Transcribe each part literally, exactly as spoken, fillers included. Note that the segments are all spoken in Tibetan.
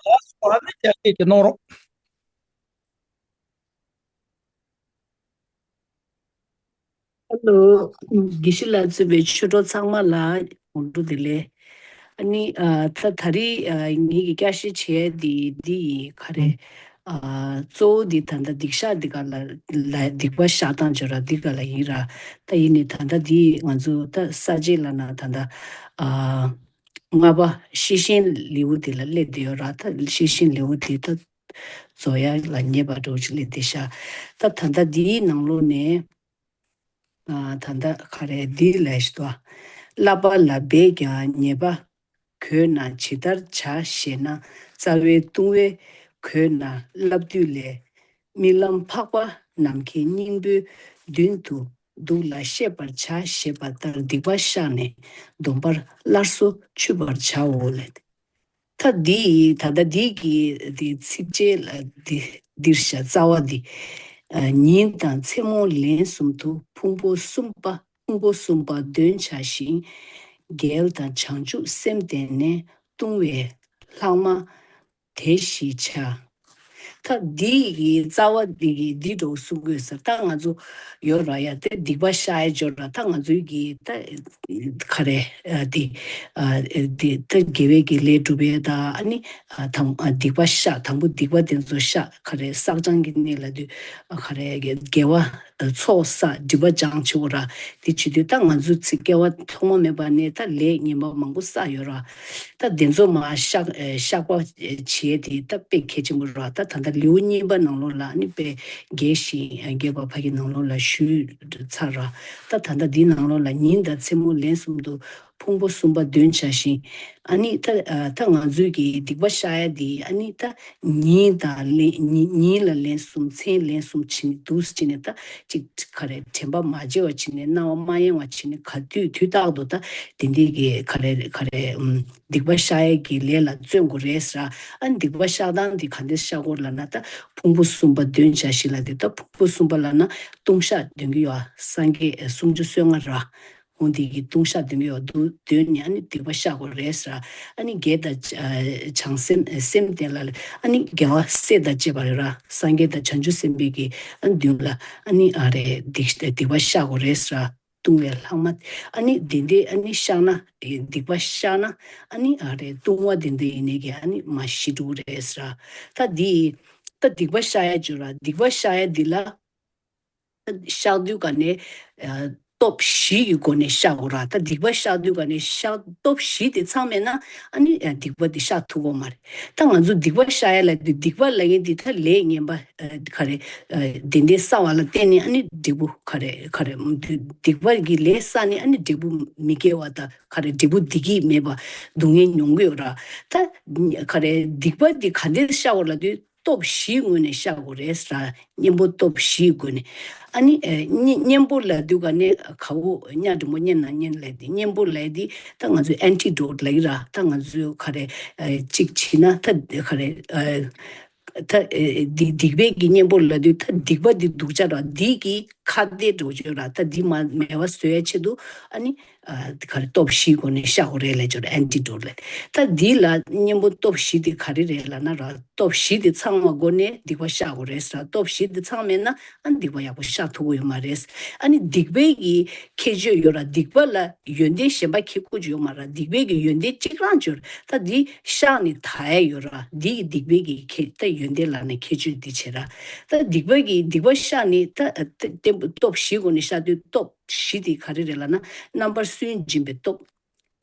ཨ་སུ་ཨ་ནི་རྒྱ་སྐད་ཀྱི་གནང་རོགས། ཧ་ལོ། དགེ་བཤེས་ལགས་གཙོས་པའི་ཆོས་གྲོགས་ཚང་མ་ལ་དགོང་དྲོ་བདེ་ལེགས། ཨ་ནི་ཨ་ད་ད་རེས་ཨ་ངེད་ཀྱི་བསྐྱར་ཞིབ་བྱས་འདི་འདི་ཡི་ག་རེ། ཨ་གཙོ་བོ་འདི་ད་ལྟ་སྡིག་བཤགས་འདི་ག་ལ་ལ་སྡིག་པ་བཤགས་སྟངས་བརྗོད་ར་འདི་ག་ལ་ཡིན་ར། ད་ཡིན་ནི་ད་ལྟ་འདི་ང་ཚོ་ད་ས་བཅད་ལ་ན་ད་ལྟ་ཨ་ལྔ་པ་ཤེས་བཞིན་ལེའུ་འདི་ལ་སླེབས་བསྡད་ཡོད་ར། ད་ཤེས་བཞིན་ལེའུ་འདི་ད་རྫོགས་ཡ་ལ་ཉེ་བ་འགྲོ་ཅིག་སླེབས་བསྡད་ཤག་ད་ད་ལྟ་འདིའི་ནང་ལོགས་ནས། ཨ་ད་ལྟ་ག་རེ་འདི་ལས་ཤི་ཏོ། བསླབ་པ་ལ་འབད་ཀྱང་ཉེས་པ་གོས་ན་ཇི་ལྟར་བྱ་ཞེ་ན། རྩ་བའི་ལྟུང་བས་གོས་ན་བསླབ་བཏུས་ལས། རྨི་ལམ་འཕགས་པ་ནམ་མཁའི་སྙིང་པོའི་མདུན་དུ་འདུག་ལ་ཤེས་པར་བྱ་ཞེས་པ་ལྟར་སྡིག་པ་བཤགས་ནས་སྡོམ་པར་སླར་གསོ་ཆུད་པར་བྱའོ་ལས། ད་འདི་ད་ལྟ་འདི་གི་འདི་ཚིགས་བཅད་ལ་འདི་འདིར་བྱ་རྩ་བ་འདི། ཨ་ཉིན་དང་མཚན་མོ་ལན་གསུམ་དུ་ཕུང་པོ་གསུམ་པ་ཕུང་པོ་གསུམ་པ་འདོན་བྱ་ཞིང་། རྒྱལ་དང་བྱང་ཆུབ་སེམས་བརྟེན་ནས་ལྟུང་བའི་ལྷག་མ་དེ་བཞི་བྱ། ད་འདི་གི་རྩ་བ་འདི་གི་འདི་འགྲོ་གསུང་དགོས་ཟེར། ད་ང་ཚོ་ཡོད་ར་ཡ་དེ་སྡིག་པ་བཤགས་ཡ་འབྱོར་ར། ད་ང་ཚོའི་གི་ད་ག་རེ་ཨ་དེ་ཨ་དེ་ད་དགེ་བའི་གི་ལས་སྒྲུབ་ཡ་ད་ཨ་ནི་ཨ་དང་ཨ་སྡིག་པ་བཤགས། དང་པོ་སྡིག་པ་དེ་ཚོ་བཤགས། ག་རེ་བསགས་སྦྱང་གི་གནས་ལ་དུས་ཨ་ག་རེ་དགེ་བ་ཚོགས་བསགས་སྒྲིབ་པ་སྦྱང་ཆེ་བོ་ར། དེ་བྱེད་དུས་ད་ང་ཚོ་ཚིག་སྐྱེ་བ་ཐོག་མ་མེད་པ་ནས་ད་ལས་ངན་པ་མང་པོ་བསགས་ཡོད་ར། ད་དེ་ཚོ་མ་བཤགས་ཨེ་བཤགས་པ་བྱེད་དེ་ད་དཔེ་གལ་ཆེན་པོ་ར། ད་ད་ལྟ་ལེའུ་གཉིས་པ་ནང་ལོགས་ལ་ཨ་ནི་དཔེ་རྒྱས་ཤིང་རྒྱས་པ་ཕ་གི་ནང་ལོགས་ལ་ཞུས་ཚར་ར། ད་ད་ལྟ་འདི་ནང་ལོགས་ལ་ཉིན་དང་མཚན་མོ་ལན་གསུམ་དུ་ཕུང་པོ་གསུམ་པ་འདོན་བྱ་ཞིང་། ཨ་ནི་ད་ཨ་ད་ང་ཚོའི་གི་སྡིག་པ་བཤགས་ཡ་འདི་ཨ་ནི་ད་ཉིན་དང་ལན་ཉིན་ཉིན་ལ་ལན་གསུམ་མཚན་ལན་གསུམ་བྱིན་འདུག་སེ་བྱིན་ནས་ད་ཅིག་ག་རེ་དྲན་པ་མ་བརྗེད་པ་བྱིན་ནས་སྣང་བ་མ་གཡེང་བ་བྱིན་ནས་ག་དུས་དུས་རྟག་ཏུ་ད་དེ་འདི་གི་ག་རེ་ག་རེ་ཨུམ་སྡིག་པ་བཤགས་ཡས་ཀྱི་ལས་ལ་བརྩོན་དགོས་རེད་ཟེར། ཨ་ནི་སྡིག་པ་བཤགས་སྟངས་འདི་ག་འདྲ་བཤགས་དགོས་ལབ་ན་ད་ཕུང་པོ་གསུམ་པ་འདོན་བྱ་ཞིང་ལ་འདི་ད་ཕུང་པོ་གསུམ་པ་ལབ་ན་ལྟུང་བཤགས་འདོན་གྱི་ཡོད། སངས་རྒྱས་སུམ་ཅུ་སོ་ལྔ་ར། འོ་འདི་གི་ལྟུང་བཤགས་འདོན་གྱི་ཡོད་འདུག་འདོན་ནས་ཨ་ནི་སྡིག་པ་བཤགས་དགོས་རེད་ཟེར། ཨ་ནི་རྒྱལ་དང་བྱང་སེམས་སེམས་ལྡན་ལ་ཨ་ནི་རྒྱལ་བ་སྲས་དང་བཅས་པ་རེད་ར། སངས་རྒྱས་དང་བྱང་ཆུབ་སེམས་དཔའི་གི་ཨ་ནི་མདུན་ལ་ཨ་ནི་ཨ་རེ་སྡིག་སྡིག་པ་བཤགས་དགོས་རེད་ཟེར། ལྟུང་བའི་ལྷག་མ། ཨ་ནི་དེ་འདྲའི་ཨ་ནི་བཤགས་ན་སྡིག་པ་བཤགས་ན་ཨ་ནི་ཨ་རེ་ལྟུང་བ་དེ་འདྲ་ཡིན་ནའི་གི་ཨ་ནི་མ་ཞི་འགྲོ་གི་རེད་ཟེར། ད་འདི་ད་སྡིག་པ་བཤགས་ཡ་བརྗོད་ར། སྡིག་པ་བཤགས་ཡ་འདི་ལ་བཤགས་དུས་ག་ནས་ཨ་སྟོབས་བཞི་གི་སྒོ་ནས་བཤགས་དགོས་ར། ད་སྡིག་པ་བཤགས་དུས་ག་ནས་བཤགས་སྟོབས་བཞི་དེ་ཚང་མེད་ན་ཨ་ནི་ཨ་སྡིག་པ་དེ་བཤགས་ཐུབ་ཀྱི་མ་རེད། ད་ང་ཚོ་སྡིག་པ་བཤགས་ཡ་ལ་དེ་སྡིག་པ་ལབ་མཁན་དེ་ད་ལས་ངན་པ་ཨ་ག་རེ་ཨ་དེ་འདྲའི་བསགས་པ་ལ་བརྟེན་ནས་ཨ་ནི་འབྲས་བུ་ག་རེ་ག་རེ་སྡིག་པ་གི་ལས་བསགས་ནས་ཨ་ནི་འབྲས་བུ་མི་དགེ་བ་དང་ག་རེ་འབྲས་བུ་བདེ་སྐྱིད་མེད་པ་སྡུག་བསྔལ་མྱོང་གི་ཡོད་ར། ད་ག་རེ་སྡིག་པ་དེ་ག་འདྲས་བཤགས་དགོས་ལབ་དུས། སྟོབས་བཞིའི་ངོས་ནས་བཤགས་དགོས་རེད་ཟེར། གཉེན་པོ་སྟོབས་བཞིའི་སྒོ་ནས། ཨ་ནི་ཨེ་གཉེན་གཉེན་པོ་ལབ་དུས་ག་ནས་ག་བོ་གཉའ་འགྲེང་བུ་གཉེན་ན་གཉེན་ལབ་དེ་གཉེན་པོ་ལབ་དེ་ད་ང་ཚོའི་ཨན་ཊི་ཌོ་ཊི་ལབ་ཀྱི་ར། ད་ང་ཚོའི་ག་རེ་ཨེ་གཅིག་བྱིན་ན་ད་ག་རེ་ཨེ་ད་ཨེ་སྡིག་སྡིག་པའི་གི་གཉེན་པོ་ལབ་དུས་ད་སྡིག་པ་འདི་སྡུག་ཅག་ར། འདི་གི་ཁ་གཏད་འགྲོ་བརྗོད་ར། ད་འདི་མ་མེད་པ་བཟོ་ཡ་ཆེད་དུ་ཨ་ནི། ཨ་ག་རེ་སྟོབས་བཞིའི་སྒོ་ནས་བཤགས་དགོས་རེད་ལབ་ཀྱི་རེད། ཨན་ཊི་ཌོ་ཊི་ལབ། ད་འདི་ལ་གཉེན་པོ་སྟོབས་བཞི་དེ་ག་རེ་རེད་ལབ་ན་ར། སྟོབས་བཞི་དེ་ཚང་བའི་སྒོ་ནས་སྡིག་པ་བཤགས་དགོས་རེད་ཟེར། སྟོབས་བཞི་དེ་ཚང་མེད་ན་ཨ་སྡིག་པ་ཡག་པོ་བཤགས་ཐུབ་ཀྱི་ཡོད་མ་རེད། ཨ་ནི་སྡིག་པའི་གི་ཁྱད་ཆོས་ཡོད་ར། སྡིག་པ་ལ་ཡོན་ཏན་གཞན་པ་ཁྱད་ཀུན་ཡོད་མ་ར། སྡིག་པའི་གི་ཡོན་ཏན་གཅིག་རང་ཅིག་ཡོད་ར། ད་འདི་བཤགས་ནས་དག་ཡ་ཡོད་ར། འདི་གི་སྡིག་པའི་གི་ཁྱད་ད་ཡོན་ཏན་ལབ་ན་ཁྱད་ཆོས་འདི་བྱེད་ར། ད་སྡིག་པའི་གི་སྡིག་པ་བཤགས་ནས་ད་ཨ་ད་བརྟན་པོ་སྟོབས་བཞིའི་སྒོ་ནས་བཤགས་དུས་སྟོབས་བཞི་དེ་ག་རེ་རེད་ལབ་ན། རྣམ་པར་སུན་འབྱིན་པའི་སྟོབས།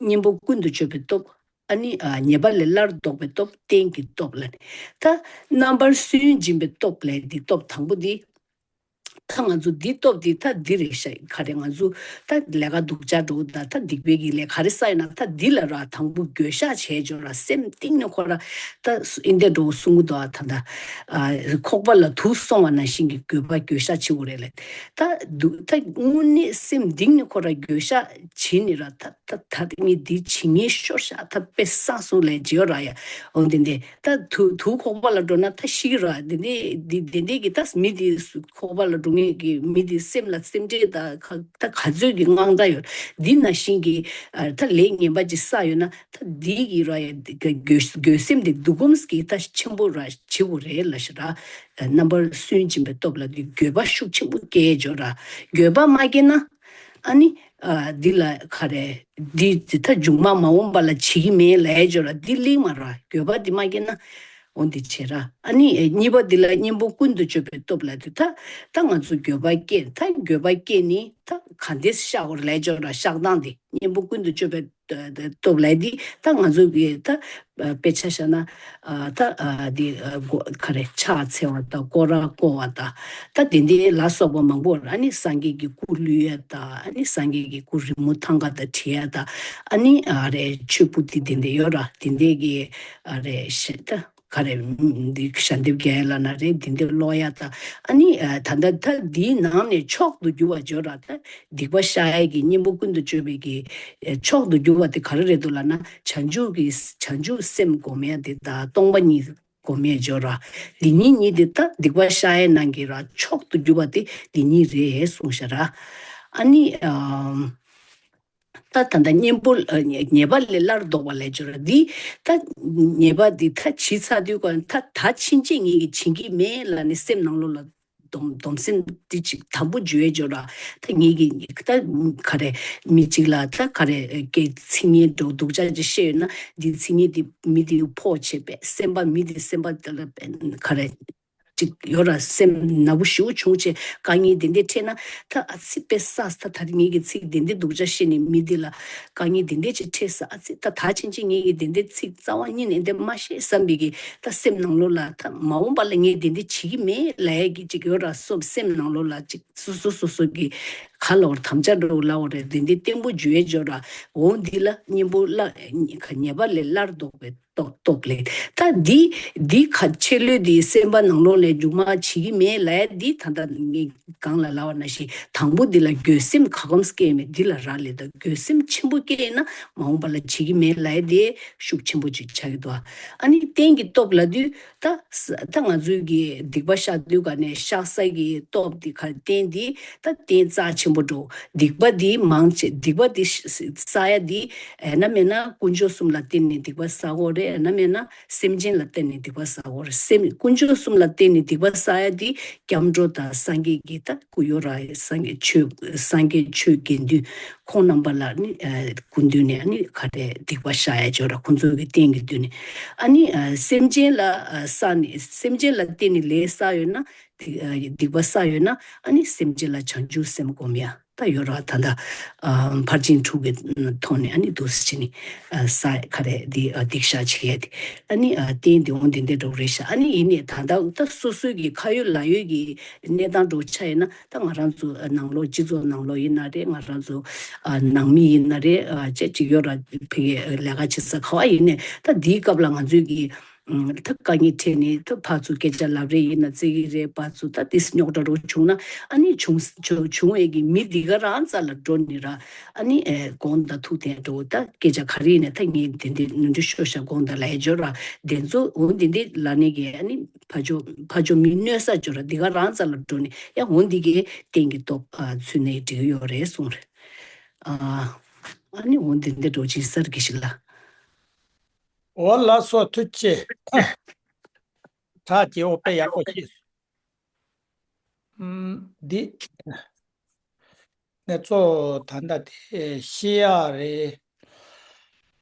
གཉེན་པོ་ཀུན་ཏུ་སྤྱོད་པའི་སྟོབས། ཨ་ནི་ཨ་ཉེས་པ་ལས་སླར་ལྡོག་པའི་སྟོབས། རྟེན་གྱི་སྟོབས་ལ་ནི། ད་རྣམ་པར་སུན་འབྱིན་པའི་སྟོབས་ལས་འདི་སྟོབས་དང་པོ་འདི། ད་ང་ཚོ་འདི་སྟོབས་འདི་ད་འདི་རེད་ཤག་ག་རེ་ང་ཚོ་ད་ལས་ཀ་སྡུག་ཅག་འགྲོ་ད་ད་སྡིག་པའི་གི་ལས་ག་རེ་བསགས་ཡོད་ན་ད་འདི་ལ་ར་དང་པོ་འགྱོད་བཤགས་བྱས་འཇོག་ར། སེམས་གཏིང་ནས་ཁོ་ར་ད་ཨིན་དེ་འགྲོ་གསུང་གི་འདུག་ཨ་ད་ད་ཨ་ཁོག་པ་ལ་དུག་སོང་བ་ནང་བཞིན་གྱི་འགྱོད་པ་འགྱོད་བཤགས་བྱེད་དགོས་རེད་ལབ། ད་འདུག་ད་དངོས་གནས་སེམས་གཏིང་ནས་ཁོ་ར་འགྱོད་བཤགས་བྱེད་ནི་ར། ད་ད་ད་ངས་འདི་བྱེད་ངེས་ཤོར་ཤག་ད་དཔེ་བསགས་སོང་ལབ་བརྗོད་ར་ཡ། འོ་འདི་འདི་ད་དུ་དུ་ཁོག་པ་ལ་འགྲོ་ན་ད་ཤི་གི་ར། འདི་འདི་འདི་འདི་འདི་གི་ད་མི་འདི་ཁོག་པ་ལ་འགྲོ། ངེས་ཀྱི་མི་དེ་སེམས་ལ་སེམས་ཁྲལ་དང་ག་ད་ག་ཚོད་ཀྱི་དངངས་སྐྲག་ཡོད། འདི་ནང་བཞིན་གྱི་ཨ་ད་ལས་ངན་པ་ཅིག་བསགས་ཡོད་ན་ད་འདི་གི་ར་ཡ་འདི་ག་འགྱོད་འགྱོད་སེམས་དེ་སྡུག་སྒོམ་གྱི་ད་ཆེན་པོ་ར་བྱེད་དགོས་རེད་ལབ་ཤག་ར། རྣམ་པར་སུན་འབྱིན་པའི་སྟོབས་ལ་འདི་འགྱོད་པ་ཤུགས་ཆེན་པོ་སྐྱེ་འགྱོ་ར། འགྱོད་པ་མ་སྐྱེ་ན་ཨ་ནི་ཨ་འདི་ལ་ག་རེ་འདི་ད་མཇུག་མ་མ་འོངས་པ་ལ་བྱེད་ཀྱི་མེད་ལབ་འགྱོ་ར། འདི་གླེང་མ་ར། འགྱོད་པ་འདི་མ་སྐྱེ་ན། འོ་འདི་བྱེད་ར། ཨ་ནི་ཨེ་གཉིས་པ་འདི་ལ་གཉེན་པོ་ཀུན་ཏུ་སྤྱོད་པའི་སྟོབས་ལ་འདི་ད་ད་ང་ཚོ་འགྱོད་པ་སྐྱེ་ད་འགྱོད་པ་སྐྱེ་ནི་ད་ག་འདྲས་བཤགས་དགོས་རེད་ལབ་འགྱོ་ར། བཤགས་སྟངས་འདི་གཉེན་པོ་ཀུན་ཏུ་སྤྱོད་པའི་སྟོབས་ལ་འདི་ད་ང་ཚོ་གི་ད་དཔེ་ཆ་བཞག་ན་ཨ་ད་ཨ་འདི་ཨ་གོ་ག་རེ་ཕྱག་འཚལ་བ་དང་སྐོར་ར་བསྐོར་བ་དང་ད་དེ་འདྲའི་ལ་སོགས་པ་མང་པོ་ར། ཨ་ནི་སངས་རྒྱས་ཀྱི་སྐུ་བླུག་ཡ་དང་ཨ་ནི་སངས་རྒྱས་ཀྱི་སྐུ་རི་མོ་ཐང་ག་དང་བྲིས་ཡ་དང་ཨ་ནི་ཨ་རེ་མཆོད་ཕུད་དེ་དེ་འདྲ་ཡོད་ར། དེ་འདྲའི་གི་ཨ་རེ་ཤ་ད། ག་རེ། འདི་ཞལ་འདེབས་རྒྱག་ཡ་ལབ་ན་རེད། འདི་འདྲ་ཀློག་ཡ་དང་ཨ་ནི་ཨ་ད་ལྟ་ད་འདིའི་ནང་ནས་མཆོག་ཏུ་གྱུར་པ་འགྱོ་ར། ད་སྡིག་པ་བཤགས་ཡ་གི་གཉེན་པོ་ཀུན་ཏུ་སྤྱོད་པའི་གི་ཨ་མཆོག་ཏུ་གྱུར་པ་དེ་ག་རེ་རེད་འདུག་ལབ་ན་བྱང་ཆུབ་ཀྱི་བྱང་ཆུབ་སེམས་སྒོམ་ཡ་དེ་དང་སྟོང་པ་ཉིད་སྒོམ་ཡ་འགྱོ་ར། འདི་གཉིས་གཉིས་དེ་ད་སྡིག་པ་བཤགས་ཡའི་ནང་གི་ར་མཆོག་ཏུ་གྱུར་པ་དེ་འདི་གཉིས་རེད་གསུངས་ཤག་ར། ཨ་ནི་ཨ། ད་ད་ལྟ་གཉེན་པོ་ཨ་ཉེས་པ་ལས་སླར་ལྡོག་པ་ལབ་འགྱོ་ར། འདི་ད་ཉེས་པ་འདི་ད་བྱས་ཚར་དུས་ཀ་ད་ད་ཕྱིན་ཆད་ངེད་ཀྱིས་བྱེད་ཀྱི་མེད་ལབ་ནས་སེམས་ནང་ལོགས་ལ་སྡོམ་སྡོམ་སེམས་འདི་ཅིག་དམ་པོ་འཇུ་ཡས་འགྱོ་ར། ད་ངེད་ཀྱིས་ད་ག་རེ་མི་གཅིག་ལ་ད་ག་རེ་སྐད་ཚིག་ངན་འགྲོ་སྡུག་ཅག་ཅིག་བཤད་ཡོད་ན་འདི་ཚིག་ངན་འདི་མི་འདི་ཕོག་བྱས་པས་སེམས་པ་མི་འདི་སེམས་པ་དེ་ལ་ག་རེ། ཅིག་ཡོད་ར། སེམས་ནག་པོ་ཞེ་པོ་བྱུང་བྱས་དཀའ་ངལ་དེ་འདྲ་འཕྲད་ན་ད་ཨ་ཙི་དཔེ་བསགས་ད་ད་རེས་ངེད་ཀྱི་ཚིག་དེ་འདྲ་སྡུག་ཅག་བཤད་ནས་མི་འདི་ལ་དཀའ་ངལ་དེ་འདྲ་ཅིག་འཕྲད་ས། ཨ་ཙི་ད་ད་ཕྱིན་ཆད་ངེད་ཀྱིས་དེ་འདྲ་ཚིག་རྩ་བ་ཉིད་ནས་འདི་མ་བཤད་བསམ་པའི་གི་ད་སེམས་ནང་ལོགས་ལ་ད་མ་འོངས་པ་ལ་ངས་དེ་འདྲ་བྱེད་ཀྱི་མེད་ལབ་ཡ་གི་ཅིག་ཡོད་ར། སོ་སེམས་ནང་ལོགས་ལ་ཅིག་སོ་སོ་སོ་སོ་གི་ག་ལབ་དགོས་རེད། དམ་བཅའ་འདྲ་བོ་ལབ་དགོས་རེད། དེ་འདྲ་བརྟན་པོ་འཇུ་ཡས་འགྱོ་ར། འོ་འདི་ལ་གཉེན་པོ་ལ་ཉེས་པ་ལས་སླར་ལྡོག་པའི་སྟོབས་སྟོབས་ལས། ད་འདི་འདི་ཁ་ཆེ་ལོས་འདི་སེམས་པ་ནང་ལོགས་ལས་མཇུག་མ་བྱེད་ཀྱི་མེད་ལབ་ཡ་འདི་ད་ལྟ་ངས་གང་ལ་ལབ་པ་ནང་བཞིན་དང་པོ་འདི་ལ་འགྱོད་སེམས་ག་གོམས་སྐྱེས་མེད་འདི་ལ་རག་ལས། ད་འགྱོད་སེམས་ཆེན་པོ་སྐྱེས་ན་མ་འོངས་པ་ལ་བྱེད་ཀྱི་མེད་ལབ་ཡ་དེ་ཤུགས་ཆེན་པོ་ཅིག་ཆགས་ཀྱི་འདུག་ཨ་ནི་རྟེན་གྱི་སྟོབས་ལབ་དུས་ད་ད་ང་ཚོའི་གི་སྡིག་པ་བཤགས་དུས་ག་ནས་བཤགས་ས་གི་སྟོབས་འདི་ག་རྟེན་འདི་ད་རྟེན་རྩ་ཆེན་པོ་འགྲོ། སྡིག་པ་འདི་མང་ཆེ་སྡིག་པ་འདི་བཤགས་ཡ་འདི་ཨེ་ན་མེད་ན་དཀོན་མཆོག་གསུམ་ལ་བརྟེན་ནས་སྡིག་པ་བཤགས་དགོས་རེད། ཨེ་ན་མེད་ན། སེམས་ཅན་ལ་བརྟེན་ནས་སྡིག་པ་བཤགས་དགོས་རེད། སེམས་དཀོན་མཆོག་གསུམ་ལ་བརྟེན་ནས་སྡིག་པ་བཤགས་ཡ་དེ་སྐྱབས་འགྲོ་དང་སངས་རྒྱས་ཀྱི་ད་སྐུ་ཡོད་ར། སངས་རྒྱས་ཆོས་སངས་རྒྱས་ཆོས་དགེ་འདུན་ཁོང་རྣམ་པ་ལ་ནི་ཨ་སྐུ་མདུན་ནས་ཨ་ནི་ག་རེ་སྡིག་པ་བཤགས་ཡ་ཡོད་ར། ཁོང་ཚོ་གི་རྟེན་གྱི་མདུན་ནས་ཨ་ནི་ཨ་སེམས་ཅན་ལ་ཨ་བསགས་ནས་སེམས་ཅན་ལ་བརྟེན་ནས་ལས་བསགས་ཡོད་ན་སྡིག་ཨ་སྡིག་པ་བསགས་ཡོད་ན་ཨ་ནི་སེམས་ཅན་ལ་བྱང་ཆུབ་སེམས་སྒོམ་ཡ། ད་ཡོད་ར། ད་ལྟ་ཨ་ཕར་ཕྱིན་དྲུག་གི་ཐོག་ནས་ཨ་ནི་འདུག་སེ་བྱས་ནས་ཨ་ས་ག་རེ་འདི་ཨ་སྡིག་བཤགས་བྱེད་ཡས་དེ་ཨ་ནི་ཨ་རྟེན་འདི་འོང་འདི་འདྲ་འགྲོ་རེད་ཤག་ཨ་ནི་ཡིན་ནའི་ད་ལྟ་ད་སོ་སོའི་གི་ཁ་ཡོད་ལག་ཡོད་ཀྱི་གནས་སྟངས་འགྲོ་ཆ་ཡིན་ན་ད་ང་རང་ཚོ་ཨ་ནང་ལོགས་སྤྱི་ཚོགས་ནང་ལོགས་ཡིན་ན་རེད། ང་རང་ཚོ་ཨ་ནང་མི་ཡིན་ན་རེད། ཨ་ཅེ་ཅིག་ཡོད་ར། ཕ་གི་ལས་ཀ་བྱེད་ས་ག་བ་ཡིན་ནའི་ད་འདིའི་སྐབས་ལ་ང་ཚོའི་གི་ད་དཀའ་ངལ་འཕྲད་ནས་ད་ཕར་ཚུར་སྐད་ཆ་ལབ་རེས་ཡིན་ན་བརྩི་གི་རེད། ཕར་ཚུར་ད་ཏིས་རྙོག་དྲ་རུ་བྱུང་ན་ཨ་ནི་བྱུང་བྱུང་བྱུང་བའི་གི་མི་འདི་ག་རང་རྩ་ལ་འགྲོ་ནི་ར། ཨ་ནི་ཨེ་དགོངས་དག་ཐུགས་བདེན་འགྲོ། ད་སྐད་ཆ་ག་རེ་ཡིན་ན་ད་ངས་དེ་འདི་ནོར་འཁྲུལ་ཤོར་ཤག་དགོངས་དག་ལབ་ཡ་འབྱོར་ར། དེ་ཚོ་འོ་འདི་འདི་ལབ་ནི་གི་ཨ་ནི་ཕ་ཇོ་ཕ་ཇོ་མི་གནོད་ས་འབྱོར་ར། འདི་ག་རང་རྩ་ལ་འགྲོ་ནི་ཡ་འོ་འདི་གི་རྟེན་གྱི་སྟོབས་ཨ་ཚུལ་ནས་འགྲིག་ཡོད་རེད་གསུངས་རེད། ཨ་ཨ་ནི་འོ་འདི་འདི་འགྲོ་ཅིག་སར་གི་ཞིག་ལ། འོ་ལགས་སོ་ཐུགས་རྗེ་ཆེ། གྲགས་ཀྱི་འོ་དཔེ་ཡག་པོ་ཤེས་སོང་། ཨམ་འདི་ངས་གཙོ་བོ་ད་ལྟ་དེ་ཤེས་ཡག་རེད།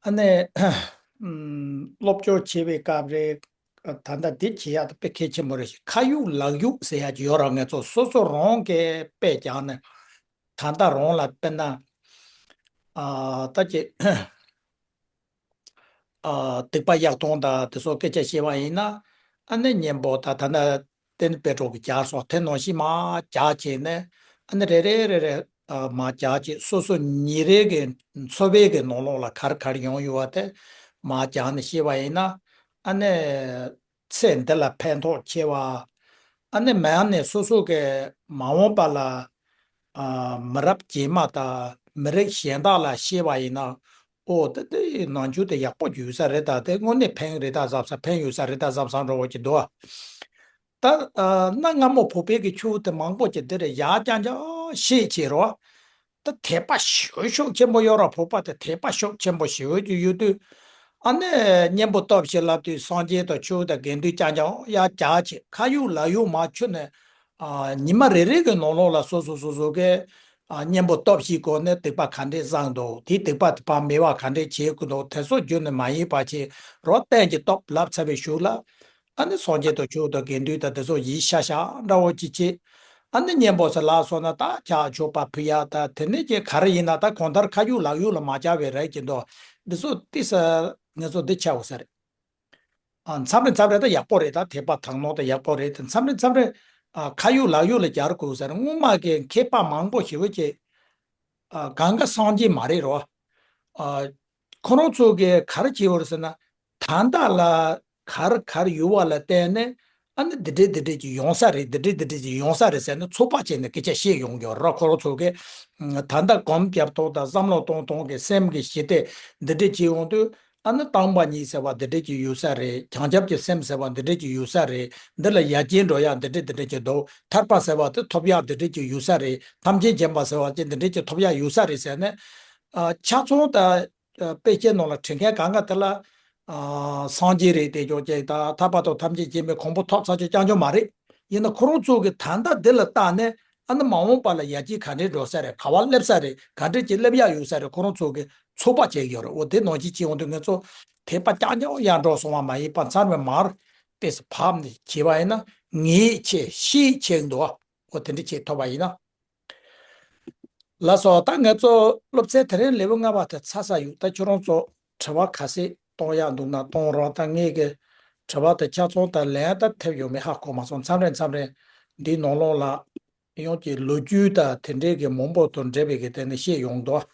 ཨ་ནི་ཨམ་སློབ་སྦྱོང་བྱེད་པའི་སྐབས་རེད། ད་ལྟ་འདི་བྱེད་ཡག་དེ་དཔེ་གལ་ཆེན་པོ་རེད་ཤག་ཁ་ཡུག་ལག་གཡུག་ཟེར་ཡག་ཅིག་ཡོད་ར། ངས་གཙོ་སོ་སོ་རང་གིས་དཔེ་སྦྱངས་ནས་ད་ལྟ་རང་ལ་དཔེར་ན་ཨ་ད་ཅི། ཨ་སྡིག་པ་ཡག་སྟོང་དང་དེ་ཚོ་སྐད་ཆ་བཤད་པ་ཡིན་ན་ཨ་ནི་གཉེན་པོ་ད་ད་ནི་བསྟན་པའི་གྲོགས་ཀྱི་རྒྱག་སོགས་དེ་ནང་བཞིན་མར་རྒྱག་བྱས་ནས་ཨ་ནི་རེ་རེ་རེ་རེ་ཨ་མར་རྒྱག་བྱས་སོ་སོ་ཉིན་རེ་གི་འཚོ་བའི་གི་ནང་ལོགས་ལ་ག་རེ་ག་རེ་ཡོང་ཡོད་པ་དེ་མར་རྒྱག་ནས་བཤད་པ་ཡིན་ན་ཨ་ནི་ཚེ་འདི་ལ་ཕན་ཐོགས་ཆེ་བ། ཨ་ནི་མར་ནས་སོ་སོ་གི་མ་འོངས་པ་ལ་ཨ་མི་རབས་རྗེས་མ་དང་མི་རིགས་གཞན་དག་ལ་བཤད་པ་ཡིན་ན་ཨོ་དེ་དེ་ནང་ཆོས་དེ་ཡག་པོ་ཡོད་ས་རེད། ད་དེ་དངོས་གནས་ཕན་རེད་ད་བསམ་ས་ཕན་ཡོད་ས་རེད་ད་བསམ་བསམ་འགྲོ་བ་ཅིག་འདུག་ད་ཨ་གནའ་སྔ་མོ་བོད་པའི་གི་ཆོས་དེ་མང་པོ་ཅིག་དེ་རེད་ཡ་རྐྱང་རྐྱང་ཤེས་བྱས་རོ། ད་དད་པ་ཞེ་ཤུགས་ཆེན་པོ་ཡོད་ར། བོད་པ་དེ་དད་པ་ཤུགས་ཆེན་པོ་ཞེ་པོ་ཅིག་ཡོད་དུས། ཨ་ནི་གཉེན་པོ་སྟོབས་ཞེས་ལབ་དུས་སངས་རྒྱས་དང་ཆོས་དང་དགེ་འདུན་རྐྱང་རྐྱང་ཡ་རྒྱག་བྱས། ཁ་ཡོད་ལག་ཡོད་མ་ཁྱོན་ནས་ཨ་ཉི་མ་རེ་རེ་གི་ནང་ལོགས་ལ་སོ་སོ་སོ་སོ་གི་ཨ་གཉེན་པོ་སྟོབས་ཞེས་གོ་ནས་སྡིག་པ་ག་འདྲས་བསགས་འདུག་དེའི་སྡིག་པ་དེ་ཕར་མེད་པ་ག་འདྲས་བྱེད་དགོས་འདུག་དེ་ཚོ་རྒྱུན་ནས་མ་ཡིན་པ་བྱས་རོ། གཏན་གྱི་སྟོབས་ལབ་ཚར་བའི་གཞུག་ལ། ཨ་ནི་སངས་རྒྱས་དང་ཆོས་དང་དགེ་འདུན་དང་དེ་ཚོ་ཡིད་ཤ་ཤ་འདྲ་བོ་ཅིག་བྱེད། ཨ་ནི་གཉེན་པོ་ཟེར་ལབ་སོང་ན་ད་ཕྱག་མཆོད་པ་ཕུལ་ཡ་ད་དེ་ནས་ཀྱི་ག་རེ་ཡིན་ན་ད་གང་ལྟར་ཁ་ཡོད་ལག་ཡོད་ལ་མ་བྱ་བའི་རེད་ཀྱི་འདུག་འདི་ཚོ་ཏི་ས་ངེད་ཚོ་འདི་ཆའོ་ཟེར། ཨ་མཚམས་རེ་མཚམས་རེ་ད་ཡག་པོ་རེད། ད་དད་པ་དག་སྣང་ད་ཡག་པོ་རེད། ད་མཚམས་རེ་མཚམས་རེ་ཨ་ཁ་ཡོད་ལག་ཡོད་ལ་རྒྱག་དགོས་ཟེར། སྔོན་མ་གི་མཁས་པ་མང་པོ་ཞེ་པོ་ཅིག་ཨ་གང་ག་སངས་རྒྱས་མ་རེད་རོ། ཨ་ཁོ་རང་ཚོ་གིས་ག་རེ་བྱེད་པ་རེད་ཟེར་ན། ད་ལྟ་ལ་གར་གར་ཡོད་པ་ལ་བརྟེན་ནས་ཨ་ནི་འདི་འདྲས་འདི་འདྲས་ཀྱི་ཡོང་ས་རེད། འདི་འདྲས་འདི་འདྲས་ཀྱི་ཡོང་ས་རེད་ཟེར་ནས་ཚོད་དཔག་བྱས་ནས་སྐད་ཆ་བཤད་ཡོང་གི་ཡོད་རེད། ཁོ་རང་ཚོ་གིས་ད་ལྟ་གོམ་རྒྱབ་ཐོག་དང་བསམ་བློ་གཏོང་སྟངས་ཀྱི་སེམས་ཀྱི་ཞི་བདེ་འདི་འདྲས་བྱེད་ཡོང་དུས་ཨ་ནི་སྟོང་པ་ཉིད་ཟེར་བ་འདི་འདྲས་ཀྱི་ཡོད་ས་རེད། བྱང་ཆུབ་ཀྱི་སེམས་ཟེར་བ་འདི་འདྲས་ཀྱི་ཡོད་ས་རེད། འདི་ལ་ཡར་རྒྱས་འགྲོ་ཡག་འདི་འདྲས་འདི་འདྲས་ཀྱི་འདུག་ཐར་པ་ཟེར་བ་དེ་ཐོབ་ཡག་འདི་འདྲས་ཀྱི་ཡོད་ས་རེད། ཐམས་ཅད་མཁྱེན་པ་ཟེར་བ་ཅིག་འདི་འདྲས་ཀྱི་ཐོབ་ཡག་ཡོད་ས་རེད་ཟེར་ནས་ཨ་ཆ་ཚང་ད། དཔེ་ཆའི་ནང་ལ་བྲིས་མཁན་གང་ག་དེ་ལ། ཨ་སངས་རྒྱས་རེད་དེ་ཅོག་ཅིག་དང་ཐར་པ་དང་ཐམས་ཅད་མཁྱེན་པའི་གོ་འཕང་ཐོབ་ཚར་ཅིག་རྐྱང་རྐྱང་མ་རེད། ཡིན་ན་ཁོ་རང་ཚོ་གི་ད་ལྟ་འདི་ལ་བལྟས་ནས་ཨ་ནི་མ་འོངས་པ་ལ་ཡར་རྒྱས་ག་འདྲས་འགྲོ་ས་རེད། ག་བ་སླེབས་ས་རེད། ག་འདྲས་ཅིག་སླེབས་ཡག་ཡོད་ས་རེད། ཁོ་རང་ཚོ་གི་ཚོད་དཔག་བྱེད་ཀྱི་ཡོད་རེད། འོ་དེ་ནང་བཞིན་བྱེད་ཡོང་དུས་ང་ཚོ་དད་པ་རྐྱང་རྐྱང་ཡར་འགྲོ་སོང་བ་མ་ཡིན་པ་མཚམས་རེ་མར་ཏོག་ཙམ་བབས་ནས་བྱས་པ་ཡིན་ན་ངེས་ཆེ་ཤེས་ཆེ་འདུག་འོ་དེ་འདྲས་བྱེད་ཐུབ་པ་ཡིན་ན། ལགས་སོ། ད་ང་ཚོ་སློབ་ཚན་དེ་རིང་ལེའུ་ལྔ་པ་དེ་ཚར་ས་ཡོད། ད་ཁྱོད་རང་ཚོ་དྲི་བ་ག་ཚོད་གཏོང་ཡག་འདུག་ན་གཏོང་རོགས། ད་ངས་ཀྱི་དྲི་བ་དེ་ཆ་ཚང་ད་ལན་ད་ཐེབས་ཡོད་མེད་ཧ་གོ་མ་སོང་། མཚམས་རེ་མཚམས་རེ་འདིའི་ནང་ལོགས་ལ་ཡང་ཀྱི་ལོ་རྒྱུས་ད་དེ་འདྲའི་གི་མང་པོ་དང་འབྲེལ་བའི་གི་དེ་ནས་བཤད་ཡོང་འདུག་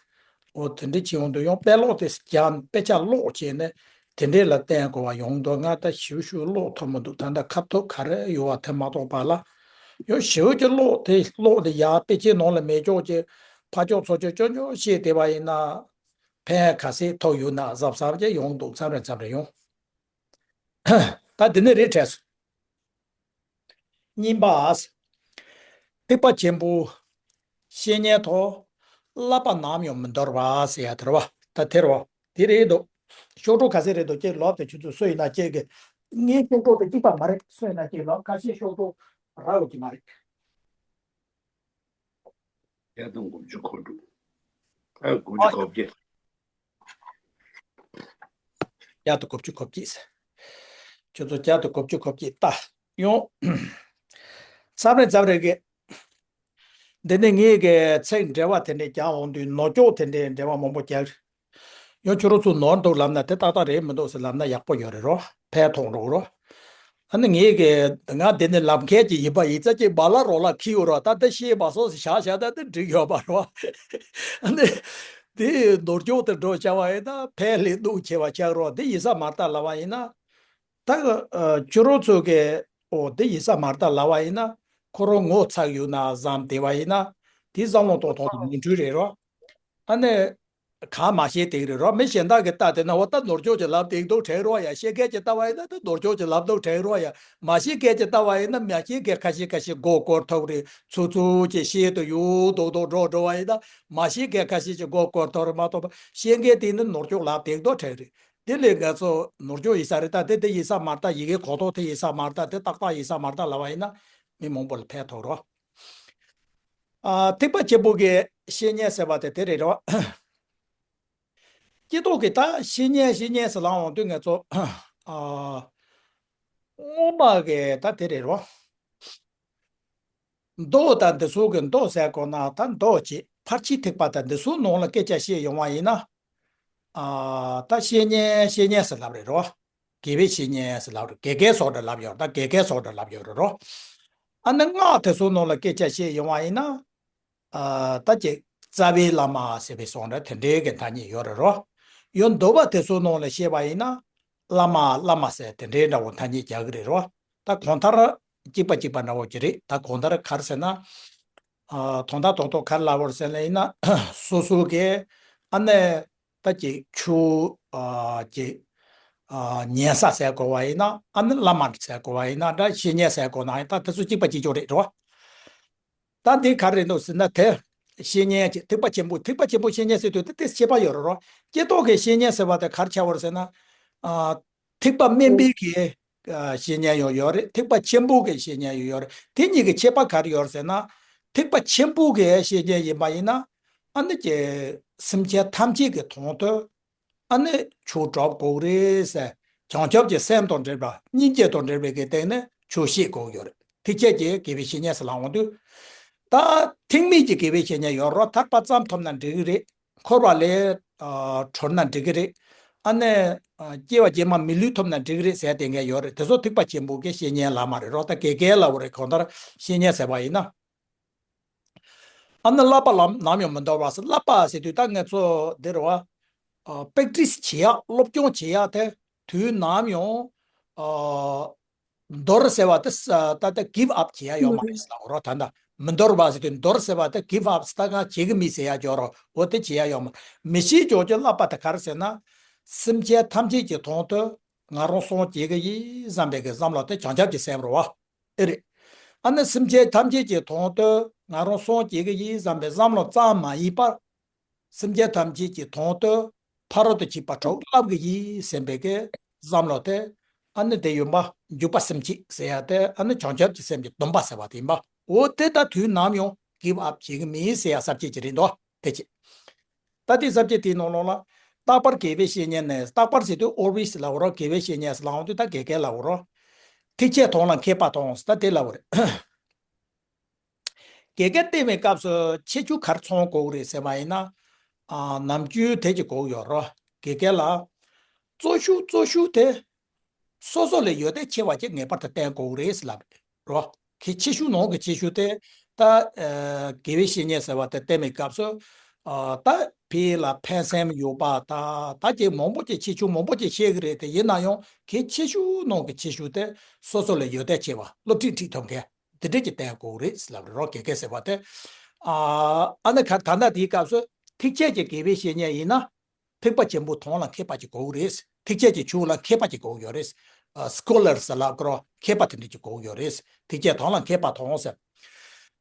འོ་དེ་འདྲ་བྱེད་ཡོང་དུས་ཡང་དཔེ་ཀློག་དེ་རྒྱག་དཔེ་ཆ་ཀློག་བྱས་ནས་དེ་འདྲས་ལ་བརྟེན་དགོས་པ་ཡོང་འདུག་ང་ད་ཞིབ་ཞིབ་ཀློག་ཐུབ་མི་འདུག་ད་ལྟ་ཁ་ཐུག་ག་རེ་ཡོད་པ་དེ་མ་གཏོགས་པ་ལ། ཡང་ཞིབ་ཀྱི་ཀློག་དེ་ཀློག་དེ་ཡར་དཔེ་ཆའི་ནང་ལ་མེད་ཀྱོག་ཀྱི་ཕར་ཀྱོག་ཚུར་ཀྱོག་ཀྱོག་ཀྱོག་བཤད་བསྡད་པ་ཡིན་ན། ཕན་ག་ཚོད་ཐོགས་ཡོད་ན་གཟབ་གཟབ་ཀྱི་ཡོང་འདུག་མཚམས་རེ་མཚམས་རེ་ཡང་། ད་འདི་ནས་རེད་དྲན་སོང་། གཉིས་པ། ཐེག་པ་ཆེན་པོའི་བཤེས་གཉེན་ཐོག་བསླབ་པ་ནམ་ཡང་མི་འདོར་བ་ཟེར་ཡ་དེ་རེད་བ། ད་དེ་རེད་བ། དེ་རེད་འདུག་ཤོག་གྲངས་ག་ཚད་རེད་འདུག་ཅེས་ལབ་དེ་ཁྱོད་ཚོས་སུ་ཡིན་ན་ཅེས་ཀྱི། ངའི་ཤོག་གྲངས་དེ་གཅིག་པ་མ་རེད། སུ་ཡིན་ན་ཅེས་ལབ་ཁ་ཤས་ཤོག་གྲངས་རག་ཡོད་ཀྱི་མ་རེད། བརྒྱ་དང་དགུ་བཅུ་གོ་དྲུག་ཨ་དགུ་བཅུ་གོ་བརྒྱད། བརྒྱ་དང་དགུ་བཅུ་གོ་བརྒྱད། ཁྱོད་ཚོ་བརྒྱ་དང་དགུ་བཅུ་གོ་བརྒྱད་ལྟ་ཡོང་། མཚམས་རེ་མཚམས་རེ་གི། འདི་ནི་ངའི་གི་ཚིག་འགྲེལ་བ་དེ་འདྲས་རྒྱག་འོང་དུས་ནོར་ཀྱོག་དེ་འདྲས་འགྲེལ་བ་མང་པོ་རྒྱག་ཡང་ཁྱོད་རང་ཚོ་ནོར་འདུག་ལབ་ན་དེ་ཏག་ཏག་རེད་མི་འདུག་ཟེར་ལབ་ན་ཡག་པོ་ཡོད་རེད་རོ། ཕན་ཐོགས་འགྲོ་རོ། ཨ་ནི་ངས་གི་ང་དེ་ནི་ལབ་མཁན་གྱི་ཡིན་པ་ཡིན་ཙང་ཅིག་བ་ལ་རོ་ལ་ཁི་ཡོད་རོ། ད་འདི་ཤེས་པ་སོགས་སུ་བཞག་བཞག་ད་འདི་འགྲིག་ཡོད་པ་རོ། ཨ་ནི་དེ་ནོར་ཀྱོག་དེ་འགྲོ་བྱ་བ་ཡིན་ན་ཕན་ལས་སྡུག་ཆེ་བ་ཆགས་རོ། འདི་ཡིན་ས་མ་རེད་ད་ལབ་པ་ཡིན་ན། ད་ཁྱོད་རང་ཚོ་གི་འོ་འདི་ཡིན་ས་མ་རེད་ད་ལབ་པ་ཡིན་ན། ཁོ་རང་ངོ་ཚ་ཡོད་ན་བསམ་བསྡད་པ་ཡིན་ན། དེ་བསམ་བློ་གཏོང་ཐོག་ཏུ་ནོར་འཁྲུལ་རེད་རོ། ཨ་ནི། གང་མ་ཤེས་དེ་རེད་རོ། མི་གཞན་དག་གིས་ལྟ་དེ་ན་འོ་ད་ནོར་ཀྱོག་ཅིག་ལབ་དེ་འདུག་དྲན་རོ་ཡ། ཤེས་མཁན་གྱིས་ལྟ་བ་ཡིན་ན་ད་ནོར་ཀྱོག་ཅིག་ལབ་འདུག་དྲན་རོ་ཡ། མ་ཤེས་མཁན་གྱིས་ལྟ་བ་ཡིན་ན་མ་ཤེས་མཁན་ཁ་ཤས་ཁ་ཤས་མགོ་སྐོར་ཐུབ་རེད། ཚུར་ཚུར་ཅིག་ཤེས་དུ་ཡོད་མདོག་མདོག་འགྲོ་འགྲོ་བ་ཡིན་ན་མ་ཤེས་མཁན་ཁ་ཤས་ཅིག་མགོ་སྐོར་ཐུབ་རེད་མ་གཏོགས་པ་ཤེས་མཁན་དེ་ནི་ནོར་ཀྱོག་ལབ་དེ་འདུག་དྲན་རེད། དེ་ལས་ང་ཚོ་ནོར་ཀྱོག་ཡིན་ས་རེད་ད། དེ་དེ་ཡིན་ས་མ་རེད་ད། ཡི་གེ་གོ་རྟོགས་དེ་ཡིན་ས་མ་རེད་ད། དེ་ཏག་ཏག་ཡིན་ས་མ་རེད་ད་ལབ་པ་ཡིན་ན་མི་མང་པོ་ལ་ཕན་ཐོགས་རོ། ཨ་ཐེག་པ་ཆེན་པོ་གི་བཤེས་གཉེན་ཟེར་བ་དེ་དེ་རེད་རོ། སྐྱེ་ཐོག་གི་ད་བཤེས་གཉེན་བཤེས་གཉེན་ཟེར་ལབ་འོང་དུས་ང་ཚོ་ཨ་སྔོན་མ་གི་ད་དེ་རེད་རོ། མདོ་དང་འདི་ཚོ་གི་མདོ་ཟེར་དགོས་ན་ད་མདོ་ཅིག་ཕར་ཕྱིན་ཐེག་པ་དང་འདི་ཚོའི་ནང་ལ་སྐད་ཆ་བཤད་ཡོང་བ་ཡིན་ན། ཨ་ད་བཤེས་གཉེན་བཤེས་གཉེན་ཟེར་ལབ་རེད་རོ། དགེ་བའི་བཤེས་གཉེན་ཟེར་ལབ་རེད། དགེ་རྒན་སོགས་འདྲ་ལབ་ཡོད་རེད། ད་དགེ་རྒན་སོགས་འདྲ་ལབ་ཡོད་རེད་རོ། ཨ་ནི་སྔགས་དེ་ཚོའི་ནང་ལ་སྐད་ཆ་བཤད་ཡོང་བ་ཡིན་ན། ཨ་ད་ཅིག་རྩ་བའི་བླ་མ་ཟེར་བའི་གསུང་རེད། དེ་འདྲའི་གི་ཐ་སྙད་ཡོད་རེད་རོ། ཡང་འདུལ་བ་དེ་ཚོའི་ནང་ལ་བཤད་པ་ཡིན་ན། བླ་མ་བླ་མ་ཟེར་དེ་འདྲའི་འདྲ་བོ་ཐ་སྙད་རྒྱག་གི་རེད་རོ། ད་གང་ལྟར་གཅིག་པ་གཅིག་པ་འདྲ་བོ་ཅིག་རེད། ད་གང་ལྟར་ག་རེ་ཟེར་ན། ཨ་དོན་དག་རྡོག་རྡོག་ག་རེ་ལབ་པ་རེད་ཟེར་ན་ཡིན་ན། སོ་སོ་གི་ཨ་ནི་ད་ཅིག་ཆོས་ཨ་ཅིག་ ཨ་ཉན་ས་ཟེར་དགོས་པ་ཡིན་ན། ཨ་ནི་བླ་མ་ཟེར་དགོས་པ་ཡིན་ན་འདྲ། བཤེས་གཉེན་ཟེར་དགོས་ན་ཡང་ད་དེ་ཚོ་གཅིག་པ་གཅིག་རྐྱང་རེད་རོ། ད་འདི་ག་རེ་རེད་འདུག་ཟེར་ན། དེ་བཤེས་གཉེན་གྱི་ཐེག་པ་ཆེན་པོ། ཐེག་པ་ཆེན་པོ་བཤེས་གཉེན་ཟེར་དུས་དེ་ཏོག་ཙམ་ཁྱད་པར་ཡོད་རེད་རོ། སྐྱེ་ཐོག་གི་བཤེས་གཉེན་ཟེར་བ་དེ་ག་རེ་ཆགས་པ་རེད་ཟེར་ན། ཨ་ཐེག་པ་དམན་པའི་གི་ཨ་བཤེས་གཉེན་ཡང་ཡོད་རེད། ཐེག་པ་ཆེན་པོ་གི་བཤེས་གཉེན་ཡང་ཡོད་རེད། དེ་གཉིས་ཀྱི་ཁྱད་པར་ག་རེ་ཡོད་རེད་ཟེར་ན། ཐེག་པ་ཆེན་པོ་གི་བཤེས་གཉེན་ཡིན་པ་ཡིན་ན། ཨ་ནི་ཀྱི་སེམས་ཅན་ཐམས་ཅད་ཀྱི་དོན་དུ་ཨ་ནི་ཆོས་སྒྲུབ་དགོས་རེད་ཟེར། བྱང་ཆུབ་ཀྱི་སེམས་དང་འབྲེལ་བ། སྙིང་རྗེ་དང་འབྲེལ་བའི་གི་སྟེང་ནས་ཆོས་བཤད་དགོས་ཡོད་རེད། ཐེག་ཆད་ཀྱི་དགེ་བའི་བཤེས་གཉེན་ཟེར་ལབ་འོང་དུས། ད་ཐེག་དམན་གྱི་དགེ་བའི་བཤེས་གཉེན་ཡོད་རེད། ཐར་པ་བརྩམས་ཐུབ་ན་འགྲིག་གི་རེད། འཁོར་བ་ལས་ཨ་གྲོལ་ན་འགྲིག་གི་རེད། ཨ་ནི་ཨ་སྐྱེ་བ་རྗེས་མ་མི་ལུས་ཐོབ་ན་འགྲིག་གི་རེད་ཟེར་དེ་འདྲ་ཡོད་རེད། དེ་ཚོ་ཐེག་པ་ཆེན་པོ་གི་བཤེས་གཉེན་ལབ་མ་རེད་རོ། ད་གེ་གེ་ལབ་པ་རེད། གང་ལྟར་བཤེས་གཉེན་ཟེར་བ་ཡིན་ན། ཨ་ནི་བསླབ་པ་ལམ་ནམ་ཡང་མི་འདོར་བ་ཟེར། བསླབ་པ་ཟེར་དུས་ད་ང་ཚོ་འདི་རེད་བ། ཨ་པེག་ཏྲིས་བྱེད་ཡག་སློབ་སྦྱོང་བྱེད་ཡག་དེ་དུས་ནམ་ཡང་ཨ་འདོར་ཟེར་བ་དེ་ས་ད་ལྟ་གིབ་ཨབ་བྱེད་ཡག་ཡོད་མ་རེད་ཟེར་ལབ་རོ། ད་ལྟ་མི་འདོར་བ་ཟེར་དུས། འདོར་ཟེར་བ་དེ་གིབ་ཨབ་ཟེར། ད་ང་བྱེད་གི་མིན་ཟེར་ཡག་ཅིག་ཡོད་རོ། འོ་དེ་བྱེད་ཡག་ཡོད་མ་རེད། མི་ཤེས་ཀྱོག་ཀྱོག་བསླབ་པ་དེ་ག་རེ་ཟེར་ན། སེམས་ཅན་ཐམས་ཅད་ཀྱི་དོན་དུ་ང་རང་སངས་རྒྱས་ཀྱི་ཡིན་བསམ་པའི་གི་བསམ་བློ་དེ་བྱང་ཆུབ་ཀྱི་སེམས་རེད་བ། ཨེ་རེད། ཨ་ནི་སེམས་ཅན་ཐམས་ཅད་ཀྱི་དོན་དུ་ང་རང་སངས་རྒྱས་ཀྱི་ཡིན་བསམ་པའི་བསམ་བློ་ཙམ་མ་ཡིན་པར། སེམས་ཅན་ཐམས་ཅད་ཀྱི་དོན་དུ་ཕ་རོལ་ཏུ་ཕྱིན་པ་དྲུག་བསླབ་ཀྱི་ཡིན་བསམ་པའི་གི་བསམ་བློ་དེ། ཨ་ནི་དེ་ཡིན་པ་འཇུག་པ་སེམས་བསྐྱེད་ཟེར་ཡག་དེ། ཨ་ནི་བྱང་ཆུབ་ཀྱི་སེམས་ཀྱི་སྡོམ་པ་ཟེར་བ་དེ་ཡིན་པ། འོ་དེ་ད་དུས་ནམ་ཡང་གིབ་ཨབ་བྱེད་གི་མིན་ཟེར་ཡག་ས་བཅད་ཅིག་རེད་འདུག་དེ་ཅི། ད་དེ་ས་བཅད་དེའི་ནང་ལོགས་ལ། རྟག་པར་དགེ་བའི་བཤེས་གཉེན་ནི། རྟག་པར་ཟེར་དུས་ཨོལ་ཝེས་ལབ་རོ། དགེ་བའི་བཤེས་གཉེན་ཟེར་ལབ་འོང་དུས་ད་གེ་གེ་ལབ་རོ། ཐེག་ཆད་དོན་ལ་མཁས་པ་དང་ཟེར། ད་དེ་ལབ་རེད། དགེ་རྒན་བསྟེན་པའི་སྐབས་སུ་ཁྱད་ཆོས་ག་རེ་ཚང་དགོས་ཀྱི་རེད་ཟེར་བ་ཡིན་ན། ཨ་ནམ་རྒྱུན་དེ་ཅིག་གོ་གི་ཡོད་རོ། དགེ་རྒན་ལ་གཙོ་ཤུགས་གཙོ་ཤུགས་དེ་སོ་སོ་ལས་ཡོན་ཏན་ཆེ་བ་ཅིག་ངེས་པར་དུ་བསྟེན་དགོས་ཀྱི་རེད་ཟེར་ལབ་རོ། གལ་ཆེ་ཤོས་ནང་གི་ཆེ་ཤོས་དེ། ད་ཨ་དགེ་བའི་བཤེས་གཉེན་ཟེར་བ་དེ་བསྟེན་པའི་སྐབས་སུ། ཨ་ད་ཕ་ལ་ཕན་སེམས་ཡོད་པ། ད་ད་ཅིག་མང་པོ་ཅིག་ཁྱད་ཆོས་མང་པོ་ཅིག་བཤད་ཀྱི་རེད། དེ་ཡིན་ན་ཡང་གལ་ཆེ་ཤོས་ནང་གི་ཆེ་ཤོས་དེ་སོ་སོ་ལས་ཡོན་ཏན་ཆེ་བ། སློབ་ཁྲིད་ཁྲིད་ཐུབ་མཁན། དེ་འདྲས་ཀྱི་བསྟེན་དགོས་རེད་ལབ་རེད་རོ། དགེ་རྒན་ཟེར་བ་དེ། ཨ་ཨ་ནི་ཁ་ད་ལྟ་དེའི་སྐབས་སུ་ཐེག་ཆད་ཀྱི་དགེ་བའི་བཤེས་གཉེན་ཡིན་ན། ཐེག་པ་ཆེན་པོ་དོན་ལ་མཁས་པ་ཅིག་དགོས་རེད། ཐེག་ཆད་ཀྱི་ཆོས་ལ་མཁས་པ་ཅིག་དགོས་ཡོད་རེད། ཨ་སྐོ་ལར་ཟེར་ལབ་དགོས་རོ། མཁས་པ་དེ་འདྲས་ཅིག་དགོས་ཡོད་རེད། ཐེག་ཆད་དོན་ལ་མཁས་པ་དང་ཟེར།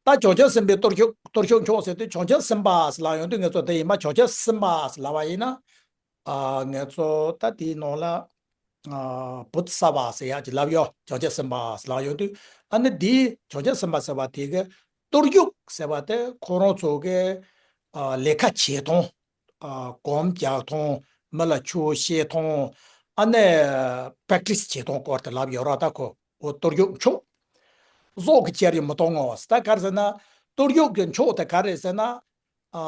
ད་བྱང་ཆུབ་སེམས་དཔའི་གཏོར་བཤིག་གཏོར་བཤིག་མཆོག་ཟེར་དུས། བྱང་ཆུབ་སེམས་དཔའ་ཟེར་ལབ་ཡོང་དུས། ང་ཚོ་དེ་ཡིན་པ་བྱང་ཆུབ་སེམས་དཔའ་ཟེར་ལབ་པ་ཡིན་ན། ཨ་ང་ཚོ་ད་དེའི་ནང་ལ་ཨ་བོ་དྷི་སཏྭ་ཟེར་ཡག་ཅིག་ལབ་ཡོད། བྱང་ཆུབ་སེམས་དཔའ་ལབ་ཡོང་དུས། ཨ་ནི་འདིའི་བྱང་ཆུབ་སེམས་དཔའ་ཟེར་བ་དེ་གི་གཏོར་བཤིག་ཟེར་བ་དེ་ཁོ་རང་ཚོ་གི་ཨ་ལས་ཀ་བྱེད་སྟངས། ཨ་གོམ་རྒྱག་སྟངས། མི་ལ་ཆོས་བཤད་སྟངས། ཨ་ནི་པེག་ཏྲིས་བྱེད་སྟངས་སྐོར་དེ་ལབ་ཡོད་ར། ད་ཁོ་འོ་གཏོར་བཤིག་མཆོག་ཟོག་གི་ཅེར་ཡང་མི་གཏོང་ངོ་། ད་ག་རེ་ཟེར་ན། གཏོར་བཤིག་གི་མཆོག་དེ་ག་རེ་ཟེར་ན། ཨ་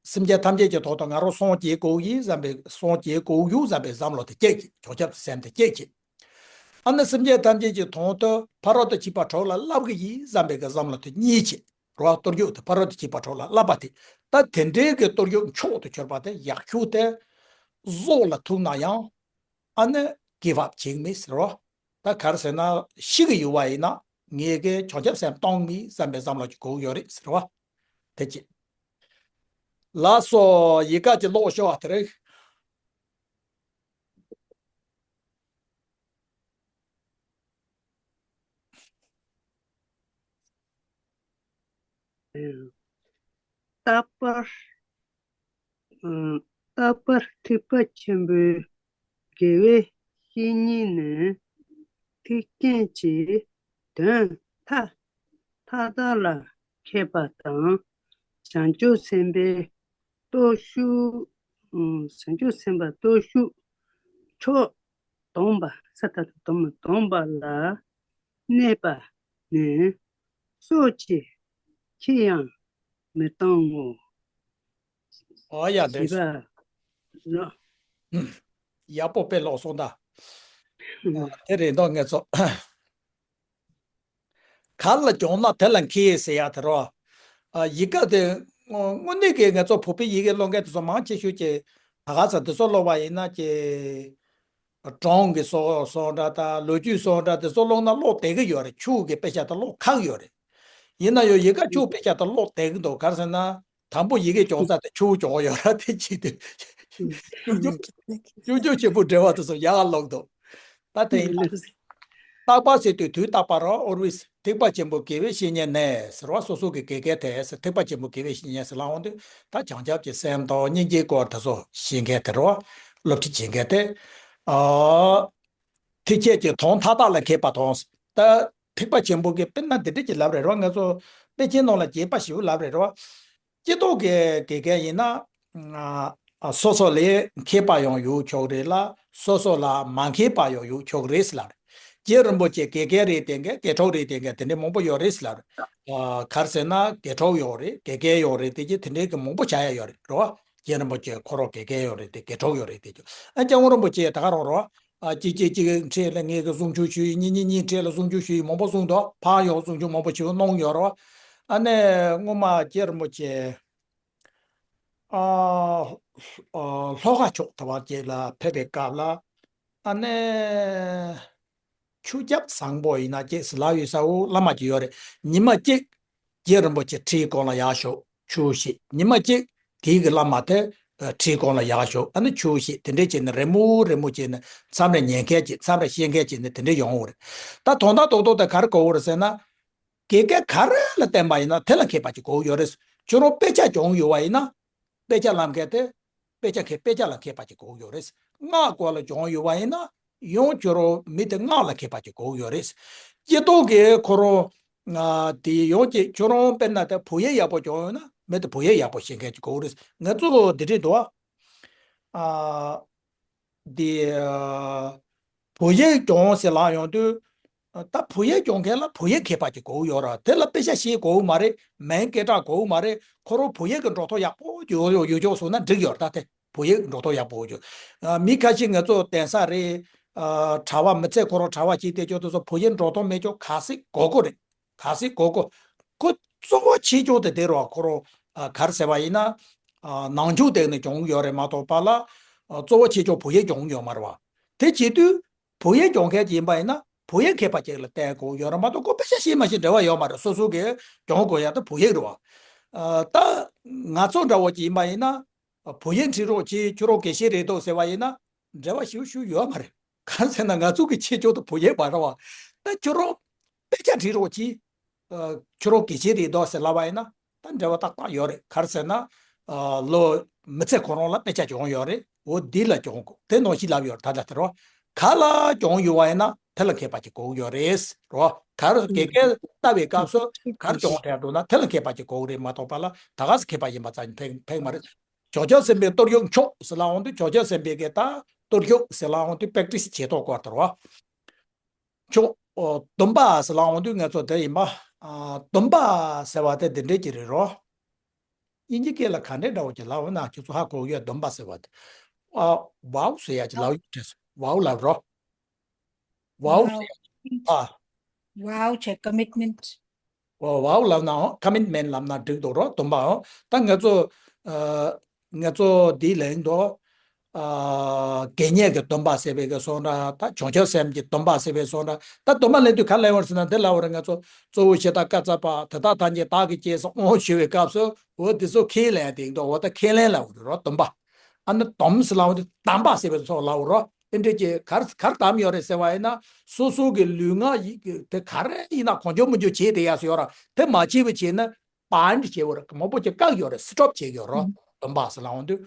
སེམས་ཅན་ཐམས་ཅད་ཀྱི་དོན་དུ་ང་རང་སངས་རྒྱས་དགོས་ཡིན་བསམ་པའི། སངས་རྒྱས་དགོས་ཡོད་བསམ་པའི་བསམ་བློ་དེ་སྐྱེད་ཀྱི། བྱང་ཆུབ་ཀྱི་སེམས་དེ་སྐྱེད་ཀྱི། ཨ་ནི་སེམས་ཅན་ཐམས་ཅད་ཀྱི་དོན་དུ་ཕ་རོལ་ཏུ་ཕྱིན་པ་དྲུག་ལ་བསླབ་ཀྱི་ཡིན་བསམ་པའི་གི་བསམ་བློ་དེ་གཉིས་ཀྱི་རོ། གཏོར་བཤིག་དེ་ཕ་རོལ་ཏུ་ཕྱིན་པ་དྲུག་ལ་བསླབ་པ་དེ། ད་དེ་འདྲའི་གི་གཏོར་བཤིག་མཆོག་ཏུ་གྱུར་པ་དེ་ཡག་ཤོས་དེ་ཟོག་ལ་ཐུག་ན་ཡང་ཨ་ནི་གིབ་ཨབ་བྱེད་མི་ཟེར་རོ། ད་ག་རེ་ཟེར་ན། ཤི་གི་ཡོད་པ་ཡིན་ན་ངས་གི་བྱང་ཆུབ་སེམས་གཏོང་མི་བསམ་པའི་བསམ་བློ་ཅིག་དགོས་ཡོད་རེད་ཟེར་བ། དེ་ཅི། ལགས་སོ། ཡི་ག་ཅིག་ཀློག་ཤོག་ཨ། དེ་རིང་རྟག་པར། རྟག་པར་ཐེག་པ་ཆེན་པོའི་དགེ་བའི་བཤེས་གཉེན་ནི། ཐེག་ཆེན་གྱི་དོན་མཐའ་མཐའ་དག་ལ་མཁས་པ་དང་། བྱང་ཆུབ་སེམས་དཔའི་སྟོབས་ཤུགས། བྱང་ཆུབ་སེམས་དཔའི་སྟོབས་ཤུགས་མཆོག་སྡོམ་པ། ས་ད་ལྟ་སྡོམ་སྡོམ་པ་ལ་གནས་པ་ནི། སྲོག་གཅོད་ཅི་ཡང་མི་གཏང་ངོ་། ཨོ་ཡ། དེ་ཞེས་པ་ལ། ཡག་པོ་དཔེ་ཀློག་སོང་ད། ཨ་དེ་རེད་འདུག་ངེད་ཚོ། ག་ལ་སྦྱངས་ན་དེ་ལ་མཁས་ཟེར་ཡག་དེ་རོ། ཨ་ཡི་ག་དེ་དངོས་དངོས་གནས་ཀྱི་ང་ཚོ་བོད་པའི་ཡི་གེ་ཀློག་མཁན་དེ་ཚོ་མང་ཆེ་ཤོས་ཀྱིས་ད་ག་ས་དེ་ཚོ་ཀློག་པ་ཡིན་ན་ཀྱི། གྲངས་ཀྱི་སོགས་སོགས་འདྲ་དང་། ལོ་རྒྱུས་སོགས་འདྲ་དེ་ཚོ་ཀློག་ན་ཀློག་བདེ་གི་ཡོད་རེད། ཆོས་ཀྱི་དཔེ་ཆ་དེ་ཀློག་ཁག་ཡོད་རེད། ཡིན་ན་ཡང་ཡི་ག་ཆོས་དཔེ་ཆ་དེ་ཀློག་བདེ་གི་འདུག་ག་རེ་ཟེར་ན། དང་པོ་ཡི་གེ་སྦྱོང་ས་དེ་ཆོས་སྦྱོང་ཡོད་ར། དེ་བྱེད་དུས་ ཤུགས་རྒྱུ་ཤུགས་རྒྱུ་ཆེན་པོ་འབྲེལ་བ་དེ་ཚོ་ཡག་ལོག་འདུག་ད་དེ་ཡིན་ན། རྟག་པ་ཟེར་དུས་དུས་རྟག་པར་always ཐེག་པ་ཆེན་པོའི་དགེ་བའི་བཤེས་གཉེན་ནས་ཟེར་བ། སོ་སོ་གི་དགེ་རྒན་དེ་ཐེག་པ་ཆེན་པོའི་དགེ་བའི་བཤེས་གཉེན་ཟེར་ལབ་ཡོང་དུས། ད་བྱང་ཆུབ་ཀྱི་སེམས་དང་སྙིང་རྗེའི་སྐོར་དེ་ཚོ་ཤེས་མཁན་དེ་རེད་བ། སློབ་ཁྲིད་བྱེད་མཁན་དེ། ཨ། ཐེག་ཆེན་གྱི་དོན་མཐའ་དག་ལ་མཁས་པ་དང་། ད་ཐེག་པ་ཆེན་པོ་གི་དཔེར་ན་འདི་འདྲ་ཅིག་ལབ་རེད་བ། ང་ཚོ་དཔེ་ཆའི་ནང་ལ་རྒྱས་པ་ཞིག་ལབ་རེད་བ། སྤྱི་ཚོགས་ཀྱི་དགེ་རྒན་ཡིན་ན། ཨ། སོ་སོ་ལས་མཁས་པ་ཡང་ཡོད་ཆོག་རེད་ལ། སོ་སོ་ལ་མ་མཁས་པ་ཡང་ཡོད་ཆོག་རེད་ཟེར་ལབ་རེད། རྗེ་རིན་པོ་ཆེ་དགེ་རྒན་རེད་བསྡད་མཁན། དགེ་གྲོགས་རེད་བསྡད་མཁན་དེ་འདྲ་མང་པོ་ཡོད་རེད་ཟེར་ལབ་རེད། ཨ། ག་རེ་ཟེར་ན་དགེ་གྲོགས་ཡོད་རེད། དགེ་རྒན་ཡོད་རེད། དེ་ཅི་དེ་འདྲའི་གི་མང་པོ་བྱ་ཡ་ཡོད་རེད་རོ། རྗེ་རིན་པོ་ཆེ་ཁོ་རང་དགེ་རྒན་ཡོད་རེད་དེ། དགེ་གྲོགས་ཡོད་རེད་དེ་ཅོ། ཨ། སྐྱབས་མགོན་རིན་པོ་ཆེ་ད་ག་རང་རོ། ཨ། གཅིག་གཅིག་གཅིག་འཕྲད་ལ་ངས་གི་གསུང་ཆོས་ཞུ་ཡི། གཉིས་གཉིས་གཉིས་འཕྲད་ལ་གསུང་ཆོས་ཞུ་ཡི། མང་པོ་གསུངས་འདུག་ཕར་ཡང་གསུང་ཆོས་མང་པོ་ཞིག་གནང་ཡོད་རེད་བ། ཨ་ནི་སྔོན་མ་རྗེ་རིན་པོ་ཆེ། ཨ། ཨ། ལྷོ་ཁ་ཕྱོགས་དེ་བ་ཅིག་ལ་ཕེབས་པའི་སྐབས་ལ། ཨ་ནི་ཆུ་རྒྱབ་བཟང་པོ་ཡིན་ན་ཅིག་ཟེར་ལབ་ཡོད་ས་བོ་བླ་མ་ཅིག་ཡོད་རེད། ཉི་མ་གཅིག་རྗེ་རིན་པོ་ཆེ་ཁྲིའི་སྒང་ལ་ཡར་ཞོག་ཆུ་བོ་བཞད། ཉི་མ་གཅིག་དེའི་གི་བླ་མ་དེ་ཁྲིའི་སྒང་ལ་ཡར་ཞོག་ཨ་ནི་ཆུ་བོ་བཞད། དེ་འདྲས་བྱས་ནས་རེ་མོ་རེ་མོ་བྱས་ནས་མཚམས་རེ་ཉན་མཁན་གྱི་མཚམས་རེ་བཤད་མཁན་བྱས་ནས་དེ་འདྲས་ཡོང་བ་རེད། ད་དོན་དག་རྡོག་རྡོག་དེ་ག་རེ་གོ་བ་རེད་ཟེར་ན། དགེ་རྒན་ག་རེ་ལ་བསྟེན་པ་ཡིན་ན་དེ་ལ་མཁས་པ་ཅིག་དགོས་ཡོད་རེད། ཁྱོད་རང་དཔེ་ཆ་སྦྱོང་ཡོད་པ་ཡིན་ན། དཔེ་ཆ་བསླབ་མཁན་དེ། དཔེ་ཆ་མཁས། དཔེ་ཆ་ལ་མཁས་པ་ཅིག་དགོས་ཡོད་རེད། སྔགས་སྐོར་ལ་སྦྱོང་ཡོད་པ་ཡིན་ན། ཡང་ཁྱོད་རང་མི་དེ་སྔགས་ལ་མཁས་པ་ཅིག་དགོས་ཡོད་རེད། སྤྱི་ཚོགས་ཀྱི་ཁོ་རང་། ཨ། དེ་ཡོང་གི་ཁྱོད་རང་དཔེར་ན་དེ་བོད་ཡིག་ཡག་པོ་སྦྱོང་ཡོད་ན་མི་དེ་བོད་ཡིག་ཡག་པོ་ཤེས་མཁན་ཅིག་དགོས་རེད། ང་ཚོ་འདི་འདྲས་འདུག་ཨ། ཨ། འདི། ཨ། བོད་ཡིག་སྦྱོང་ཟེར་ལབ་ཡོང་དུས། ད་བོད་ཡིག་སྦྱོང་མཁན་ལ་བོད་ཡིག་མཁས་པ་ཅིག་དགོས་ཡོད་ར། དེ་ལ་དཔེ་ཆ་ཤེས་དགོས་མ་རེད། མིང་སྐད་གྲགས་དགོས་མ་རེད། ཁོ་རང་བོད་ཡིག་གི་འགྲོ་ཐོ་ཡག་པོ་ཡོད་ཡོད་ཡོད་ཆོག་སོང་ན་འགྲིག་ཡོད་ར། ད་དེ་བོད་ཡིག་འགྲོ་ཐོ་ཡག་པོ་ཡོད་ཆོག་ཨ། མི་ཁ་ཤས་ང་ཚོ་གདན་ས་རེད། ཨ། གྲྭ་པ་མི་ཚེ་ཁོ་རང་གྲྭ་པ་བྱས་བསྡད་ཆོག་དེ་ཚོ་བོད་ཡིག་འགྲོ་ཐོ་མེད་ཆོག་ག་ཚོད་དགོས་དགོས་རེད། ག་ཚོད་དགོས་དགོས། ཁོ་གཙོ་བོ་ཆེ་ཆུང་དེ་དེ་རུ་ཁོ་རང་། ཨ། ག་རེ་ཟེར་བ་ཡིན་ན། ཨ། ནང་ཆོས་སྟེང་ནས་སྦྱོང་གི་ཡོད་རེད་མ་གཏོགས་པ་ལ། ཨ། གཙོ་བོ་ཆེ་ཆུང་བོད་ཡིག་སྦྱོང་གི་ཡོད་མ་རེད་བ། དེ་བྱེད་དུས་བོད་ཡིག་སྦྱོང་མཁན་ཅིག་ཡིན་པ་ཡིན་ན་བོད་ཡིག་མཁས་པ་ཅིག་ལ་བསྟེན་དགོས་ཡོད་རེད་མ་གཏོགས། ཁོ་དཔེ་ཆ་ཤེས་མ་ཤེས་འབྲེལ་བ་ཡོད་མ་རེད། སོ་སོ་གིས་སྦྱོང་དགོས་ཡ་དེ་བོད་ཡིག་རེད་བ། ཨ། ད་ང་ཚོ་འདྲ་བོ་ཅིག་ཡིན་པ་ཡིན་ན། བོད་ཡིག་འབྲི་རོགས་གྱིས། ཁྱོད་རང་དགེ་བཤེས་རེད་འདུག་ཟེར་བ་ཡིན་ན། འབྲེལ་བ་ཞེ་པོ་ཞིག་ཡོད་མ་རེད། གང་ཟེར་ན་ང་ཚོ་གི་ཆེ་ཆུང་དེ་བོད་ཡིག་མ་རེད་བ། ད་ཁྱོད་རང་དཔེ་ཆ་འབྲི་རོགས་གྱིས། ཨ། ཁྱོད་རང་དགེ་བཤེས་རེད་འདུག་ཟེར་ལབ་པ་ཡིན་ན། ད་འབྲེལ་བ་ཏག་ཏག་ཡོད་རེད། ག་རེ་ཟེར་ན། ཨ། ལོ། མི་ཚེ་ཁོ་རང་ལ་དཔེ་ཆ་སྦྱོང་ཡོད་རེད། འོ་འདི་ལ་སྦྱོང་དགོས། དེ་ནང་བཞིན་ལབ་ཡོད་རེད། ད་ལྟ་དེ་རོ། ག་ལ་སྦྱོང་ཡོད་པ་ཡིན་ན་དེ་ལ་མཁས་པ་ཅིག་དགོས་ཡོད་རེད་རོ། ག་རེ་དགེ་རྒན་ལྟ་བའི་སྐབས་སུ་ག་རེ་སྦྱོང་དྲན་འདུག་ན་དེ་ལ་མཁས་པ་ཅིག་དགོས་རེད་མ་གཏོགས་པ་ལ་ད་ག་སེ་མཁས་པ་ཡིན་པ་ཙམ་ཕན་ཕན་མ་རེད། བྱང་ཆུབ་སེམས་དཔའི་གཏོར་གཡོག་མཆོག་ཟེར་ལབ་འོང་དུས། བྱང་ཆུབ་སེམས་དཔའི་གི་ད་གཏོར་གཡོག་ཟེར་ལབ་འོང་དུས་པེག་ཏིས་བྱེད་ཐོག་སྐོར་དེ་རོ། ཆོག་ཨོ། སྡོམ་པ་ཟེར་ལབ་འོང་དུས་ང་ཚོ་དེ་ཡིན་པ། ཨ། སྡོམ་པ་ཟེར་བ་དེ་འདི་འདྲས་ཀྱི་རེད་རོ། དབྱིན་ཇི་སྐད་ལ་ག་འདྲས་འདྲ་བོ་ཅིག་ལབ་ན་ཁྱོད་ཚོ་ཧ་གོ་ཡོད། སྡོམ་པ་ཟེར་བ་དེ། ཨ། ཝའོ་ཟེར་ཡ་ཅིག་ལབ་ཡོད་དྲན་སོང་། ཝའོ་ལབ་རོ། ཝའོ་ཟེར་ཡ་ཅིག་ཨ། ཝའོ་བྱས། ཀོ་མིཊ་མེན་ཊི། ཝའོ་ལབ་ན། ཀོ་མིཊ་མེན་ཊི་ལབ་ན་འགྲིག་འདུག་རོ། སྡོམ་པའོ། ད་ང་ཚོ། ཨ། ང་ཚོ་འདི་ལེན་དོ། ཨ། དགེ་བསྙེན་གྱི་སྡོམ་པ་ཟེར་བའི་གི་སོང་འདྲ། ད་བྱང་ཆུབ་སེམས་ཀྱི་སྡོམ་པ་ཟེར་བའི་སོང་འདྲ། ད་སྡོམ་པ་ལེན་དུས་ག་ལེན་བར་ཟེར་ན་འདི་ལབ་པ་རེད། ང་ཚོ་གཙོ་བོ་གཞི་བདག་བཀའ་སྩལ་པ། དེ་དག་ཐམས་ཅད་བདག་གིས་བྱས་སོ། ཨོ་ཞུ་བའི་སྐབས་སུ་འོ་འདི་ཚོ་ཁས་ལེན་དེ་འདུག་འོ་ད་ཁས་ལེན་ལབ་པ་རེད་རོ། སྡོམ་པ། ཨ་ནི་སྡོམ་ཟེར་ལབ་པ་འདི་གདམས་པ་ཟེར་བའི་ཚོ་ལབ་པ་རོ། ཨེ་འདྲས་ཀྱི་གར་གར་གདམས་ཡོད་རེད་ཟེར་བ་ཡིན་ན། སོ་སོ་གི་ལུས་ངག་ཡིད་ཀྱི་དེ་ག་རེ་ཡིན་ན་གང་བྱུང་མང་བྱུང་བྱས་དེ་ཡག་སུ་ཡོད་ར། དེ་མ་བྱས་པ་བྱས་ན་བཱན་ཌི་བྱས་པ་ར། མང་པོ་ཅིག་བཀག་ཡོད་རེད། སི་ཊོབ་བྱས་ཡོད་རོ། སྡོམ་པ་ཟེར་ལབ་འོང་དུས།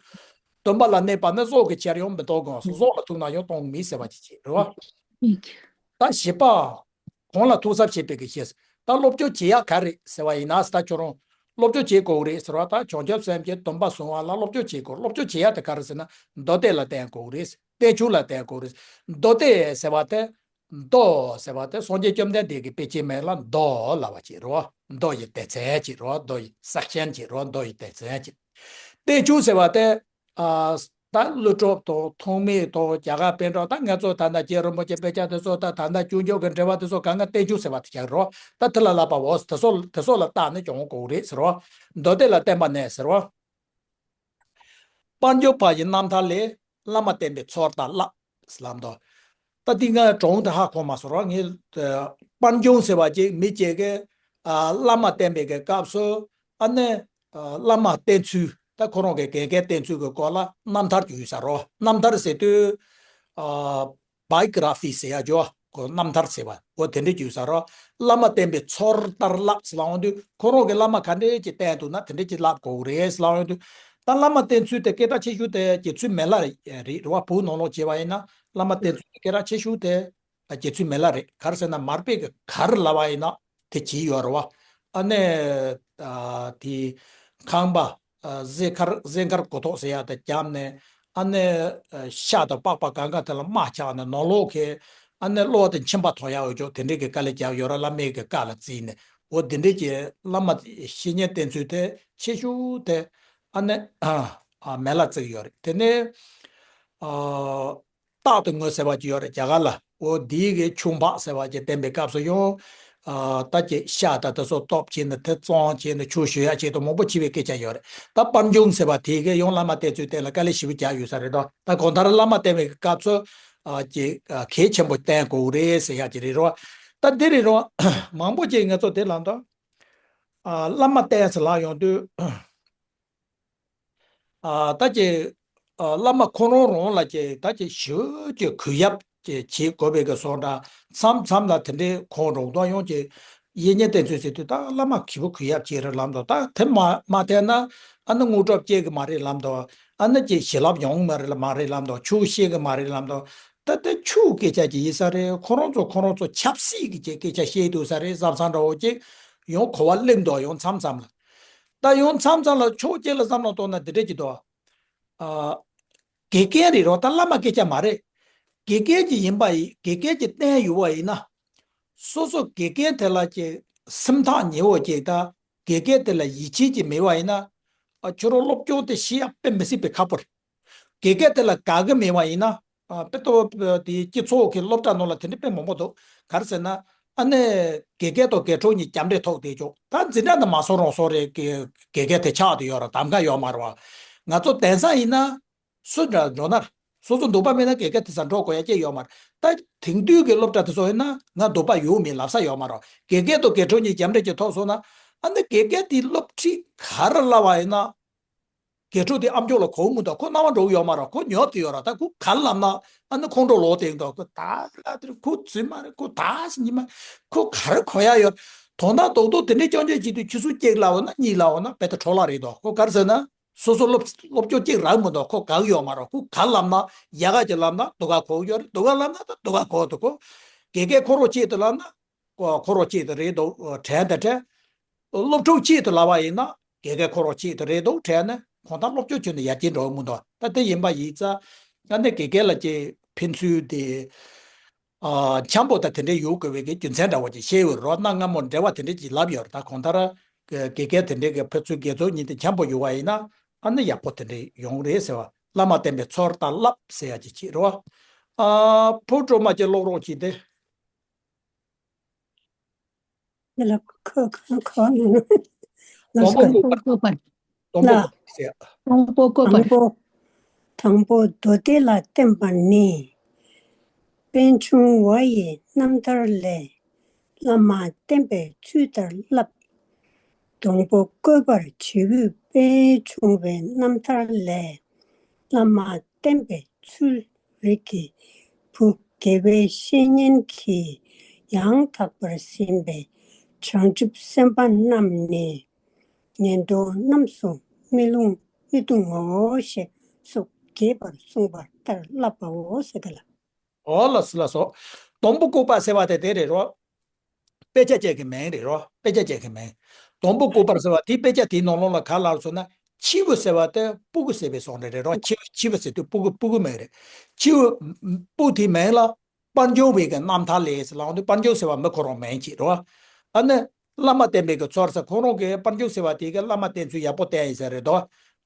སྡོམ་པ་ལ་གནས་པ་ནི། སྲོག་གི་ཕྱིར་ཡང་མི་གཏོང་དགོངས་སོ། སྲོག་ལ་ཐུག་ན་ཡང་གཏོང་མི་ཟེར་བ་ཅིག་བྱས་རེད་བ། ད་བཞི་པ། གང་ལ་ཐུག་ས་བྱེད་པའི་གི་ཤེས། ད་སློབ་སྦྱོང་བྱེད་ཡག་ག་རེ་ཟེར་བ་ཡིན་ན། ད་ཁྱོད་རང་སློབ་སྦྱོང་བྱེད་དགོས་རེད་ཟེར་བ། ད་བྱང་ཆུབ་སེམས་ཀྱི་སྡོམ་པ་བཟུང་བ་ལ་སློབ་སྦྱོང་བྱེད་དགོས། སློབ་སྦྱོང་བྱེད་ཡག་དེ་ག་རེ་ཟེར་ན། མདོ་སྡེ་ལ་བརྟེན་དགོས་རེད། བསྟན་བཅོས་ལ་བརྟེན་དགོས་རེད། མདོ་སྡེ་ཟེར་བ་དེ། མདོ་ཟེར་བ་དེ་སངས་རྒྱས་བཅོམ་ལྡན་འདས་ཀྱི་དཔེ་ཆའི་མིང་ལ་མདོ་ལབ་པ་ཅིག་རེད་བ། མདོ་ཡི་སྡེ་ཚན་ཅིག་རེད་བ། མདོ་ཡི་སེག་ཤན་ཅིག་རེད་བ། མདོ་ཡི་སྡེ་ཚན་ཅིག་བསྟན་བཅོས་ཟེར་བ་དེ། ཨ། ད་ཀླུ་སྒྲུབ་དང་ཐོགས་མེད་དང་རྒྱ་གར་པཎ་གྲུབ། ད་ང་ཚོ་ད་ལྟ་རྗེ་རིན་པོ་ཆེ་དཔེ་ཆ་དེ་ཚོ། ད་ད་ལྟ་སྐྱོན་བརྗོད་ཀྱི་འགྲེལ་པ་དེ་ཚོ་གང་ག་བསྟན་བཅོས་ཟེར་བ་དེ་ཆགས་རོ། ད་དེ་ལ་ལབ་པའོ། དེ་ཚོ་དེ་ཚོ་ལ་བལྟས་ནས་སྦྱོང་དགོས་རེད་ཟེར་རོ། མདོ་སྡེ་ལ་བརྟེན་པ་ནས་ཟེར་རོ། དཔལ་འབྱོར་པ་ཡི་རྣམ་ཐར་ལས། བླ་མ་བསྟེན་པའི་ཚོགས་དང་བསླབ། ལམ་དུ། ད་འདི་ང་གྲོང་དེ་ཧ་གོ་མ་སོང་རོ། ངས་དཔལ་འབྱོར་ཟེར་བ་ཅིག་མི་གཅིག་གིས། ཨ། བླ་མ་བསྟེན་པའི་གི་སྐབས་སུ། ཨ་ནི། ཨ། བླ་མ་བསྟེན་ཚུལ། ད་ཁོ་རང་གི་དགེ་རྒན་བསྟེན་ཚུལ་གྱི་སྐོར་ལ་རྣམ་ཐར་ཅིག་ཡོད་ས་རེད། རྣམ་ཐར་ཟེར་དུས། ཨ། བའི་གྷི་ར་ཕི་ཟེར་ཡ་ཅིག་ཡོད། ཁོ་རྣམ་ཐར་ཟེར་བ། འོ་དེ་འདྲ་ཅིག་ཡོད་ས་རེད། བླ་མ་བསྟེན་པའི་ཚུལ་ལྟར་བསླབ་ཟེར་ལབ་ཡོང་དུས། ཁོ་རང་གི་བླ་མ་ག་འདྲ་ཅིག་བསྟེན་འདུག་ན་དེ་འདྲ་ཅིག་བསླབ་དགོས་རེད་ཟེར་ལབ་ཡོང་དུས། ད་བླ་མ་བསྟེན་ཚུལ་དེ་སྐད་གྲགས་ཆེ་ཤོས་དེ་དགེ་ཚུལ་མི་ལ་རེད་བ། བོད་ནང་ལོགས་བྱས་པ་ཡིན་ན་བླ་མ་བསྟེན་ཚུལ་དེ་སྐད་གྲགས་ཆེ་ཤོས་དེ། ཨ། དགེ་ཚུལ་མི་ལ་རེད། ག་རེ་ཟེར་ན་མར་པས་གི་གར་ལབ་པ་ཡིན་ན་དེ་བྱས་ཡོད་རེད་བ། ཨ་ནི། ཨ། དེ་ཁང་པ། ཨ། གཟན་དཀར་གཟན་དཀར་གོ་ཐོག་ཟེར་ཡ་དེ་བརྒྱབ་ནས། ཨ་ནི། ཨ། ཤ་དང་པགས་པ་གང་ག་དེ་ལ་རྨ་ཆགས་ནས་ནང་ལོགས་ཀྱི། ཨ་ནི་གློ་བ་དང་མཆིན་པ་ཐོན་ཡག་ཡོད་ཅོག་དེ་འདྲའི་གི་དཀའ་ལས་བརྒྱབ་ཡོད་རེད། བླ་མའི་གི་བཀའ་ལ་བརྩིས་ནས། འོ་དེ་འདྲའི་གི་བླ་མ་བཤེས་གཉེན་བསྟེན་ཚུལ་དེ་ཆེ་ཤོས་དེ། ཨ་ནི། ཨ། མི་ལ་བརྩི་གི་ཡོད་རེད། དེ་ནས། ཨ། རྟག་ཏུ་ངུ་ཟེར་བ་ཅིག་ཡོད་རེད་རྒྱ་གར་ལ། འོ་དེའི་གི་ཆུ་འབག་ཟེར་བ་ཅིག་བསྟེན་པའི་སྐབས་སུ་ཡང་། ཨ། ད་ཅིག་ཤ་དང་དེ་ཚོ་གཏོར་བྱས་ནས་དེ་བཙོང་བྱས་ནས་ཆུ་བཞུ་ཡག་ཆེད་དུ་མང་པོ་བྱེད་པའི་སྐད་ཆ་ཡོད་རེད། ད་པར་འབྱུང་ཟེར་བ་དེའི་གི་ཡང་བླ་མ་བསྟེན་ཚུལ་དེ་ལ་དཀའ་ལས་ཞེ་པོ་བརྒྱབ་ཡོད་ས་རེད་དོ། ད་གང་ལྟར་བླ་མ་བསྟེན་པའི་སྐབས་སུ། ཨ། ཅིག་ཨ། གལ་ཆེན་པོ་བསྟེན་དགོས་རེད་ཟེར་ཡག་ཅིག་རེད་རོ། ད་འདི་རེད་རོ། མང་པོ་ཅིག་ང་ཚོ་དེ་ལ་འདུག་ཨ། བླ་མ་བསྟེན་ཟེར་ལབ་ཡོང་དུས། ཨ། ད་ཅིག་ཨ། བླ་མ་ཁོ་རང་རང་ལ་ཅིག་ད་ཅིག་ཞེ་ཅིག་གུས་ཡབ་ཅིག་བྱེད་དགོས་པའི་གི་སོང་འདྲ། མཚམས་མཚམས་ལ་དེ་འདྲའི་ཁོང་རང་དང་ཡང་ཅིག་གཡས་གཡོན་བསྟེན་ཚུལ་ཟེར་དུས། ད་བླ་མ་གུས་པ་གུས་ཡབ་ཅིག་རེད་ལབ་འདུག་ད་དེ་མ་མ་བསྟེན་ན། ཨ་ནི་དངོས་གྲུབ་སྐྱེ་གི་མ་རེད་ལབ་འདུག་ཨ་ནི་ཅིག་བྱིན་རླབས་ཡོང་མ་རེད་མ་རེད་ལབ་འདུག་ཆོས་ཤེས་གི་མ་རེད་ལབ་འདུག་ད་དེ་ཆོས་སྐད་ཆ་ཅིག་ཡིན་ས་རེད། ཁོ་རང་ཚོ་ཁོ་རང་ཚོ་ཆབ་སྲིད་ཀྱི་ཅིག་སྐད་ཆ་བཤད་འདུག་ས་རེད། བསམ་བསམ་འདྲ་བོ་ཅིག་ཡང་གོ་བ་སླེབས་འདུག་ཡང་མཚམས་མཚམས་ལ། ད་ཡང་མཚམས་མཚམས་ལ་ཕྱོགས་གཅིག་ལ་བསམ་བློ་གཏོང་ན་འདི་འདྲ་ཅིག་འདུག་ཨ། དགེ་རྒན་རེད་རོ། ད་བླ་མ་སྐད་ཆ་མ་རེད། དགེ་རྒན་ཅིག་ཡིན་པ་ཡིན། དགེ་རྒན་ཅིག་བསྟེན་ཡོད་པ་ཡིན་ན། སོ་སོ་དགེ་རྒན་དེ་ལ་ཅིག་སེམས་ཐག་ཉེ་བོ་ཅིག་དང་། དགེ་རྒན་དེ་ལ་ཡིད་ཆེས་ཅིག་མེད་པ་ཡིན་ན། ཨ། ཁྱོད་རང་སློབ་སྦྱོང་དེ་ཤེས་ཡག་དཔེ་མི་སྲིད་པའི་ཁག་པོ་རེད། དགེ་རྒན་དེ་ལ་དགའ་གི་མེད་པ་ཡིན་ན། ཨ། དཔེ་ལྟོ་དེའི་སྤྱི་ཚོགས་ཀྱི་སློབ་གྲྭ་ནང་ལ་དེ་འདྲ་དཔེ་མང་པོ་འདུག་ག་རེ་ཟེར་ན། ཨ་ནི་དགེ་རྒན་དང་དགེ་ཕྲུག་གཉིས་རྒྱབ་འདྲེ་ཐོག་བསྡད་ཆོག་ད་འཛིན་གྲྭ་འདི་མ་སོང་རང་སོང་རེད། དགེ་དགེ་རྒན་དེ་ཆགས་བསྡད་ཡོད་ར། གདམ་ག་ཡོད་མ་རེད་བ། ང་ཚོ་གདན་ས་ཡིན་ན། སུ་འདྲ་འགྲོ་ན། སོ་སོ་འདོད་པ་མེད་ན་དགེ་རྒན་དེ་སར་འགྲོ་དགོས་ཡ་ཅིག་ཡོད་མ་རེད། ད་དེང་དུས་ཀྱི་སློབ་གྲྭ་དེ་ཚོ་ཡིན་ན་ང་འདོད་པ་ཡོད་མེད་ལབ་ས་ཡོད་མ་རེད། དགེ་རྒན་དང་དགེ་ཕྲུག་གཉིས་རྒྱབ་འདྲེ་ཅིག་ཐོག་སོང་ན། ཨ་ནི་དགེ་རྒན་དེས་སློབ་ཁྲིད་ག་རེ་བསླབ་པ་ཡིན་ན། དགེ་ཕྲུག་དེ་ཨམ་ཅོག་ལ་གོ་མི་འདུག་ཁོ་རྣ་བ་འགྲོ་གི་ཡོད་མ་རེད། ཁོ་ཉོབ་ཏུ་ཡོད་ར། ད་ཁོ་ག་རེ་ལབ་ན། ཨ་ནི་ཁོང་ཁྲོ་ལོག་སྟེ་འདུག་ཁོ་ད་ལ་དེར་ཁོ་རྫུན་མ་རེད། ཁོ་ད་སི་ཉི་མ་ཁོ་ག་རེ་གོ་ཡ་ཡོད། དོན་དག་རྡོག་རྡོག་དེ་འདྲའི་སྐྱོན་བརྗོད་བྱེད་དུས་ཆུ་ཚོད་གཅིག་ལབ་ན་གཉིས་ལབ་ན་དཔེ་ད་འཕྲོ་བརླག་རེད་འདུག་ཁོ་ག་རེ་ཟེར་ན། སོ་སོ་སློབ་སློབ་སྦྱོང་གཅིག་རག་མི་འདུག་ཁོ་དགའ་གི་ཡོད་མ་རེད། ཁོ་ག་རེ་ལབ་ན་ཡག་ག་ཅིག་ལབ་ན་སྡུག་ག་གོ་གི་ཡོད་རེད། སྡུག་ག་ལབ་ན་ད་སྡུག་ག་གོ་འདུག་ཁོ་དགེ་རྒན་ཁོ་རང་ཆེད་དུ་ལབ་ན། ཁོ་ཁོ་རང་ཆེད་དུ་རེད་འདུག་དྲན་དང་དྲན། སློབ་ཕྲུག་ཆེད་དུ་ལབ་པ་ཡིན་ན་དགེ་རྒན་ཁོ་རང་ཆེད་དུ་རེད་འདུག་དྲན་ནས་ཁོང་ད་སློབ་སྦྱོང་བྱས་ནས་ཡར་རྒྱས་འགྲོ་གི་མི་འདུག་ད་དེ་ཡིན་པ་ཡིན་ཙང་། ཨ་ནི་དགེ་རྒན་ལ་ཅིག་ཕན་ཚུན་དེ། ཨ། འཆམ་པོ་དང་དེ་འདྲའི་ཡོད་དགོས་པའི་གི་རྒྱུ་མཚན་འདྲ་བོ་ཅིག་བཤད་ཡོད་རོགས། གནའ་སྔ་མོ་འགྲེལ་བ་དེ་འདྲས་ཅིག་ལབ་ཡོད་རེད། ད་གང་ལྟར་དགེ་རྒན་དེ་འདྲས་ཀྱི་ཕན་ཚུན་དགེ་ཚོགས་གཉིས་དེ་འཆམ་པོ་ཡོད་པ་ཡིན་ན། ཨ་ནི་ཡག་པོ་དེ་འདྲས་ཡོང་རེད་ཟེར་བ། བླ་མ་བསྟེན་པའི་ཚུལ་ལྟར་བསླབ་ཟེར་ཡ་ཅིག་བྱེད་རོགས། ཨ། ཕོ་སྒྲོལ་མ་ཅིག་ཀློག་རོགས་གྱིས་ཏེ། འདི་ལ་ཁ་ཁ་ཁ་ནང་ལ་དང་པོ་ཁ་བཀོད་པ། དང་པོ་ལ་བཀོད་པ་ཟེར། དང་པོ་བཀོད་པ། དང་པོ། དང་པོ་མདོ་སྡེ་ལ་བསྟན་པ་ནི། པད་འབྱུང་བ་ཡི་རྣམ་ཐར་ལས། བླ་མ་བསྟེན་པའི་ཚུལ་ལྟར་བསླབ། དང་པོ་བཀོད་པར་བྱེད་པོས་པད་འབྱུང་བའི་རྣམ་ཐར་ལས། བླ་མ་བསྟེན་པའི་ཚུལ། རིགས་ཀྱི་བུ་དགེ་བའི་བཤེས་གཉེན་གྱིས་ཡང་དག་པར་ཟིན་པའི་བྱང་ཆུབ་སེམས་དཔའ་རྣམས་ནི། ངན་འགྲོ་རྣམས་སུ་མི་ལྷུང་མི་ལྟུང་ངོ་ཞེས་སོགས་རྒྱས་པར་གསུངས་པ་ལྟར་བསླབ་པའོ་ཟེར་གི་ལ། ཨོ་ལགས་སོ་ལགས་སོ། དང་པོ་བཀོད་པ་ཟེར་བ་དེ་དེ་རེད་རོ། དཔེ་ཆ་བཅས་ཀྱི་མིང་རེད་རོ། དཔེ་ཆ་བཅས་ཀྱི་མིང་། དང་པོ་བཀོད་པར་ཟེར་བ་དེ་དཔེ་ཆ་དེའི་ནང་ལོགས་ལ་ག་ལབ་སོང་ན། ཆེ་བོ་ཟེར་བ་དེ་སྤུ་གུ་ཟེར་བའི་བཟོ་འདྲ་རེད་རོ། ཆེ་བོ་ཆེ་བོ་ཟེར་དུས་སྤུ་གུ་སྤུ་གུ་མིང་རེད། ཆེ་བོ་སྤུ་དེའི་མིང་ལ་པད་འབྱུང་བའི་གི་རྣམ་ཐར་ལས་ཟེར་ལབ་དུས། པད་འབྱུང་ཟེར་བ་མི་ཁོ་རང་མིང་ཅིག་རོ། ཨ་ནི་བླ་མ་བསྟེན་པའི་གི་ཚུལ་ཟེར། ཁོ་རང་གི་པད་འབྱུང་ཟེར་བ་དེ་གི་བླ་མ་བསྟེན་ཚུལ་ཡག་པོ་བསྟན་ཡིན་ཟེར་རེད་དོ།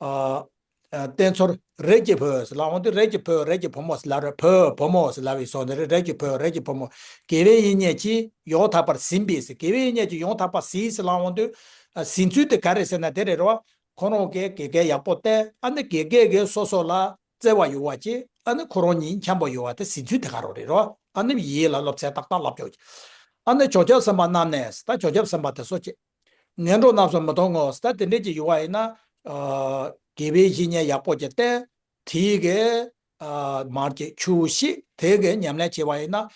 ཨ། ཨ། བསྟེན་ཚུལ། རིགས་ཀྱི་བུ་ཟེར་ལབ་འོང་དུས། རིགས་ཀྱི་བུ་རིགས་ཀྱི་བུ་མོ་ཟེར་ལབ་རེད། བུ་བུ་མོ་ཟེར་ལབ་པའི་བཟོ་འདི་རེད། རིགས་ཀྱི་བུ་རིགས་ཀྱི་བུ་མོ། དགེ་བའི་བཤེས་གཉེན་གྱིས་ཡང་དག་པར་ཟིན་པའི་ཟེར། དགེ་བའི་བཤེས་གཉེན་གྱིས་ཡང་དག་པར་ཟིན་ཟེར་ལབ་འོང་དུས། ཨ། ཟིན་ཚུལ་དེ་ག་རེ་ཟེར་ན་དེ་རེད་རོ། ཁོ་རང་གིས་དགེ་རྒན་ཡག་པོ་བསྟེན། ཨ་ནི་དགེ་རྒན་གྱིས་སོ་སོ་ལ་བརྩེ་བ་ཡོད་པ་ཅིག་ཨ་ནི་ཁོ་རང་གཉིས་འཆམ་པོ་ཡོད་པ་དེ་ཟིན་ཚུལ་དེ་ག་རང་རེད་རོ། ཨ་ནི་ཡིད་ལ་སློབ་ཚན་ཏག་ཏག་བསླབ་ཆོག་ཅིག་ཨ་ནི་བྱང་ཆུབ་སེམས་དཔའ་རྣམས་ནི་ཟེར། ད་བྱང་ཆུབ་སེམས་དཔའ་དེ་ཚོ་ཅིག་ངན་འགྲོ་རྣམས་སུ་མི་ལྟུང་ངོ་ཟེར། ད་དེ་འདྲས་ཅིག་ཡོད་པ་ཡིན་ན། ཨ། དགེ་བའི་བཤེས་གཉེན་ཡག་པོ་ཅིག་བསྟེན། དེའི་གི་ཨ་མར་གྱི་ཆོས་ཤིག་དེ་གི་ཉམས་ལེན་བྱས་པ་ཡིན་ན།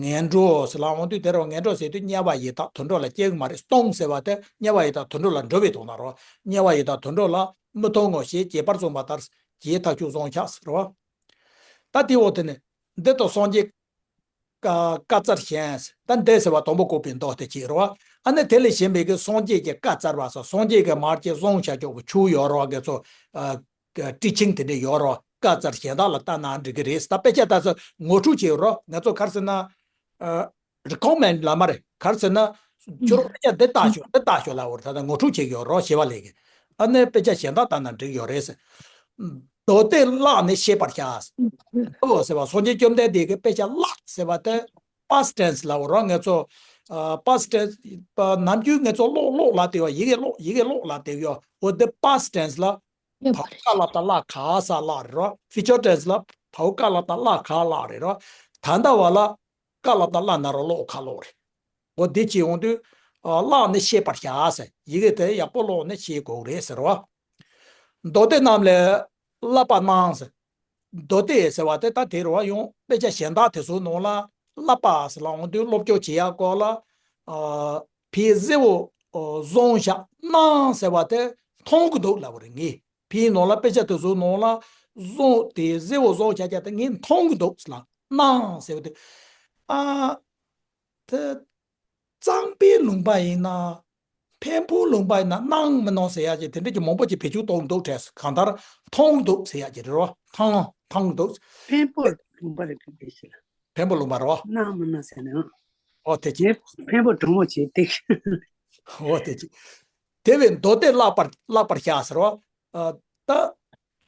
ངན་འགྲོ་ཟེར་ལ་འོང་དུས་དེ་རུ་ངན་འགྲོ་ཟེར་དུས་དམྱལ་བ་ཡི་དྭགས་དུད་འགྲོ་ལ་སྐྱེ་གི་མ་རེད། སྟོང་ཟེར་བ་དེ་དམྱལ་བ་ཡི་དྭགས་དུད་འགྲོ་ལ་འགྲོ་བའི་དོན་ན་རོ། དམྱལ་བ་ཡི་དྭགས་དུད་འགྲོ་ལ་མི་མཐོང་ངོ་ཞེས་བྱས་པར་གསུངས་པ་ལྟར་བྱས་ཐག་ཆོད་བཟང་ཤག་ཟེར་བ། ད་དེ་འོག་དེ་ནི་འདི་ལྟར་སངས་རྒྱས་བཀའ་བཀའ་སྩལ་ཞིང་། ད་འདི་ཟེར་བ་དང་པོ་བཀོད་པའི་མདོ་དེ་གཅིག་རེད་བ། ཨ་ནི་དེ་ལས་གཞན་པའི་གི་སངས་རྒྱས་ཀྱི་བཀའ་སྩལ་བ་སོགས་སངས་རྒྱས་ཀྱི་མར་གྱི་གསུང་བྱ་ཆོག་གི་ཆོས་ཡོད་རེད་བ། དགེ་ཚོ་ཨ་བཀའ་ཁྲིད་ཆིངས་དེ་འདྲ་ཡོད་རེད་བ། བཀའ་སྩལ་གཞན་དག་ལ་ལྟ་ན་འགྲིག་གི་རེད། ད་དཔེ་ཆ་ལྟ་ཚོ་ངོ་སྤྲོད་བྱས་ཡོད་རེད་བ། ང་ཚོ་ག་རེ་ཟེར་ན་ཨ་རི་ཀོ་མེན་ལ་མ་རེད། ག་རེ་ཟེར་ན་ཁྱོད་རང་དཔེ་ཆ་འདི་ལྟ་ཤོག་འདི་ལྟ་ཤོག་ལབ་ཡོད་རེད། ད་ལྟ་ངོ་སྤྲོད་བྱེད་ཀྱི་ཡོད་རེད་བ། ཞེས་པ་ལས་ཀྱི་ཨ་ནི་དཔེ་ཆ་གཞན་དག་ལྟ་ན་འགྲིག་ཡོད་རེད་ཟེར། མདོ་སྡེ་བཀླགས་ནས་ཤེས་པར་བྱ། འོ་ཟེར་བ་སངས་རྒྱས་བཅོམ་ལྡན་འདས་ཀྱི་དཔེ་ཆ་བཀླགས་ཟེར་བ་དེ་past tense་ལབ་རོགས། ང་ཚོ་ཨ་past tense་ནམ་རྒྱུན་ང་ཚོ་ཀློག་ཀློག་ལབ་བསྡད་ཡོད། ཡི་གེ་ཀློག་ཡི་གེ་ཀློག་ལབ་བསྡད་ཡོད། འོ་དེ་past tense་ལ་བའོ་ཀ་ལ་བཏགས་བཀླགས་ག་ས་བཀླགས་རེད་རོ། future tense་ལ་བའོ་ཀ་ལ་བཏགས་བཀླགས་ག་བཀླགས་རེད་རོ། ད་ལྟ་བ་ལ་ཀ་ལ་བཏགས་བཀླགས་ན་རོ་ཀློག་ག་ཀློག་རེད། འོ་དེ་བྱས་ཡོང་དུས་ཨ་བཀླགས་ནས་ཤེས་པར་བྱ་ཟེར། ཡི་གེ་དེ་ཡག་པོ་ཀློག་ནས་ཤེས་དགོས་རེད་ཟེར་བ། མདོ་སྡེ་རྣམས་ལས་བསླབ་པ་གནང་ཟེར། མདོ་སྡེ་ཟེར་བ་དེ་ད་དེ་རུ་བ་ཡང་དཔེ་ཆ་གཞན་དག་དེ་ཚོའི་ནང་ལ་བསླབ་པ་ཟེར་ལ་འོང་དུས་སློབ་སྦྱོང་བྱེད་ཡག་སྐོར་ལ་ཨ་ཕའི་གཟེར་བོ་བཟུང་བཞག་གནང་ཟེར་བ་དེ་མཐོང་གི་འདུག་ལབ་པ་རེད། ངས་ཕའི་ནང་ལ་དཔེ་ཆ་དེ་ཚོའི་ནང་ལ་བཟུང་དེ་གཟེར་བོ་བཟུང་བཞག་ཀྱང་དེ་ངས་མཐོང་གི་འདུག་ཟེར་ལ་གནང་ཟེར་བ་དེ་ཨ་དེ། གཙང་པའི་ལུང་པ་ཡིན་ན། འཕན་པོའི་ལུང་པ་ཡིན་ན་གནང་མི་གནང་ཟེར་ཡག་ཅིག་དེ་འདྲ་ཅིག་མང་པོ་ཅིག་བེད་སྤྱོད་གཏོང་འདུག་དྲན་སོང་། གང་ལྟར་མཐོང་འདུག་ཟེར་ཡག་ཅིག་རེད་རོ། མཐོང་མཐོང་འདུག་འཕན་པོའི་ལུང་པ་རེད། བེད་སྤྱོད་ལ། འཕན་པོའི་ལུང་པ་རོ། གནང་མི་གནང་ཟེར་ན། ཨོ་དེ་ཅིག་ངས་འཕན་པོ་གྲོགས་མོ་བྱེད་དེ། ཨོ་དེ་ཅིག་དེ་བས་མདོ་སྡེ་བཀླག་པར་བཀླག་པར་བྱ་ཟེར་རོ། ཨ་ད།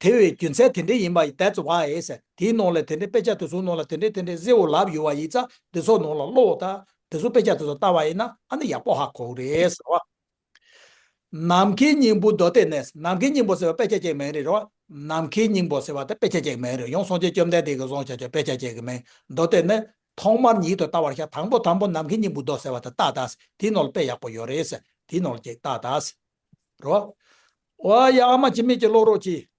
དེ་བས་རྒྱུ་མཚན་དེ་འདྲ་ཡིན་པ་ཡིན། That's why་ཟེར། དེའི་ནང་ལ་དེ་འདྲའི་དཔེ་ཆ་དེ་ཚོའི་ནང་ལ་དེ་འདྲའི་དེ་འདྲའི་གཟེར་བོ་ལབ་ཡོད་པ་ཡིན་ཙང་དེ་ཚོའི་ནང་ལ་ཀློག་དང་དེ་ཚོའི་དཔེ་ཆ་དེ་ཚོ་ལྟ་བ་ཡིན་ན་ཨ་ནི་ཡག་པོ་ཧ་གོ་གི་རེད་ཟེར་བ། ནམ་མཁའི་སྙིང་པོ་མདོ་སྡེ་ནས། ནམ་མཁའི་སྙིང་པོ་ཟེར་བ་དཔེ་ཆ་ཅིག་མིང་རེད་རོ། ནམ་མཁའི་སྙིང་པོ་ཟེར་བ་དེ་དཔེ་ཆ་ཅིག་མིང་རེད། ཡང་སངས་རྒྱས་བཅོམ་ལྡན་འདས་ཀྱིས་བཟུང་བྱ་ཆོག་དཔེ་ཆ་ཅིག་གི་མིང་། མདོ་སྡེ་ནས་ཐོག་མར་ཉིད་དུ་བལྟ་བར་བྱ། དང་པོ་དང་པོ་ནམ་མཁའི་སྙིང་པོ་མདོ་ཟེར་བ་དེ་བལྟ་དང་། དེའི་ནང་ལ་དཔེ་ཡག་པོ་ཡོད་རེད་ཟེར། དེའི་ནང་ལ་ཅིག་བལྟ་དང་། རོ། ཨོ་ཡ་ཨ་མ་ཅི་མེད་ཀྱི་ཀློག་རོགས་གྱིས།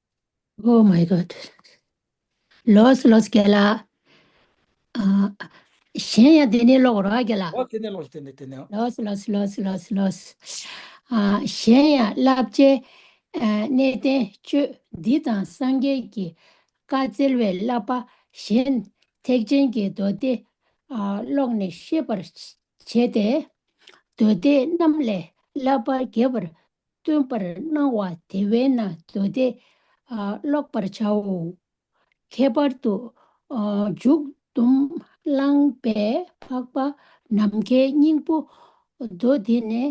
Oh my God. ལོས་ལོས་རྒན་ལགས། ཨ། གཞན་ཡང་དེ་ནས་ཀློག་རོགས་རྒན་ལགས། ཨོ་དེ་ནས་ཀློག་དེ་ནས་དེ་ནས། ལོས་ལོས་ལོས་ལོས་ལོས། ཨ། གཞན་ཡང་བསླབ་བྱའི་ཨ་གནས་བརྟན་བཅུ་འདི་དང་སངས་རྒྱས་ཀྱི་བཀའ་སྩལ་བའི་བསླབ་པ་གཞན་ཐེག་ཆེན་གྱི་མདོ་སྡེ་ཨ་ཀློག་ནས་ཤེས་པར་བྱས་ཏེ། མདོ་སྡེ་རྣམས་ལས་བསླབ་པ་རྒྱས་པར་སྟོན་པར་གནང་བ་དེ་བས་ན་མདོ་སྡེ་ཨ་ཀློག་པར་བྱའོ། ཁྱད་པར་དུ་ཨ་མཇུག་བསྡོམས་བླངས་པའི་འཕགས་པ་ནམ་མཁའི་སྙིང་པོ་མདོ་འདི་ནི་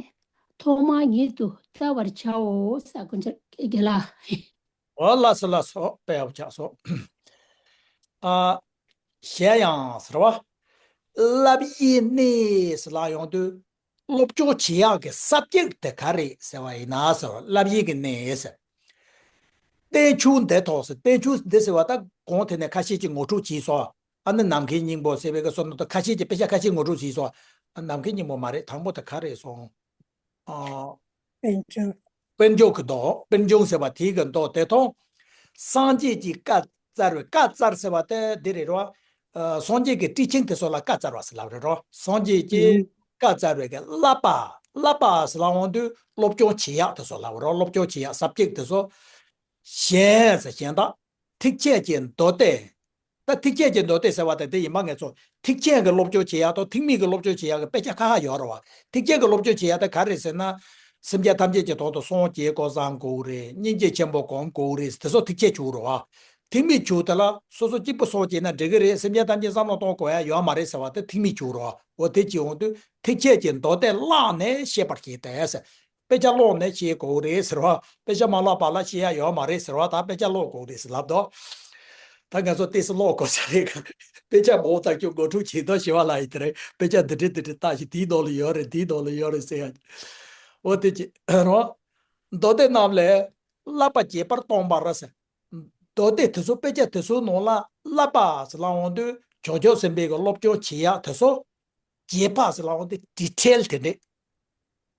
ཐོག་མ་ཉིད་དུ་བལྟ་བར་བྱའོ། ས་ཀུན་ཆ་རྒན་ལགས། ཨོ་ལགས་སོ་ལགས་སོ། དཔེ་ཡག་པོ་ཆགས་སོང་། ཨ། གཞན་ཡང་ཟེར་བ། བསླབ་བྱའི་གནས་ཟེར་ལ་ཡོང་དུས། སློབ་སྦྱོང་བྱེད་ཡག་གི་སབ་ཇེག་དེ་ག་རེ་ཟེར་བ་ཡིན་ན་ཟེར་བ། བསླབ་བྱའི་གི་གནས་ཟེར། བསྟན་བཅོས་འདི་ཐོག་ཟེར། བསྟན་བཅོས་འདི་ཟེར་བ་ད་གོང་དེ་ནས་ཁ་ཤས་ཀྱིས་ངོ་སྤྲོད་བྱས་སོང་། ཨ་ནི་ནམ་མཁའི་སྙིང་པོ་ཟེར་བའི་གི་བསོད་ནམས་དང་ཁ་ཤས་ཀྱིས་དཔེ་ཆ་ཁ་ཤས་ངོ་སྤྲོད་བྱས་སོང་། ཨ་ནམ་མཁའི་སྙིང་པོ་མ་རེད། དང་པོ་དེ་ག་རེ་སོང་། ཨ། དཔལ་འབྱོར། དཔལ་འབྱོར་གྱི་མདོ། དཔལ་འབྱོར་ཟེར་བ་དེའི་གི་མདོ་དེ་ཐོག་སངས་རྒྱས་ཀྱིས་བཀའ་སྩལ་བའི། བཀའ་སྩལ་ཟེར་བ་དེ་འདི་རེད་རོ། ཨ། སངས་རྒྱས་ཀྱི་ཁྲིད་ཆེན་དེ་ཚོ་ལ་བཀའ་སྩལ་བ་ཟེར་ལབ་རེད་རོ། སངས་རྒྱས་ཀྱིས་ཨུ། བཀའ་སྩལ་བའི་གི་བསླབ་པ། བསླབ་པ་ཟེར་ལ་འོང་དུས་སློབ་སྦྱོང་བྱེད་ཡག་དེ་ཚོ་ལབ་རོ། སློབ་སྦྱོང་བྱེད་ཡག་སབ་ཇེག་དེ་ཚོ། གཞན་ཟེར་གཞན་དག་ཐེག་ཆེན་གྱི་མདོ་སྡེ། ད་ཐེག་ཆེན་གྱི་མདོ་སྡེ་ཟེར་བ་དེ་དེ་ཡིན་པ་ངེས་སོ། ཐེག་ཆེན་གྱི་སློབ་སྦྱོང་བྱེད་ཡག་དང་ཐེག་དམན་གྱི་སློབ་སྦྱོང་བྱེད་ཡག་གི་དཔེ་ཆ་ཁ་ཁ་ཡོད་རེད་བ། ཐེག་ཆེན་གྱི་སློབ་སྦྱོང་བྱེད་ཡག་དེ་ག་རེ་ཟེར་ན། སེམས་ཅན་ཐམས་ཅད་ཀྱི་དོན་དུ་སངས་རྒྱས་སྐོར་བཟང་དགོས་རེད། སྙིང་རྗེ་ཆེན་པོ་སྒོམ་དགོས་རེད། དེ་ཚོ་ཐེག་ཆེན་བྱུང་རེད་བ། ཐེག་དམན་བྱུང་དེ་ལ་སོ་སོ་གཅིག་པུ་སངས་རྒྱས་ན་འགྲིག་གི་རེད། སེམས་ཅན་ཐམས་ཅད་བསམ་བློ་གཏོང་དགོས་ཡ་ཡོད་མ་རེད་ཟེར་བ་དེ་ཐེག་དམན་བྱུང་རེད་བ། འོ་དེ་ཅི་འོང་དུས་ཐེག་ཆེན་གྱི་མདོ་སྡེ་བཀླགས་ནས་ཤེས་པར་བྱེད་དེ་ཟེར། དཔེ་ཆ་ཀློག་ནས་ཤེས་དགོས་རེད་ཟེར་བ། དཔེ་ཆ་མ་ཀློག་པ་ལ་ཤེས་ཡ་ཡོད་མ་རེད་ཟེར་བ། ད་དཔེ་ཆ་ཀློག་དགོས་རེད་ཟེར་ལབ་དོ། ད་ང་ཚོ་ཏོག་ཙམ་ཀློག་དགོས་ས་རེད་ག་དཔེ་ཆ་མང་ཙམ་ཅིག་ངོ་སྤྲོད་བྱེད་དོ་ཞེས་པ་ལ་ཡིན་དེ་རེད། དཔེ་ཆ་འདི་འདྲ་འདི་འདྲ་ལྟ་ཞིག་དེའི་ནང་ལ་ཡོད་རེད། དེའི་ནང་ལ་ཡོད་རེད་ཟེར་ཡ། འོ་དེ་ཅི་རོ། མདོ་སྡེ་རྣམས་ལས་བསླབ་པ་རྒྱས་པར་སྟོན་པར་ཟེར། མདོ་སྡེ་དེ་ཚོ་དཔེ་ཆ་དེ་ཚོའི་ནང་ལ་བསླབ་པ་ཟེར་ལ་འོང་དུས་བྱང་ཆུབ་སེམས་དཔའི་གི་སློབ་སྦྱོང་བྱེད་ཡག་དེ་ཚོ། རྒྱས་པ་ཟེར་ལ་འོང་དུས་ཌི་ཊེལ་དེ་འདྲས།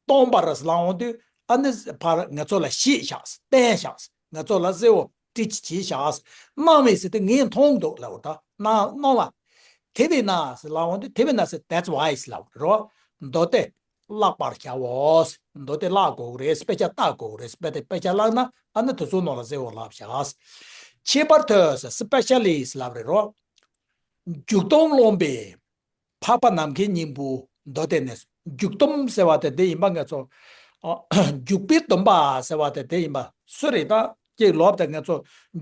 སྟོན་པར་ཟེར་ལ་འོང་དུས་ཨ་ནི་ཕར་ང་ཚོ་ལ་བཤད་བཞག་བསྟན་བཞག་ང་ཚོ་ལ་གསལ་བོ་བཀྲིས་བྱས་བཞག་གནང་བས་ཟེར་ཏེ་ངས་མཐོང་འདུག་ལབ་པ་ད་གནང་གནང་བ། དེ་བས་ན་ཟེར་ལབ་འོང་དུས་དེ་བས་ན་ཟེར་that's why ཟེར་ལབ་རོ། མདོ་སྡེ་བཀླག་པར་བྱའོ། མདོ་སྡེ་བཀླག་དགོས་རེད། དཔེ་ཆ་ལྟ་དགོས་རེད། དཔེ་དེ་དཔེ་ཆ་བཀླག་ན་ཨ་ནི་དེ་ཚོ་ནང་ལ་གསལ་བོ་ལབ་བཞག་ཁྱད་པར་དུ་ཟེར་སི་པེ་ཤལ་ལི་ཟེར་ལབ་རེད་རོ། འཇུག་སྡོམ་སློང་པའི་འཕགས་པ་ནམ་མཁའི་སྙིང་པོ་མདོ་སྡེ་ནས་འཇུག་སྡོམ་ཟེར་བ་དེ་དེ་ཡིན་པ་ང་ཚོ། ཨ། འཇུག་པའི་སྡོམ་པ་ཟེར་བ་དེ་དེ་ཡིན་པ་སུ་རེད་ད་ཅེས་ལབ་དེ་ང་ཚོ་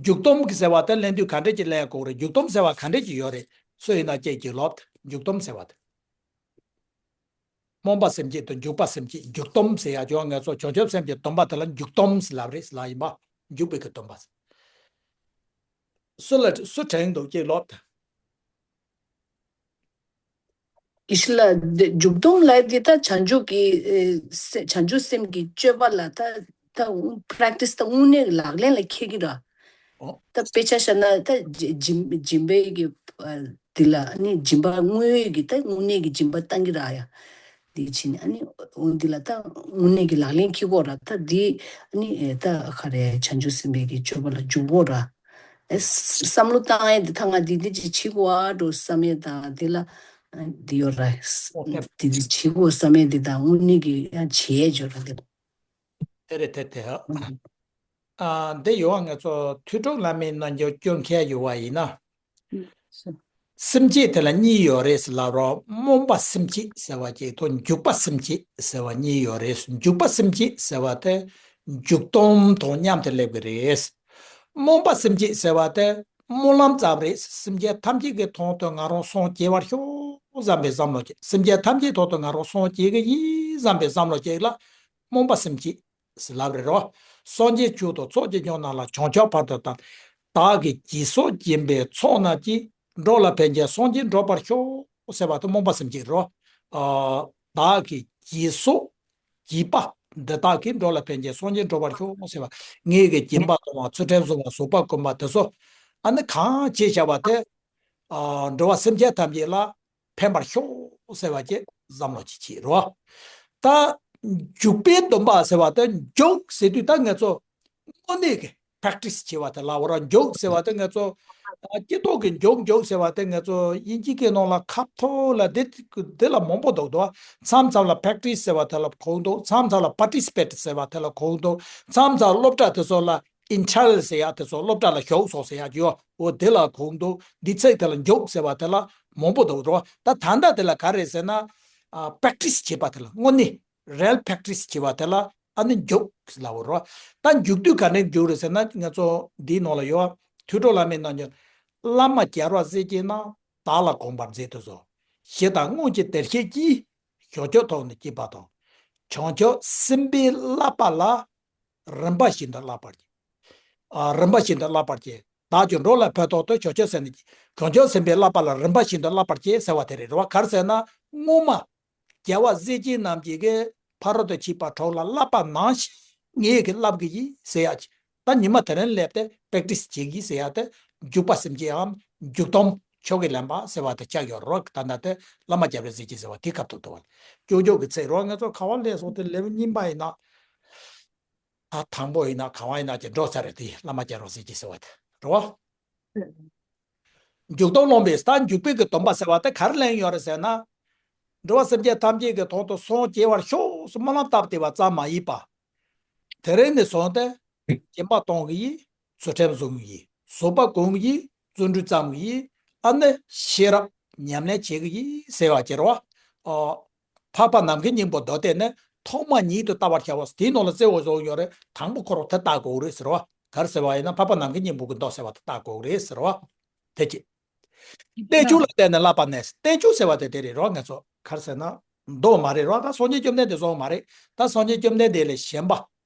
འཇུག་སྡོམ་གྱི་ཟེར་བ་དེ་ལེན་དུས་ག་འདྲས་ཀྱི་ལེན་དགོས་རེད། འཇུག་སྡོམ་ཟེར་བ་ག་འདྲས་ཀྱི་ཡོད་རེད། སུ་ཡིན་ན་ཅེས་ཀྱི་ལབ་དེ་འཇུག་སྡོམ་ཟེར་བ་དེ། སྨོན་པ་སེམས་བསྐྱེད་དང་འཇུག་པ་སེམས་བསྐྱེད། འཇུག་སྡོམ་ཟེར་ཡ་ཅོ་ང་ཚོ་བྱང་ཆུབ་སེམས་ཀྱི་སྡོམ་པ་དེ་ལ་འཇུག་སྡོམ་ཟེར་ལབ་རེད་ཟེར་ལ་ཡིན་པ། འཇུག་པའི་གི་སྡོམ་པ་ཟེར། སུ་ལ་སུ་དྲན་འདུག་ཅེས་ལབ་དེ། ཨིཤ་ལ་འཇུག་སྡོམ་ལབ་དེ་ད་བྱང་ཆུབ་ཀྱི་ཨེ་སེ་བྱང་ཆུབ་སེམས་ཀྱི་སྤྱོད་པ་ལ་ད་ད་པེ་རེག་ཊི་སི་ད་དངོས་གནས་ལག་ལེན་ལ་འཁེལ་གྱི་ར། ཨོ། ད་དཔེ་ཆ་བཞག་ན་ད་སྦྱིན་སྦྱིན་པའི་གི་འདི་ལ་ནི་སྦྱིན་པ་དངོས་ཡོད་ཀྱི་ད་དངོས་གནས་ཀྱི་སྦྱིན་པ་བཏང་གི་ར་ཡ། འདི་བྱས་ནས་ཨ་ནི་འོ་འདི་ལ་ད་དངོས་གནས་ཀྱི་ལག་ལེན་འཁེལ་གོ་ར། ད་འདི་ཨ་ནི་ད་ག་རེ་བྱང་ཆུབ་སེམས་དཔའི་གི་སྤྱོད་པ་ལ་འཇུག་གོ་ར། ཨེ་བསམ་བློ་བཏང་ཡས་འདི་ད་ང་འདི་འདི་ཅིག་བྱེད་དགོས་ཨ་འགྲོ་བསམ་ཡས་དང་འདི་ལ་འདི་ཡོད་ར། འདི་འདི་བྱེད་དགོས་བསམ་ཡས་འདི་དང་དངོས་གནས་ཀྱི་ཡང་བྱེད་ཡས་འཇོག་ར་འདི། དེ་རེད་དེ་དེ་ཧ། ཨ་འདི་ཡོད་ང་ཚོ་ཐོས་གྲོགས་བླ་མའི་རྣལ་འབྱོར་སྐྱོན་མཁས་ཡོད་བ་ཡིན་ན། སེམས་བསྐྱེད་དེ་ལ་གཉིས་ཡོད་རེད་ཟེར་ལབ་རོགས། སྨོན་པ་སེམས་བསྐྱེད་ཟེར་བ་གཅིག་དང་འཇུག་པ་སེམས་བསྐྱེད་ཟེར་བ་གཉིས་ཡོད་རེད། འཇུག་པ་སེམས་བསྐྱེད་ཟེར་བ་དེ་འཇུག་སྡོམ་དང་མཉམ་དུ་སླེབས་ཀྱི་རེད། སྨོན་པ་སེམས་བསྐྱེད་ཟེར་བ་དེ་སྨོན་ལམ་ཙམ་རེད། སེམས་ཅན་ཐམས་ཅད་ཀྱི་དོན་དུ་ང་རང་སངས་རྒྱས་པར་ཤོག་བསམ་པའི་བསམ་བློ་བསྐྱེད། སེམས་ཅན་ཐམས་ཅད་དོན་དུ་ང་རང་སངས་རྒྱས་ཀྱི་ཡིན་བསམ་པའི་བསམ་བློ་བསྐྱེད་ལ་སྨོན་པ་སེམས་བསྐྱེད་ཟེར་ལབ་རེད་རོ། སངས་རྒྱས་མཆོག་དང་ཚོགས་ཀྱི་མཆོག་རྣམས་ལ། བྱང་ཆུབ་བར་དུ་བདག་བདག་གིས་བགྱིས་སོ་སྦྱིན་པའི་ཚོགས་རྣམས་ཀྱིས། འགྲོ་ལ་ཕན་ཕྱིར་སངས་རྒྱས་འགྲུབ་པར་ཤོག་ཟེར་བ་དེ་སྨོན་པ་སེམས་བསྐྱེད་རོ། ཨ་བདག་གིས་བགྱིས་སོ། བགྱིས་པ་འདི་དག་གིས་འགྲོ་ལ་ཕན་ཕྱིར་སངས་རྒྱས་འགྲུབ་པར་ཤོག་ཟེར་བ། ངེད་ཀྱིས་སྦྱིན་པ་གཏོང་བ་ཚུལ་ཁྲིམས་བསྲུང་བ་བཟོད་པ་བསྐུམ་པ་དེ་ཚོ་ཨ་ནི་གང་བྱས་བྱ་བ་དེ་ཨ་འགྲོ་བ་སེམས་ཅན་ཐམས་ཅད་ལ་ཕན་པར་ཤོག་ཟེར་བ་ཅེས་བསམ་བློ་ཅིག་བྱེད་རོགས། ད་འཇུག་པའི་སྡོམ་པ་ཟེར་བ་དེ་འཇུག་ཟེར་དུས་ད་ང་ཚོ་དངོས་གནས་ཀྱི་པེག་ཊི་སི་བྱེད་བ་དེ་ལ་འོ་ར་འཇུག་ཟེར་བ་དེ་ང་ཚོ་ཨ་སྐྱེ་ཐོག་གི་འཇུག་འཇུག་ཟེར་བ་དེ་ང་ཚོ་དབྱིན་ཇི་སྐད་ནང་ལ་ཁ་ཐོག་ལ་དེ་དེ་ལ་མང་པོ་འདུག་དོ། མཚམས་མཚམས་ལ་པེག་ཊི་སི་ཟེར་བ་དེ་ལ་གོ་གི་འདུག་མཚམས་མཚམས་ལ་པར་ཊི་སི་པེ་ཊི་ཟེར་བ་དེ་ལ་གོ་གི་འདུག་མཚམས་མཚམས་སློབ་གྲྭ་དེ་ཚོ་ལ་ཨིན་ཊར་ཟེར་ཡག་དེ་ཚོ་སློབ་གྲྭ་ལ་ཞུགས་སོང་ཟེར་ཡག་ཡོད། འོ་དེ་ལ་གོ་གི་འདུག་འདི་ཚིག་དེ་ལ་འཇུག་ཟེར་བ་དེ་ལ་མང་པོ་འདུག་རོ། ད་ད་ལྟ་དེ་ལ་ག་རེ་ཟེར་ན། ཨ་པེག་ཊི་སི་བྱེད་པ་དེ་ལ་དངོས་གནས་རེལ་པེག་ཊི་སི་བྱེད་པ་དེ་ལ་ཨ་ནི་འཇུག་ལབ་རོ། ད་འཇུག་དུས་ག་ནས་འཇུག་རེད་ཟེར་ན་ང་ཚོ་འདིའི་ནང་ལ་ཡོད། ཐོས་གྲོགས་བླ་མའི་རྣལ་འབྱོར། བླ་མ་རྒྱལ་བ་སྲས་བཅས་རྣམས། བདག་ལ་དགོངས་པར་མཛད་དུ་གསོལ། ཞེ་སྡང་དངོས་ཀྱི་བདེར་གཤེགས་ཀྱིས། བྱང་ཆུབ་ཐོབ་ནས་སྐྱེས་པ་དང་། བྱང་ཆུབ་སེམས་དཔའི་བསླབ་པ་ལ། རིམ་པ་བཞིན་དུ་བསླབ་པར་བགྱི། ཨ་རིམ་པ་བཞིན་དུ་བསླབ་པར་བགྱི། བདག་ཀྱང་འགྲོ་ལ་ཕན་ཐོགས་ཏེ། བྱང་ཆུབ་སེམས་ནི་བྱང་ཆུབ་སེམས་དཔའི་བསླབ་པ་ལ་རིམ་པ་བཞིན་དུ་བསླབ་པར་བགྱི་ཟེར་བ་དེ་རེད་རོ། ག་རེ་ཟེར་ན་སྔོན་མ་རྒྱལ་བ་སྲས་བཅས་རྣམས་ཀྱིས་ཀྱི་ཕ་རོལ་ཏུ་ཕྱིན་པ་དྲུག་ལ་བསླབ་པ་ནང་བཞིན་ངས་ཀྱི་བསླབ་ཀྱི་ཡིན་ཟེར་ཡག་ཅིག་ད་ཉི་མ་དེ་རིང་སླེབས་ཏེ་པེག་ཊི་སི་བྱེད་ཀྱི་ཟེར་ཡག་དེ་འཇུག་པ་སེམས་བསྐྱེད་འམ་འཇུག་སྡོམ་ཆོ་གས་ལེན་པ་ཟེར་བ་དེ་ཆགས་ཡོད་རོ། ད་ལྟ་དེ་བླ་མ་རྒྱལ་བ་སྲས་བཅས་ཟེར་བ་དེ་སྐབས་ཐོབ་ཐུབ་པ་ལ་ཅོག་ཅོག་གི་ཚིག་རོ། ང་ཚོ་ག་བ་ལས་སོང་སྟེ་ལེའུ་གཉིས་པ་ཡིན་ན། ད་དང་པོ་ཡིན་ན་གང་བ་ཡིན་ན་ཅིག་འགྲོ་ཚར་རེད་དེ་བླ་མ་རྒྱལ་བ་སྲས་བཅས་ཟེར་བ་དེ་རེད་བ། འཇུག་སྡོམ་སློང་བའི་ད་འཇུག་པའི་གི་སྡོམ་པ་ཟེར་བ་དེ་ག་རེ་ལེན་ཡོད་རེད་ཟེར་ན། འགྲོ་བ་སེམས་ཅན་ཐམས་ཅད་ཀྱི་དོན་དུ་སངས་རྒྱས་པར་ཤོག་ཟེར་སྨོན་ལམ་བཏབ་བསྡད་པ་ཙམ་མ་ཡིན་པ། དེ་རིང་ནས་བཟུང་སྟེ་སྦྱིན་པ་གཏོང་གི་ཡིན། ཚུལ་ཁྲིམས་བསྲུང་གི་ཡིན། བཟོད་པ་སྒོམ་གི་ཡིན། བརྩོན་འགྲུས་བརྩམ་གི་ཡིན། ཨ་ནི་ཤེས་རབ་ཉམས་ལེན་བྱེད་ཀྱི་ཡིན་ཟེར་བ་ཅིག་རེད་བ། འཕགས་པ་ནམ་མཁའི་སྙིང་པོ་མདོ་སྡེ་ནི་ཐོག་མ་ཉིད་དུ་བལྟ་བར་བྱའོ། དེའི་ནང་ལ་གསལ་བོ་བཟོ་ཡོད་རེད། དང་པོ་ཁོ་རང་དེ་བལྟ་དགོས་རེད་ཟེར་བ། ག་རེ་ཟེར་བ་ཡིན་ན་འཕགས་པ་ནམ་མཁའི་སྙིང་པོ་གི་མདོ་ཟེར་བ་དེ་བལྟ་དགོས་རེད་ཟེར་བ། དེ་གཅིག་བསྟན་བཅོས་ལ་བརྟེན་ནས་བསླབ་པ་ནས། བསྟན་བཅོས་ཟེར་བ་དེ་དེ་རེད་རོ། ང་ཚོ་ག་རེ་ཟེར་ན་མདོ་མ་རེད་རོ། ད་སངས་རྒྱས་བཅོམ་ལྡན་འདས་སོགས་མ་རེད། ད་སངས་རྒྱས་བཅོམ་ལྡན་འདས་ལས་གཞན་པ་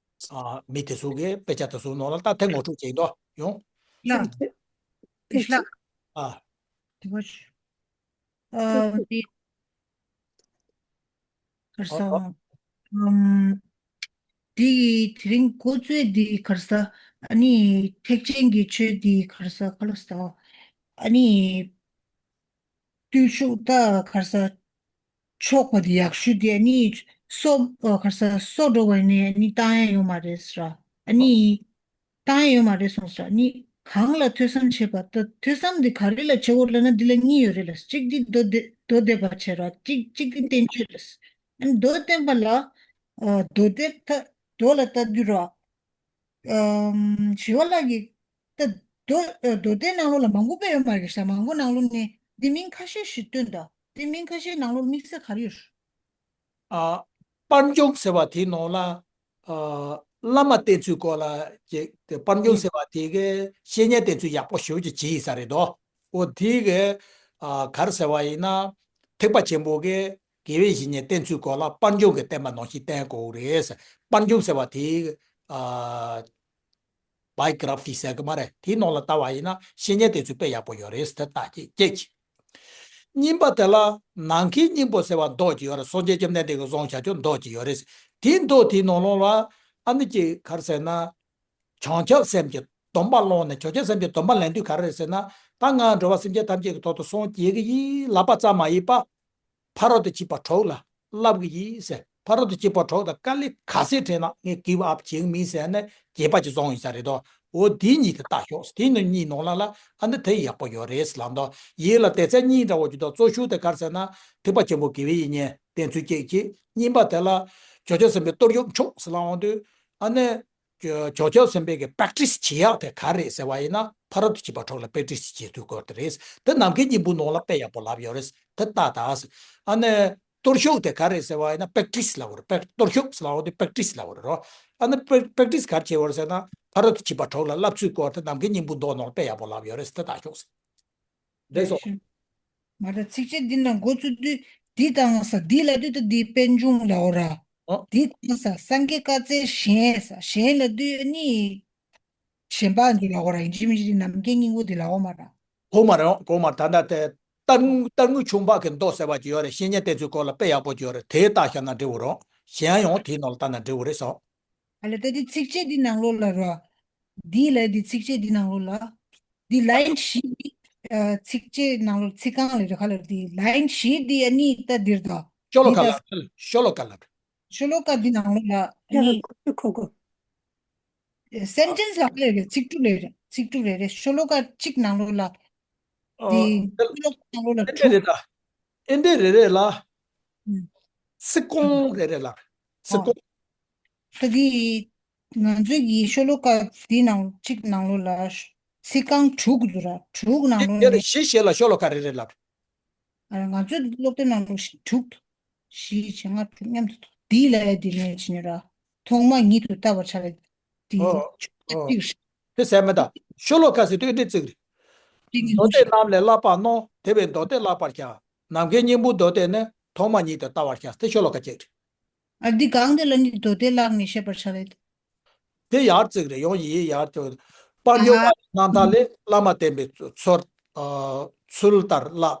ཨ་མི་དེ་ཚོ་གིས་དཔེ་ཆ་དེ་ཚོ་ནང་ལ་ད་དེ་ངོ་སྤྲོད་བྱེད་མདོ་ཡོང་། ལ་དེ་ལ་ཨ་དེ་བ་ཨ་འདི་གར་ས་ཨམ་འདི་དེ་རིང་འགོ་གཙོས་འདི་གར་ས་ཨ་ནི་ཐེག་ཆེན་གྱི་ཆོས་འདི་གར་ས་ག་ལ་ས་ཨ་ནི་བརྟུལ་ཞུགས་ད་གར་ས་ཆོག་པ་འདི་ཡག་ཤོས་འདི་ཨ་ནི་སོ་གར་ས་སོ་འགྲོ་བ་ནི་ཨ་ནི་བཏང་ཡ་ཡོད་མ་རེད་ཟེར་ཨ་ནི། བཏང་ཡོད་མ་རེད་གསུངས་སོང་། གཉིས་གང་ལ་ཐོས་བསམ་བྱེད་པ། ད་ཐོས་བསམ་འདི་ག་རེ་ལ་བྱེད་དགོས་ལབ་ན། འདི་ལ་གཉིས་ཡོད་རེད་ལ། གཅིག་འདི་མདོ་སྡེ་མདོ་སྡེ་པ་བྱེད་ར། གཅིག་གཅིག་འདི་བསྟན་བཅོས་རེད། ཨ་ནི་མདོ་བསྟན་པ་ལ་ཨ་མདོ་སྡེ་ད་མདོ་ལ་ལྟ་དུས་ར། ཨམ་ཞི་བ་ལྷ་གིས་ད་མདོ་ཨ་མདོ་སྡེ་ནང་ལོགས་ལ་མང་པོ་དཔེ་ཡོད་མ་རེད་ཤག་མང་པོ་ནང་ལོགས་ནས་འདི་མིང་ཁ་ཤས་ཤིག་བཏོན་ད། འདི་མིང་ཁ་ཤས་ནང་ལོགས་དམིགས་བསལ་ག་རེ་ཡོད། ཨ། པར་འབྱུང་ཟེར་བ་དེའི་ནང་ལ། ཨ། བླ་མ་བསྟེན་ཚུལ་སྐོར་ལ་ཅིག་དེ་པར་འབྱུང་ཟེར་བ་དེ་གའི་བཤེས་གཉེན་བསྟེན་ཚུལ་ཡག་པོ་ཞེ་པོ་ཅིག་བྱས་ཡིན་ས་རེད་དོ། འོ་དེ་གའི། ཨ། ག་རེ་ཟེར་བ་ཡིན་ན། ཐེག་པ་ཆེན་པོ་གི་དགེ་བའི་བཤེས་གཉེན་བསྟེན་ཚུལ་སྐོར་ལ་པར་འབྱུང་གི་བསྟན་པ་ནང་བཞིན་བསྟེན་དགོས་རེད། པར་འབྱུང་ཟེར་བ་དེ། ཨ། བའི་གྷི་ར་ཕི་ཟེར་གི་མ་རེད། དེའི་ནང་ལ་ལྟ་བ་ཡིན་ན་བཤེས་གཉེན་བསྟེན་ཚུལ་དཔེ་ཡག་པོ་ཡོད་རེད་ཟེར་ད་ཅིག་སྐད་ཅིག་གཉིས་པ་དེ་ལ་ནམ་མཁའི་སྙིང་པོ་ཟེར་བ་མདོ་ཅིག་ཡོད་རེད། སངས་རྒྱས་བཅོམ་ལྡན་འདས་ཀྱིས་གསུངས་བཞག་རྒྱུ་མདོ་ཅིག་ཡོད་རེད། དེའི་མདོ་དེའི་ནང་ལོགས་ལ་ཨ་ནི་ཅིག་ག་རེ་ཟེར་ན། བྱང་ཆུབ་སེམས་ཀྱི་སྡོམ་པ་བླངས་ནས། བྱང་ཆུབ་སེམས་ཀྱི་སྡོམ་པ་ལེན་དུས་ག་རེ་རེད་ཟེར་ན། ད་ང་འགྲོ་བ་སེམས་ཅན་ཐམས་ཅད་ཀྱི་ཐོག་ཏུ་སངས་རྒྱས་ཀྱི་ཡིན་ལབ་པ་ཙམ་མ་ཡིན་པ། ཕ་རོལ་ཏུ་ཕྱིན་པ་དྲུག་ལ་བསླབ་ཀྱི་ཡིན་ཟེར། ཕ་རོལ་ཏུ་ཕྱིན་པ་དྲུག་དང་དཀའ་ལས་ག་ཚད་འཕྲད་ན་ངས་give up་བྱེད་ཀྱི་མིན་ཟེར་ནས་དགྱེས་པ་ཅིག་བཟུང་ཡིན་ས་རེད་དོ། འོ་དེ་གཉིས་དེ་ལྟ་ཤོག་དེ་ནི་གཉིས་ནང་ལ་ལ་ཨ་ནི་དེ་ཡག་པོ་ཡོད་རེད་ལབ་དོ། ཡིན་ལ་དེ་ཚད་གཉིས་འདྲ་བོ་ཅིག་དང་། གཙོ་ཤོས་དེ་ག་རེ་ཟེར་ན། ཐེག་པ་ཆེན་པོ་དགེ་བའི་བཤེས་གཉེན་བསྟེན་ཚུལ་གཅིག་གཅིག་གཉིས་པ་དེ་ལ་བྱང་ཆུབ་སེམས་དཔའི་གཏོར་ཆུག་མཆོག་ཟེར་ལབ་འོང་དུས། ཨ་ནི། བྱང་ཆུབ་སེམས་དཔའི་གི་པེག་ཊི་སི་བྱེད་ཡག་དེ་ག་རེད་ཟེར་བ་ཡིན་ན། ཕ་རོལ་ཏུ་ཕྱིན་པ་དྲུག་ལ་པེག་ཊི་སི་བྱེད་དུས་སྐོར་དེ་རེད། དེ་ནམ་མཁའི་སྙིང་པོའི་ནང་ལ་དཔེ་ཡག་པོ་ལབ་ཡོད་རེད། དེ་ལྟ་དང་། ཨ་ནི། གཏོར་ཆུག་དེ་ག་རེད་ཟེར་བ་ཡིན་ན། པེག་ཊི་སི་ལབ་དགོས་རེད། པེག་གཏོར་ཆུག་ཟེར་ལབ་དུས་པེག་ཊི་སི་ལབ་དགོས་རེད་རོ། ཨ་ནི་པེག་པེག་ཊི་སི་ག་རེ་བྱེད་དགོས་རེད་ཟེར་ན། ཕ་རོལ་ཏུ་ཕྱིན་པ་དྲུག་ལ་བསླབ་ཚུལ་སྐོར་དེ་ནམ་མཁའི་སྙིང་པོའི་མདོ་ནང་ལ་དཔེ་ཡག་པོ་ལབ་ཡོད་རེད། དེ་ལྟ་ཤོག་ཟེར། འགྲིག་སོང་། མ་རེད། ཚིགས་བཅད་འདི་ན་འགོ་བཙུགས་དུས་འདི་བཏང་ས། འདི་ལབ་དུས་ད་འདི་པད་འབྱུང་ལབ་དགོས་ར། ཨོ། འདི་བཏང་ས་སངས་རྒྱས་བཀའ་སྩལ་གཞན་ས། གཞན་ལབ་དུས་ནི་གཞན་པ་འདི་ལབ་དགོས་ར། ཡིན་གཅིག་མིན་གཅིག་འདི་ནམ་མཁའི་སྙིང་པོ་འདི་ལབ་དགོས་མ་ར། གོ་མ་རེད། གོ་མ་རེད། ད་ལྟ་དེ་གཏེར་དངུལ་གཏེར་དངུལ་ཆུང་འབག་གི་མདོ་ཟེར་བ་ཅིག་ཡོད་རེད། བཤེས་གཉེན་བསྟེན་ཚུལ་སྐོར་ལ་དཔེ་ཡག་པོ་ཅིག་ཡོད་རེད། དེ་ལྟ་བཞག་ན་འགྲིག་གི་རེད། གཞན་ཡང་དེའི་ནང་ལ་ལྟ་ན་འགྲིག་གི་རེད་ཟེར། ཨ་ལས་ད་འདི་ཚིགས་བཅད་འདི་ནང་ལོགས་ལ་ར། འདི་ལ་འདི་ཚིགས་བཅད་འདི་ནང་ལོགས་ལ། འདི་ལའིན་བཞི་འདི། ཨ། ཚིགས་བཅད་ནང་ལོགས་ཚིག་རྐང་ལ་རེད། ག་ལ་འདི་ལའིན་བཞི་འདི་ཨ་ནི་ད་འདིར་ད། ཤོ་ལོ་ཀ་འདི་ད། ལབ། ཤོ་ལོ་ཀ་ལབ། ཤོ་ལོ་ཀ་འདི་ནང་ལོགས་ལ་ཨ་ནི། ཁོ་ཁོ། སེན་ཊེན་སི་ལ་རེད་རེད། ཚིག་གྲུབ་རེད་རེད། ཚིག་གྲུབ་རེད་རེད། ཤོ་ལོ་ཀ་གཅིག་ནང་ལོགས་ལ། ཨ། འདི་ཤོ་ལོ་ཀ་ནང་ལོགས་ལ་ཨེ་འདྲ་དྲུག་རེད་ད། ཨེ་འདྲ་རེ་རེ་ལ། ཨུམ། ཚིག་རྐང་རེ་རེ་ལ། ཚིག་ཨོ། རྐང་། ད་འདི་ང་ཚོའི་གི་ཤོ་ལོ་ཀ་འདི་ནང་གཅིག་ནང་ལོགས་ལ་ཚིག་རྐང་དྲུག་འདུག་ར། དྲུག་ནང་ལོགས་ལ། བཞི་བཞི་བཞི་ལ་ཤོ་ལོ་ཀ་རེ་རེ་ལ། ཨ། ང་ཚོའི་སློབ་དེབ་ནང་ལོགས་དྲུག་བཞི་བྱས་ལྔ་དྲུག་མཉམ་དུ་འདི་ལ་ཡ་འདི་ནས་བྱས་ནས་ར། ཐོག་མ་ཉིད་དུ་བལྟ་བར་བྱ་བའི་འདི་ཨོ། ཆོ་ག་ཨོ། གཅིག་རེད། དེ་ཟེར་མེད་ད། ཤོ་ལོ་ཀ་ཟེར་དུས་འདི་བརྩི་གི་རེད། གཅིག་ནི་མདོ་སྡེ་རྣམས་ལས་བསླབ་པར་སྣང་། དེ་བས་མདོ་སྡེ་བསླབ་པར་བྱ། ནམ་མཁའི་སྙིང་པོའི་མདོ་སྡེ་ནི། ཐོག་མ་ཉིད་དུ་བལྟ་བར་བྱ། དེ་ཤོ་ལོ་ཀ་གཅིག་རེད། ཨ། འདི་གང་དེ་ལ་ནི་མདོ་སྡེ་བཀླགས་ནས་བཤད་པར་བྱ་བས། དེ་ཡར་བརྩི་གི་རེད། ཡང་ཡིན་ཡར་བརྩི། པར་འབྱུང་བ་ཡི་རྣམ་ཐར་ལས། བླ་མ་བསྟེན་པའི་ཚུལ། ཨ། ཚུལ་ལྟར་བསླབ།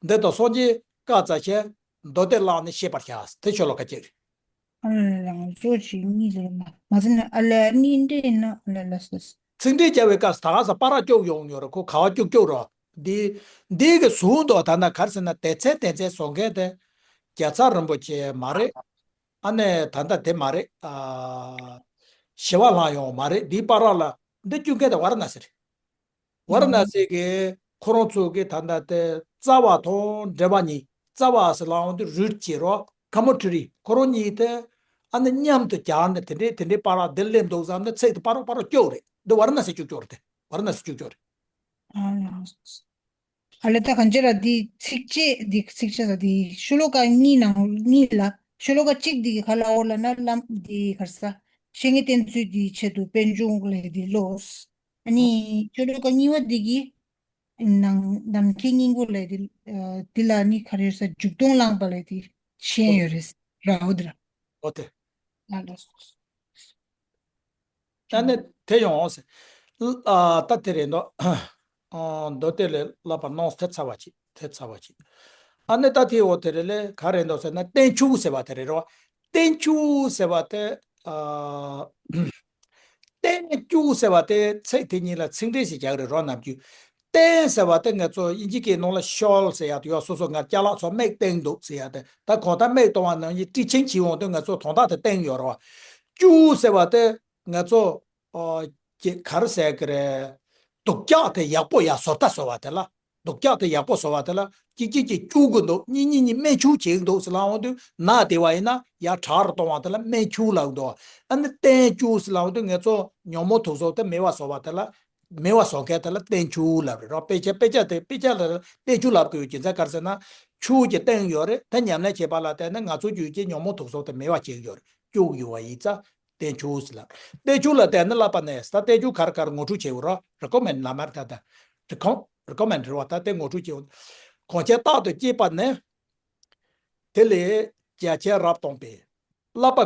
འདི་དང་སངས་རྒྱས་བཀའ་སྩལ་ཞིང་། མདོ་སྡེ་བཀླགས་ནས་ཤེས་པར་བྱ། དེ་ཤོ་ལོ་ཀ་གཅིག་རེད། ཨ་ལ་ལ་ང་ཚོ་ཅིག་གཉིས་ལ་ལ་མ་ཟིན་ན་ཨ་ལ་གཉིས་འདྲེས་ན་ཨ་ལ་ལ་སོ། ཚིག་འགྲེལ་རྒྱག་པའི་སྐབས་སུ་ད་ག་ས་པར་སྐྱོག་ཡོང་ཡོད་རེད། ཁོ་ག་བ་སྐྱོག་སྐྱོག་རོ། འདི་འདི་གི་ཟུར་དུ་ད་ན་ག་རེ་ཟེར་ན། སྡེ་ཚན་སྡེ་ཚན་བཟོ་མཁན་དེ་རྒྱལ་ཚབ་རིན་པོ་ཆེ་མ་རེད། ཨ་ནེ་ད་ལྟ་དེ་མ་རེད། ཨ། ཞི་བ་ལྷ་ཡང་མ་རེད། འདིའི་བར་ལ་འདི་སྐྱོག་མཁན་དེ་ཝཱ་ར་ཎ་སི་རེད། ཝཱ་ར་ཎ་སི་གི་ཁོ་རང་ཚོ་གི་ད་ལྟ་དེ་རྩ་བ་དང་འགྲེལ་པ་གཉིས། རྩ་བ་ཟེར་ལབ་དུས་རུས་ཀྱི་རོ། ཀོ་མེན་ཊ་རི་ཁོ་རང་གཉིས་དེ་ཨ་ནི་མཉམ་དུ་སྦྱར་ནས་དེ་འདྲའི་དེ་འདྲའི་པར་ར་འདིར་སླེབས་འདུག་བསམ་ནས་ཚིག་དེ་པར་ར་པར་ར་སྐྱོག་རེད། འདི་ཝཱ་ར་ཎ་སི་སྐྱོག་སྐྱོག་རེད། དེ་ཝཱ་ར་ཎ་སི་སྐྱོག་སྐྱོག་རེད། ཨ་ལ། ཨ་ལ་ད་གང་ཅི་ར་འདི་ཚིགས་བཅད་འདི་ཚིགས་བཅད་ཟེར་འདི་ཤོ་ལོ་ཀ་གཉིས་ནང་གཉིས་ལ་ཤོ་ལོ་ཀ་གཅིག་འདི་ག་ལ་འོ་ལ་ན་བླ་འདི་ག་རེ་ཟ། བཤེས་གཉེན་བསྟེན་ཚུལ་འདི་ཆེད་དུ་པད་འབྱུང་ལས་འདི་ལོས། ཨ་ནི་ཤོ་ལོ་ཀ་གཉིས་པ་འདི་གི་ནང་ནམ་མཁའི་སྙིང་པོ་ལས་འདི་ཨ་འདི་ལ་ནི་ག་རེ་ཟ་མཇུག་སྡོམ་བླངས་པ་ལས་འདི་ཤེས་ཡོད་རེད་ར། འོ་འདི་ར། འོ་དེ། ཨ་ལ། ད་ནི་དེ་ཡོང་ཟེར། ཨ། ད་དེ་རེད་འདུག་ཨ། མདོ་སྡེ་ལས་བསླབ་པར་སྣང་། དེ་ཚར་བ་ཅིག་དེ་ཚར་བ་ཅིག་ཨ་ནི་ད་དེ་འོ་དེ་རེད་ལས། ག་རེ་འདུག་ཟེར་ན། བསྟན་བཅོས་ཟེར་བ་དེ་རེད་རོ། བསྟན་བཅོས་ཟེར་བ་དེ། ཨ། བསྟན་བཅོས་ཟེར་བ་དེ་ཚིག་དེ་གཉིས་ལ་ཚིག་འགྲེལ་ཞིག་རྒྱག་གི་རེད་རོ། ནམ་རྒྱུན་བསྟན་ཟེར་བ་དེ་ང་ཚོ་དབྱིན་ཇི་སྐད་ནང་ལ་ཤོལ་ཟེར་ཡག་དེ་ཡོད། སོ་སོ་ང་ཅ་ལག་ཚོ་མིག་བསྟན་འདུག་ཟེར་ཡག་དེ། ད་གང་ལྟར་མིག་གཏོང་བ་ནང་བཞིན་ཊི་ཆིང་བྱེད་འོང་དུས་ང་ཚོ་དོན་དག་དེ་བསྟན་ཡོད་རེད་བ། བཅོས་ཟེར་བ་དེ་ང་ཚོ། ཨ། ཀྱི་ག་རེ་ཟེར་གི་རེད། སྡུག་ཅག་དེ་ཡག་པོ་ཡ་བཟོ་ལྟ་བཟོ་བ་དེ་ལ། སྡུག་ཅག་དེ་ཡག་པོ་བཟོ་བ་དེ་ལ་གཅིག་གཅིག་གིས་སྐྱུག་གི་འདུག་གཉིས་གཉིས་གཉིས་སྨན་ཆུ་བྱེད་ཀྱི་འདུག་ཟེར་ལབ་འོང་དུས་ན་བདེ་བ་ཡིན་ན་ཡ་དྲག་རུ་གཏོང་བ་དེ་ལ་སྨན་ཆུ་ལབ་འདུག་ཨ་ནི་བསྟན་ཆུ་ཟེར་ལབ་འོང་དུས་ངེད་ཚོ་ཉོན་མོངས་དུག་གསུམ་དེ་མེད་པ་བཟོ་བ་དེ་ལ། མེད་པ་བཟོ་མཁན་དེ་ལ་བསྟན་ཆུ་ལབ་རེད་རོ། དཔེ་ཆ་དཔེ་ཆ་དེ་དཔེ་ཆ་ལ་བསྟན་ཆུ་ལབ་དགོས་རྒྱུ་མཚན་ག་རེ་ཟེར་ན། ཆུ་གི་སྟེང་ཡོད་རེད། དེ་ཉམས་ལེན་བྱེད་པ་ལ་བརྟེན་ནས་ང་ཚོ་རྒྱུད་ཀྱི་ཉོན་མོངས་དུག་གསུམ་དེ་མེད་པ་བྱེད་ཀྱི་ཡོད་རེད། སྐྱུག་ཡོད་པ་ཡིན་ཙང་བསྟན་ཆུ་ཟེར་ལབ། བསྟན་ཆུ་ལ་བརྟེན་ནས་བསླབ་པ་ནས་ད་བསྟན་ཆུ་ག་རེ་ག་རེ་ངོ་སྤྲོད་བྱེད་འོ་རོ། རི་ཀོ་མེན་ལ་མར་ད་ད་རི་ཀོ་རི་ཀོ་མེན་རེད་བ། ད་དེ་ངོ་སྤྲོད་བྱེད་འོ། གོང་ཆེན་རྟག་ཏུ་སྐྱེས་པ་ནས། དེ་ལས་རྒྱ་ཆེར་རབ་སྟོན་པའི། བསླབ་པ་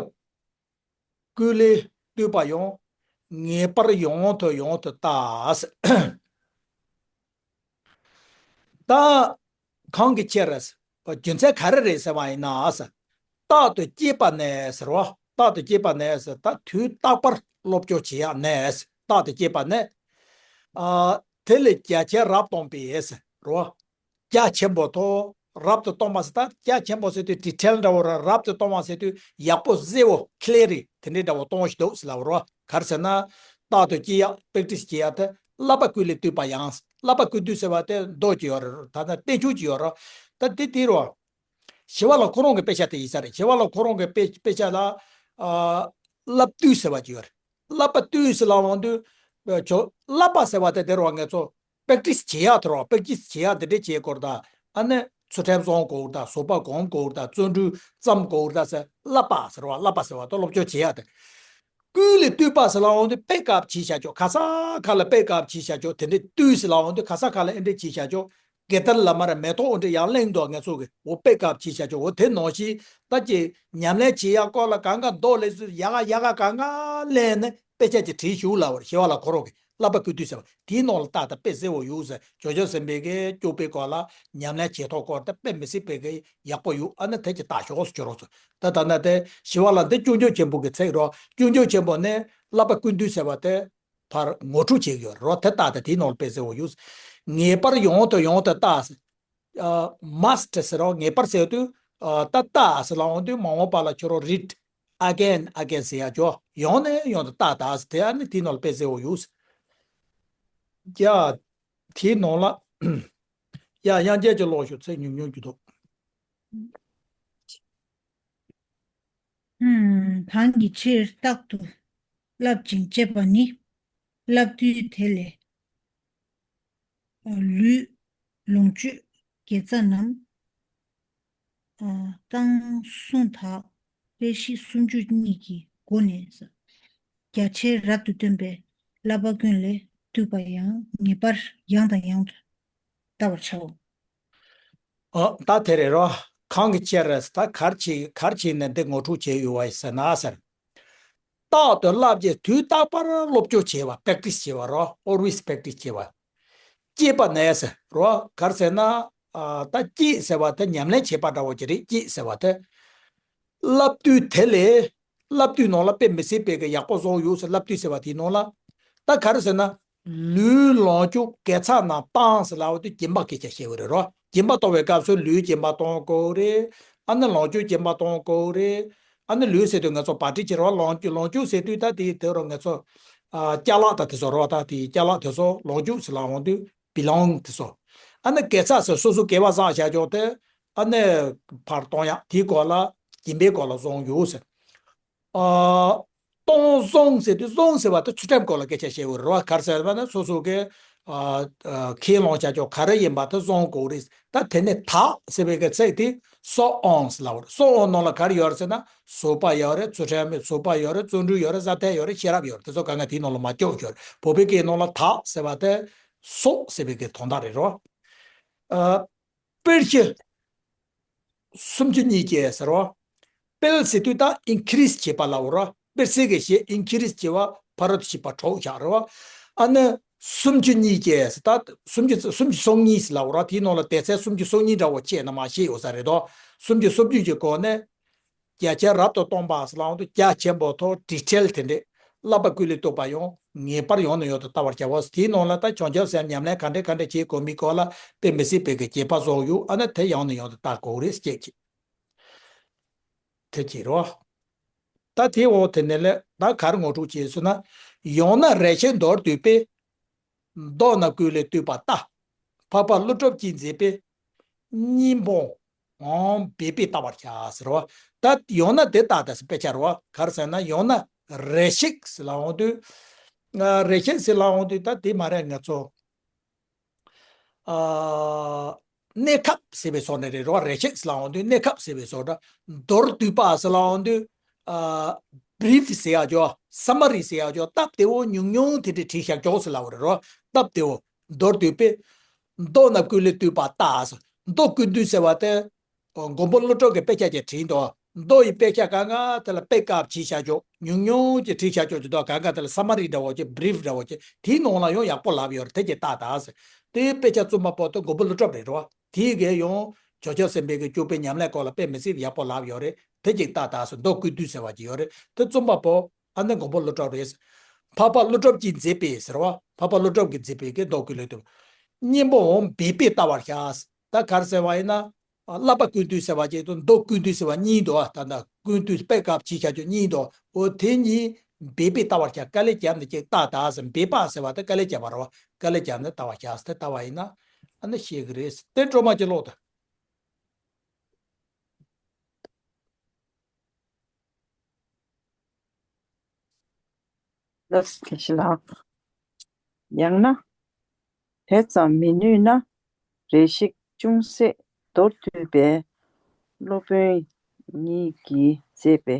ཀུན་ལས་བཏུས་པ་ཡང་། ངེས་པར་ཡང་དུ་ཡང་དུ་བལྟ། ད་གང་གི་ཕྱིར། རྒྱུ་མཚན་ག་རེ་རེད་ཟེར་བ་ཡིན་ན། རྟག་ཏུ་སྐྱེས་པ་ནས་ཟེར་བ། རྟག་ཏུ་སྐྱེས་པ་ནས་ཟེར། ད་དུས་རྟག་པར་སློབ་སྦྱོང་བྱེད་ཡག་ནས། རྟག་ཏུ་སྐྱེས་པ་ནས། ཨ། དེ་ལས་རྒྱ་ཆེར་རབ་སྟོན་པའི་ཟེར་བ། རྒྱ་ཆེན་པོ་དང་རབ་ཏུ་གཏོང་བ་ཟེར། ད་རྒྱ་ཆེན་པོ་ཟེར་དུས་ཌི་ཊེལ་འདྲ་བོ་ར། རབ་ཏུ་གཏོང་བ་ཟེར་དུས་ཡག་པོ་གསལ་བོ་ཀླེ་རི་དེ་འདྲའི་འདྲ་བོ་གཏོང་ཞིག་འདུག་ཟེར་ལབ་རོ། ག་རེ་ཟེར་ན། རྟག་ཏུ་སྐྱེ་ཡག་པེག་ཊི་སི་བྱེད་ཡག་དེ་བསླབ་པ་ཀུན་ལས་བཏུས་པ་ཡང་། བསླབ་པ་ཀུན་བཏུས་ཟེར་བ་དེ་མདོ་གི་ཡོད་རེད། ད་ལྟ་བསྟན་ཆུ་གི་ཡོད་རོ། ད་དེ་དེ་རོ། ཞི་བ་ལྷ་ཁོ་རང་གི་དཔེ་ཆ་དེ་ཡིན་ས་རེད། ཞི་བ་ལྷ་ཁོ་རང་གི་དཔེ་དཔེ་ཆ་ལ། ཨ། བསླབ་བཏུས་ཟེར་བ་ཅིག་ཡོད་རེད། བསླབ་པ་བཏུས་ཟེར་ལབ་འོང་དུས། ཨ། ཆོ་བསླབ་པ་ཟེར་བ་དེ་དེ་རུ་ང་ཚོ་པེག་ཊི་སི་བྱེད་ཡག་དེ་རུ། པེག་ཊི་སི་བྱེད་ཡག་དེ་འདྲས་བྱེད་དགོས་རེད་ད། ཨ་ནི་ཚུལ་ཁྲིམས་བསྲུང་དགོས་རེད་ད། ཟོག་པ་སྒོམ་དགོས་རེད་ད། བརྩོན་འགྲུས་བརྩམ་དགོས་རེད་ད་ཟེར། བསླབ་པ་ཟེར་བ། བསླབ་པ་ཟེར་བ་དེ་སློབ་སྦྱོང་བྱེད་ཡག་དེ། ཀུན་ལས་བཏུས་པ་ཟེར་ལབ་འོང་དུས་པེག་ཨབ་བྱས་བཞག་ཆོག་ག་ས་ག་ལ་པེག་ཨབ་བྱས་བཞག་ཆོག་དེ་འདྲས་བཏུས་ཟེར་ལབ་འོང་དུས་ག་ས་ག་ལ་ཨེ་འདྲས་བྱས་བཞག་ཆོག་གེ་ཏར་ལ་མར་མེ་ཏོག་འདྲ་ཡར་གླེང་འདུག་ང་ཚོ་གི་འོ་པེ་ཀབ་བྱས་བྱ་ཆོག་འོ་དེ་ནང་བཞིན་ད་ཀྱི་ཉམས་ལེན་བྱེད་ཡག་སྐོར་ལ་གང་ག་མདོ་ལས་སུ་ཡག་ག་ཡག་ག་གང་ག་ལེན་ནས་དཔེ་ཆ་ཅིག་བྲིས་ཞུ་ལབ་པར་ཞི་བ་ལྷ་ཁོ་རང་གི་བསླབ་པ་ཀུན་བཏུས་ཟེར་བ་དེའི་ནང་ལ་ཏག་ཏག་དཔེ་གསལ་བོ་ཡོད་ཟེར། ཇོ་ཇོ་སེམས་དཔའི་གི་སྐྱོབ་པའི་སྐོར་ལ་ཉམས་ལེན་བྱེད་ཐོག་སྐོར་ད་དཔེ་མི་སྲིད་པའི་གི་ཡག་པོ་ཡོད། ཨ་ནི་དེ་ཀྱི་ལྟ་ཞོག་ཟེར་ཁྱོད་རང་ཚོ། ད་ད་ནི་དེ་ཞི་བ་ལྷ་འདི་སྐྱོན་བརྗོད་ཆེན་པོ་གི་ཚིག་རོ། སྐྱོན་བརྗོད་ཆེན་པོ་ནས་བསླབ་པ་ཀུན་བཏུས་ཟེར་བ་དེ། ཕར་ངོ་སྤྲོད་བྱེད་ཀྱི་ཡོད་རེད་རོ། དེ་ལྟ་སྟེ་དེའི་ནང་ལ་དཔེ་གསལ་བོ་ཡོད། ངེས་པར་ཡང་དུ་ཡང་དུ་ལྟ། ཨ། མ་སི་ཊི་ཟེར་རོ། ངེས་པར་ཟེར་དུས། ཨ། ད་ལྟ་ཟེར་ལབ་འོང་དུས་མ་འོངས་པ་ལ་ཁྱོད་རང་read again again ཟེར་ཡ་ཅོ། ཡང་ནས་ཡང་དུ་ལྟ་ད་ཟེར། དེ་ཨ་ནི་དེའི་ནང་ལ་དཔེ་གསལ་བོ་ཡོད། ཡ། དེའི་ནང་ལ། ཡ། དབྱངས་ཅན་གྱིས་ཀློག་ཤོག་ཚིག་ཉུང་ཉུང་གྱི་འདུག་ཨུམ། གང་གི་ཕྱིར་རྟག་ཏུ་བསླབ་ཅིང་དཔྱད་པ་ནི། བསླབ་བཏུས་དེ་ལས་ལུས་ལོངས་སྤྱོད་དགེ་རྩ་རྣམས་བཏང་བཟུང་དག་པས་ཤིང་སུམ་ཅུ་གཉིས་ཀྱི་སྒོ་ནས་རྒྱ་ཆེར་རབ་ཏུ་སྟོན་པའི་བསླབ་པ་ཀུན་ལས་བཏུས་པ་ཡང་ངེས་པར་ཡང་དང་ཡང་དུ་བལྟ་བར་བྱའོ། ཨ། ད་དེ་རེད་རོ། གང་གི་ཕྱིར་རེད། ད་ག་རེ་བྱས་ག་རེ་བྱས་ནས་འདི་ངོ་སྤྲོད་བྱས་ཡོད་པ་ཡིན་ཟེར་ན་ཟེར། རྟག་ཏུ་བསླབ་ཅིང་དུས་རྟག་པར་སློབ་སྦྱོང་བྱེད་པ། པེག་ཊི་སི་བྱེད་པ་རོ། ཨོལ་ཝེ་སི་པེག་ཊི་སི་བྱེད་པ། སྐྱེས་པ་ནས་ཟེར་རོ། ག་རེ་ཟེར་ན། ཨ། ད་སྐྱེས་ཟེར་བ་དེ་ཉམས་ལེན་བྱེད་པ་འདྲ་བོ་ཅིག་རེད། སྐྱེས་ཟེར་བ་དེ། བསླབ་བཏུས་དེ་ལས། བསླབ་བཏུས་ནང་ལ་དཔེ་མི་སྲིད་པའི་གི་ཡག་པོ་བཟོ་ཡོད་ཟེར། བསླབ་བཏུས་ཟེར་བ་དེའི་ནང་ལ། ད་ག་རེ་ཟེར་ན། ལུས་ལོངས་སྤྱོད་དགེ་རྩ་རྣམས་བཏང་ཟེར་ལབ་པ་དེ་སྦྱིན་པ་སྐད་ཆ་བཤད་པ་རེད་རོ། སྦྱིན་པ་གཏོང་བའི་སྐབས་སུ་ལུས་སྦྱིན་པ་གཏོང་དགོས་རེད། ཨ་ནི་ལོངས་སྤྱོད་སྦྱིན་པ་གཏོང་དགོས་རེད། ཨ་ནི་ལུས་ཟེར་དུས་ང་ཚོ་བར་ཊི་བྱེད་རོ། ལོངས་སྤྱོད་ལོངས་སྤྱོད་ཟེར་དུས་ད་དེ་དེ་རོ་ང་ཚོ། ཨ། ཅ་ལག་དང་དེ་ཚོ་རོ། ད་དེ་ཅ་ལག་དེ་ཚོ་ལོངས་སྤྱོད་ཟེར་ལབ་འོང་དུས་བི་ལོང་དེ་ཚོ། ཨ་ནི་དགེ་རྩ་ཟེར་སོ་སོ་དགེ་བ་བསགས་བཞག་ཆོག་དེ། ཨ་ནི་ཕར་གཏོང་ཡག་དེའི་སྐོར་ལ་སྦྱིན་པའི་སྐོར་ལ་བཟུང་ཡོད་ཟེར། ཨ། གཏོང་བཟུང་ཟེར་དུས་བཟུང་ཟེར་བ་དེ་ཚུལ་ཁྲིམས་སྐོར་ལ་སྐད་ཆ་བཤད་དགོས་རེད་བ། ག་རེ་ཟེར་བ་ན་སོ་སོ་གི། ཨ། ཨ། ཁས་བླངས་བྱ་ཆོག་ག་རེ་ཡིན་པ་དེ་བཟུང་དགོས་རེད། ད་དེ་ནས་དག་ཟེར་བའི་གི་ཚིག་དེ་སོ་ཨོན་ཟེར་ལབ་པ་རེད། སོ་ཨོན་ནང་ལ་ག་རེ་ཡོད་རེད་ཟེར་ན། བཟོད་པ་ཡོད་རེད། ཚུལ་ཁྲིམས་མེད་བཟོད་པ་ཡོད་རེད། བརྩོན་འགྲུས་ཡོད་རེད། སྲ་མཐའ་ཡོད་རེད། ཤེས་རབ་ཡོད་རེད། དེ་ཚོ་གང་ག་དེའི་ནང་ལ་མ་སྐྱོག་ཡོད་རེད། བོད་པའི་སྐད་ནང་ལ་དག་ཟེར་བ་དེ་སོ་ཟེར་བའི་གི་དོན་དག་རེད་རོ། ཨ། སྤེལ་གཞི་སུམ་ཅུ་གཉིས་ཀྱི་ཟེར་བ། སྤེལ་ཟེར་དུས་ད་ཨིན་ཁི་རིས་བྱེད་པ་ལ་འོ་ར། སྤེལ་ཟེར་གི་ཞེས་ཨིན་ཁི་རིས་བྱེད་པ་ཕ་རོལ་ཏུ་ཕྱིན་པ་གྲོགས་བཞག་རེད་བ། ཨ་ནི་སུམ་ཅུ་གཉིས་ཀྱི་ཟེར་ད་སུམ་ཅུ་སུམ་ཅུ་སོ་གཉིས་ཟེར་ལ་འོ་ར། དེའི་ནང་ལ་སྡེ་ཚན་སུམ་ཅུ་སོ་གཉིས་འདྲ་བོ་བྱས་ན་མ་ཤེས་ཡོད་ས་རེད་དོ། སུམ་ཅུ་སོ་བདུན་གྱི་སྒོ་ནས། རྒྱ་ཆེར་རབ་ཏུ་གཏོང་བ་ཟེར་ལབ་དུས་རྒྱ་ཆེན་པོ་ཐོག་ཌི་ཊེལ་དེ་འདྲས་བསླབ་པ་ཀུན་ལས་བཏུས་པ་ཡང་ངེས་པར་ཡང་ནས་ཡང་དུ་བལྟ་བར་བྱའོ། དེའི་ནང་ལ་ད་བྱང་ཆུབ་སེམས་ཉམས་ལེན་ག་འདྲས་ག་འདྲས་བྱེད་དགོས་མིན་སྐོར་ལ་དཔེ་མི་སྲིད་པའི་གི་རྒྱས་པ་བཟོ་ཡོད། ཨ་ནི་དེ་ཡང་ནས་ཡང་དུ་བལྟ་དགོས་རེད་སྐད་ཀྱིས། དེ་བྱེད་རོགས། ད་དེའི་འོག་དེ་ནས་ལས་ད་ག་རེ་ངོ་སྤྲོད་བྱས་ཟེར་ན། ཡང་ན་རེ་ཞིག་མདོར་བསྡུས་པས། མདོ་རྣམས་ཀུན་ལས་བཏུས་པ་ལྟ། འཕགས་པ་ཀླུ་སྒྲུབ་ཀྱིས་མཛད་པའི་སྙིང་པོའང་འབད་པས་བལྟ་བར་བྱ་ཟེར་བ། ད་ཡང་ན་དེ་ལྟ་སྟེ་དཔེ་ཆ་རེད་བ། ག་རེ་ཟེར་ན་ཡང་ན་རེ་ཞིག་ཟེར་ལབ་ཡོང་དུས། ཨ། རེ་ཞིག་ཟེར་ལབ་ཡོང་དུས་ད་དེ་མ་རེད། ང་ཚོ། ཨ། གནས་སྐབས་ཟེར་བའི་བཟོ་ནས་རེད་རོ། རེ་ཞིག་ཟེར་ལབ་ཡོང་དུས་གནས་སྐབས་ཟེར་བའི་བཟོ་འདྲ། མདོར་བསྡུས་པ་ཟེར་ལབ་ཡོང་དུས། ཨ། བྷི་རིཕ་ཟེར་ཡག་ཅོ། སམ་མ་རི་ཟེར་ཡག་ཅོ། སྟབས་བདེ་བོ་ཉུང་ཉུང་དེ་འདྲ་བྲིས་བཞག་ཅོག་ཟེར་ལབ་པ་རེད་རོ། སྟབས་བདེ་བོ། མདོར་བསྡུས་པས། མདོ་རྣམས་ཀུན་ལས་བཏུས་པ་ལྟ་ཟེར། མདོ་ཀུན་བཏུས་ཟེར་བ་དེ། མགོན་པོ་ཀླུ་སྒྲུབ་ཀྱི་དཔེ་ཆ་ཅིག་བྲིས་འདུག་མདོ་ཡི་དཔེ་ཆ་གང་ག་དེ་ལ་པེག་ཨབ་བྱས་བཞག་ཅོག་ཉུང་ཉུང་ཅིག་བྲིས་བཞག་ཅོག་ཅིག་འདུག་གང་ག་དེ་ལ་སམ་མ་རི་འདྲ་བོ་ཅིག་བྷི་རིཕ་འདྲ་བོ་ཅིག་དེའི་ནང་ལ་ཡང་ཡག་པོ་ལབ་ཡོད་རེད། དེ་ཅིག་ལྟ་ད་ཟེར། དེའི་དཔེ་ཆ་རྩོམ་པ་པོ་དེ་མགོན་པོ་ཀླུ་སྒྲུབ་རེད་རོ། དེའི་གིས་ཡང་ཇོ་ཇོ་སེམས་དཔའི་གི་སྐྱོབ་པའི་ཉམས་ལེན་སྐོར་ལ་དཔེ་མི་སྲིད་ཡག་པོ་ལབ་ཡོད་རེད། དེ་ཅིག་ལྟ་ད་ཟེར། མདོ་ཀུན་བཏུས་ཟེར་བ་ཅིག་ཡོད་རེད། དེ་རྩོམ་པ་པོ་ཨ་ནི་མགོན་པོ་ཀླུ་སྒྲུབ་རེད། འཕགས་པ་ཀླུ་སྒྲུབ་ཀྱིས་མཛད་པའི་ཟེར་བ། འཕགས་པ་ཀླུ་སྒྲུབ་ཀྱིས་མཛད་པའི་གི་མདོ་ཀུན་ལས་བཏུས་པ། སྙིང་པོའང་འབད་པས་བལྟ་བར་བྱ། ད་ག་རེ་ཟེར་བ་ཡིན་ན། ཨ། བསླབ་པ་ཀུན་བཏུས་ཟེར་བ་ཅིག་དང་མདོ་ཀུན་བཏུས་ཟེར་བ་གཉིས་འདུག་ད་ལྟ་ཀུན་བཏུས་པེག་ཨབ་བྱས་བཞག་ཅོག་གཉིས་འདུག་འོ་དེ་གཉིས་འབད་པས་བལྟ་བར་བྱ། དཀའ་ལས་བརྒྱབ་ནས་ཅིག་ལྟ་ད་ཟེར། འབད་པ་ཟེར་བ་དེ་དཀའ་ལས་བརྒྱབ་པ་རེད་བ། དཀའ་ལས་བརྒྱབ་ནས་བལྟ་བར་བྱ་ཟེར། དེ་ལྟ་བ་ཡིན་ན་ཨ་ནི་ཤེས་ཀྱི་རེད། དེ་སྒྲོལ་མ་ཅིག་ཀློག་དང་། ལགས་སོ། དགེ་བཤེས་ལགས། ཡང་ན། དེ་ཙམ་མི་ནུས་ན། རེ་ཞིག་ཅུང་ཟད་མདོར་བསྡུས་པས། སློབ་དཔོན་ཉིད་ཀྱིས་མཛད་པའི་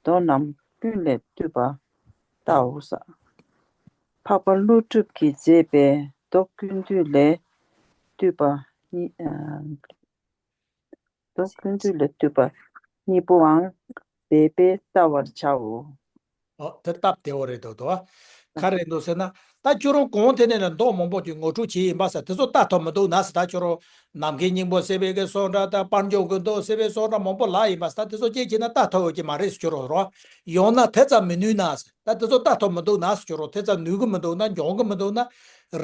མདོ་རྣམས་ཀུན་ལས་བཏུས་པ་ལྟའོ་ཟེར། འཕགས་པ་ཀླུ་སྒྲུབ་ཀྱིས་མཛད་པའི་མདོ་ཀུན་བཏུས་ལས་བཏུས་པ་གཉིས། ཨ། མདོ་ཀུན་བཏུས་ལས་བཏུས་པ་གཉིས་པོའང་འབད་པས་བལྟ་བར་བྱའོ། ཨོ། དེ་སྟབས་བདེ་བོ་རེད་འདུག་དོ། ག་རེ་འདུག་ཟེར་ན། ད་ཁྱོད་རང་གོང་དེ་ནས་ལ་མདོ་མང་པོ་ཅིག་ངོ་སྤྲོད་བྱས་ཡིན་པ་ཟེར། དེ་ཚོ་ལྟ་ཐུབ་མི་འདུག་ན་ཟེར། ད་ཁྱོད་རང་ནམ་མཁའི་སྙིང་པོ་ཟེར་བའི་གི་བཟོ་འདྲ་དང་། དཔལ་འབྱོར་གྱི་མདོ་ཟེར་བའི་བཟོ་འདྲ་མང་པོ་ལབ་ཡིན་པ་ཟེར། ད་དེ་ཚོ་སྐད་ཅིག་ན་ལྟ་ཐུབ་ཡོད་ཀྱི་མ་རེད་ཟེར། ཁྱོད་རང་རོ། ཡང་ན་དེ་ཙམ་མི་ནུས་ན་ཟེར། ད་དེ་ཚོ་ལྟ་ཐུབ་མི་འདུག་ན་ཟེར། ཁྱོད་རང་དེ་ཙམ་ནུས་ཀྱི་མི་འདུག་ན། འཇོན་གྱི་མི་འདུག་ན།